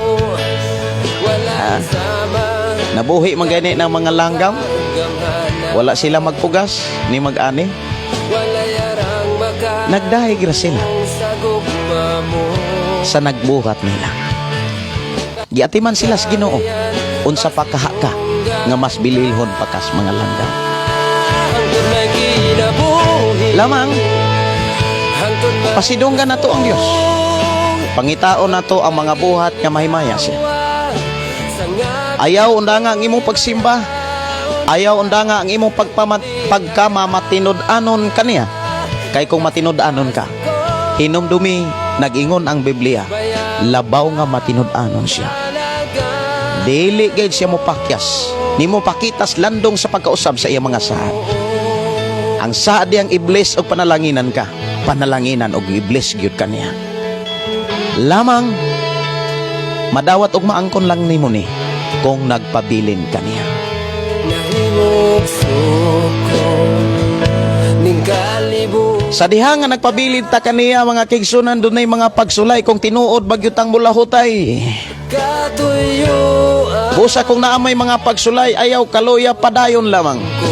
Wala sama. Nabuhi man gani ng mga langgam. Gamhana. Wala sila magpugas ni mag-ani. Wala yarang maka Nagdahig ra sila sa gugma mo. Sa nagbuhat nila. Giatiman sila sa Ginoo. Unsa pa kaha ka nga mas bililhon pa kas mga langgam. Hangtod may kinabuhi. Lamang Hangtod may pasidunggan nato ang Dios. Pangitaon nato ang mga buhat nga mahimaya siya. Sa nga Ayaw undanga ang imong pagsimba. Ayaw undanga ang imong pagkamamatinud-anon kaniya. Kay kung matinud-anon ka, hinumdumi, nag-ingon ang Biblia, labaw nga matinud-anon siya. Dili gayud siya mopakyas, nimo pakitas landong sa pagkausab sa iyang mga saad. Ang saad diyang iblis og panalanginan ka, panalanginan og iblis gyud kaniya. Lamang madawat og maangkon lang nimo ni kung nagpabilin kaniya. Nahimog suko ning kalibutan. Sa diha nga nagpabilin ta kaniya, mga kaigsunan, dunay mga pagsulay kung tinuod bagyutang mulahutay. Katuyuan Busa kung naa may mga pagsulay, ayaw kaluya, padayon lamang. ko.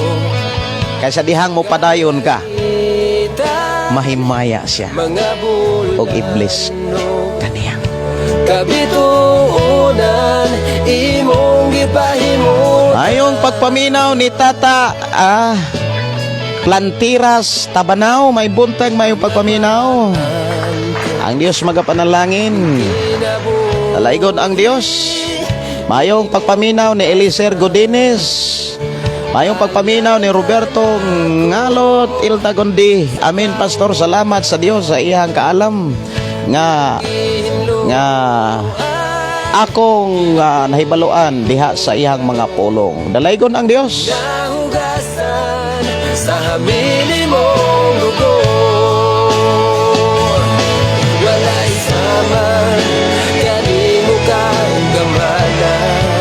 Kay sa dihang mo padayon ka, Kita mahimaya siya mga bulan og iblis kaniya. Kabituonan imong gipahimo. Ayong pagpaminaw ni Tata Plantiras Tabanaw, may buntag, may pagpaminaw. Ang Dios magapanalangin. Talaygon ang Dios. Mayong pagpaminaw ni Eliser Godines. Mayong pagpaminaw ni Roberto Ngalot Iltagondi. Amen, Pastor. Salamat sa Dios sa iyang kaalam nga nga akong nahibaluan diha sa iyang mga pulong. Dalaygon ang Dios. Nahugasan sa hamili mong dugo. Wala'y sama kanimo kang gamhanan.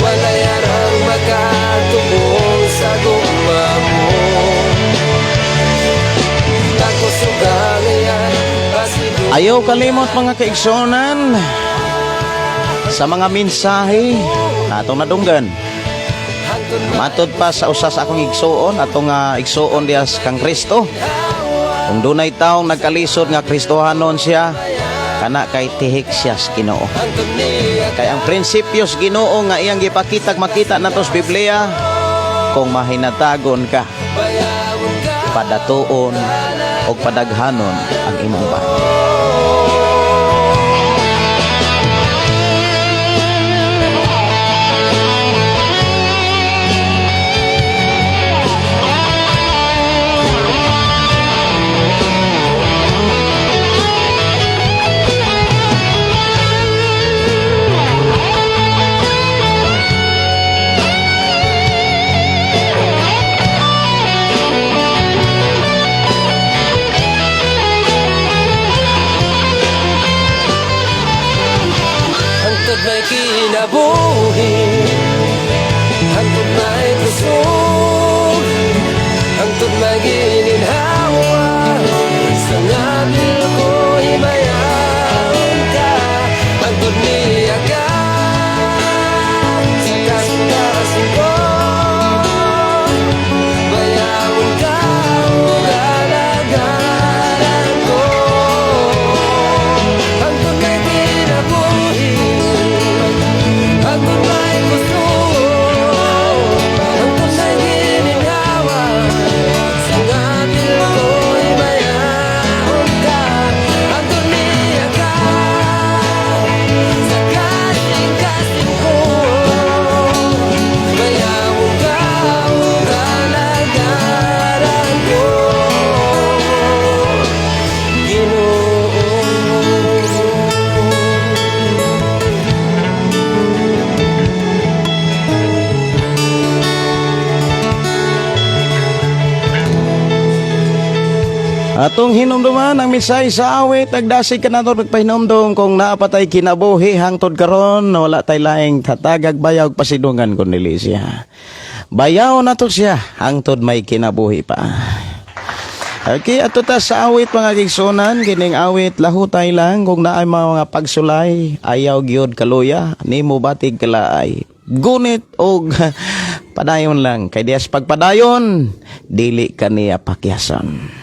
Wala'y arang makatubong sa gugma mo. Kakusugang iyan pasido. Ayaw kalimot, mga kaigsonan, sa mga mensahe na atong nadunggan. Matod pa sa usa sa akong igsuon, atong igsuon diha kang Kristo. Kung dunay taong nagkalisod nga Kristohanon siya, kana kay tihik siya sa Ginoo. Kay ang prinsipyo sa Ginoo nga iyang gipakita, makita nato sa Biblia, kung mahinatagon ka, padatuon o padaghanon ang imong bahay. Kinabuhi hangtod may kusog, hangtod may gininhawa, sa ngabil ko himayaon ka, hangtod niya ka sa kasing ko, bayawon ka ug alagaran ko, hangtod may kinabuhi, hangtod may kusog, hangtod may gininhawa, sa ngabil ko himayaon ka, hangtod niya ka sa kasing-kasing ko, bayawon ka ug alagaran ko, Ginoo. Atong hinumduman ang misay sa awit, nagdasig ka nato, nagpahinumdum kung naapatay kinabuhi hangtod karon, wala tay laing tatagag bayaw pasidungan kun dili siya. Bayaw na to siya hangtod may kinabuhi pa. Okay, ato ta sa awit, mga kigsunan, kining awit lahutay lang kung naay mga pagsulay, ayaw gyud kaluya, nimo batig kalaay. Gunit og padayon lang, kay dias pagpadayon, dili kaniya pakyason.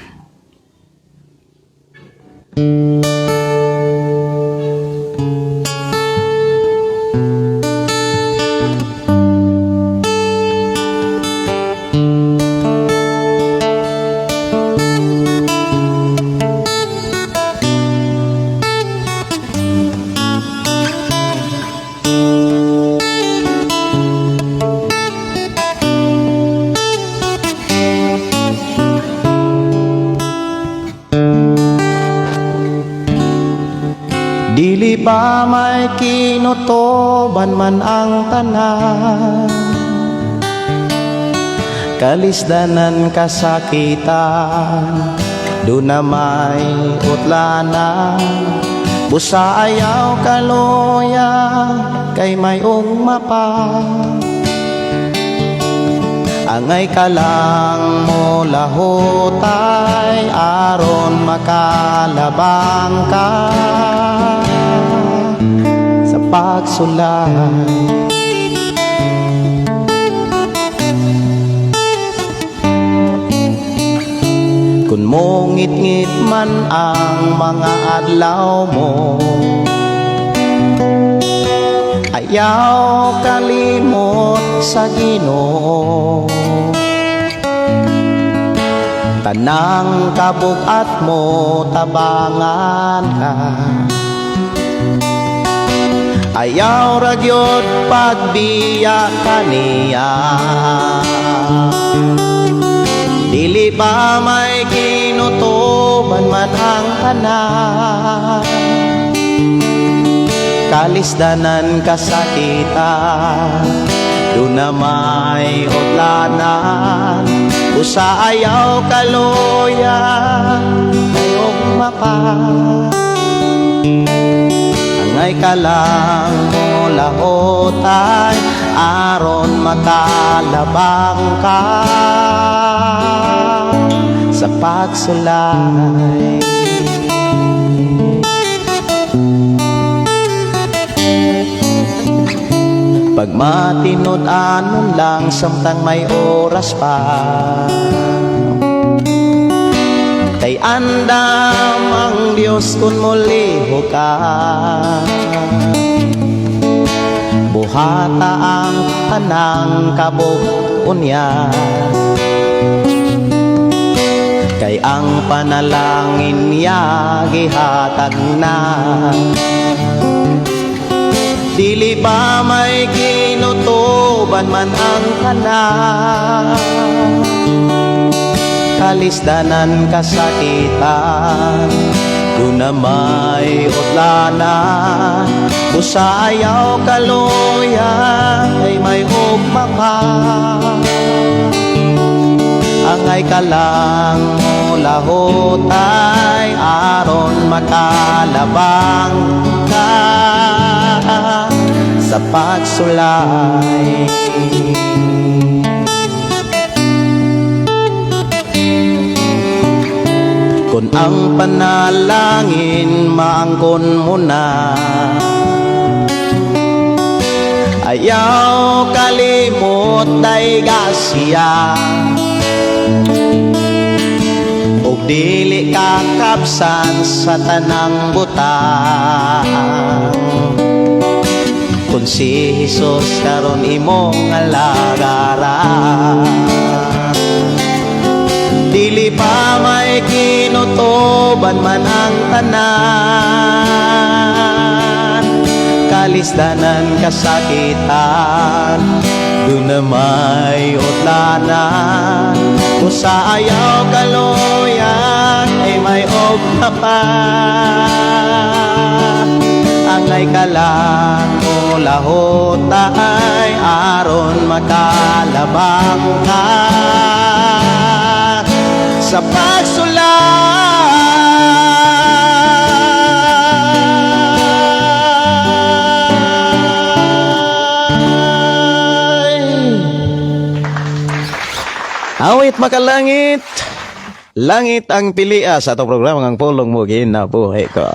Dili pa may kinutoban man ang tanan, kalisdanan, kasakitan, do na may utlanan. Busa ayaw kaluya, kay may ugma pa. Angay ka lang mo lahutay aron makalabang ka sa pagsulay. Kung mongit-ngit man ang mga adlaw mo, ayaw kalimot sa Ginoo. Tanang kabugat mo, tabangan ka. Ayaw ragyod pagbiya kaniya. Dili ba may kinutuban man ang tanan, kalisdanan, kasakitan, do na may utlanan. Usa ayaw kaluya, may ugma pa. Angay ka lang mo lahutay aron makalabang ka sa pagsulay. Pag matinud-anon lang samtang may oras pa, kay andam ang Diyos kung muliho ka. Buhata ang tanang kabuk niya, kay ang panalangin niya gihatag na. Dili ba may kinutuban man ang tanan, kalisdanan, kasakitan, do na may utlanan. Busa ayaw kaluya, ay may ugma pa. Angay ka lang mo lahutay aron makalabang ka sa Sa pagsulay. Kung ang panalangin maangkon mo na, ayaw kalimot dayga siya ug dili ka kabsan sa tanang butang kung si Jesus karon imong alagaran. Dili pa may kinutuban man ang tanan, kalisdanan, kasakitan, doon na may utlanan. Kung sa ayaw kaluyan ay may ugma pa, angay ka lang mulahutay aron makalabang ka sa pagsulay. Awit makalangit. Langit ang pilia sa atong programa ng Pulong Mo Kinabuhi Ko.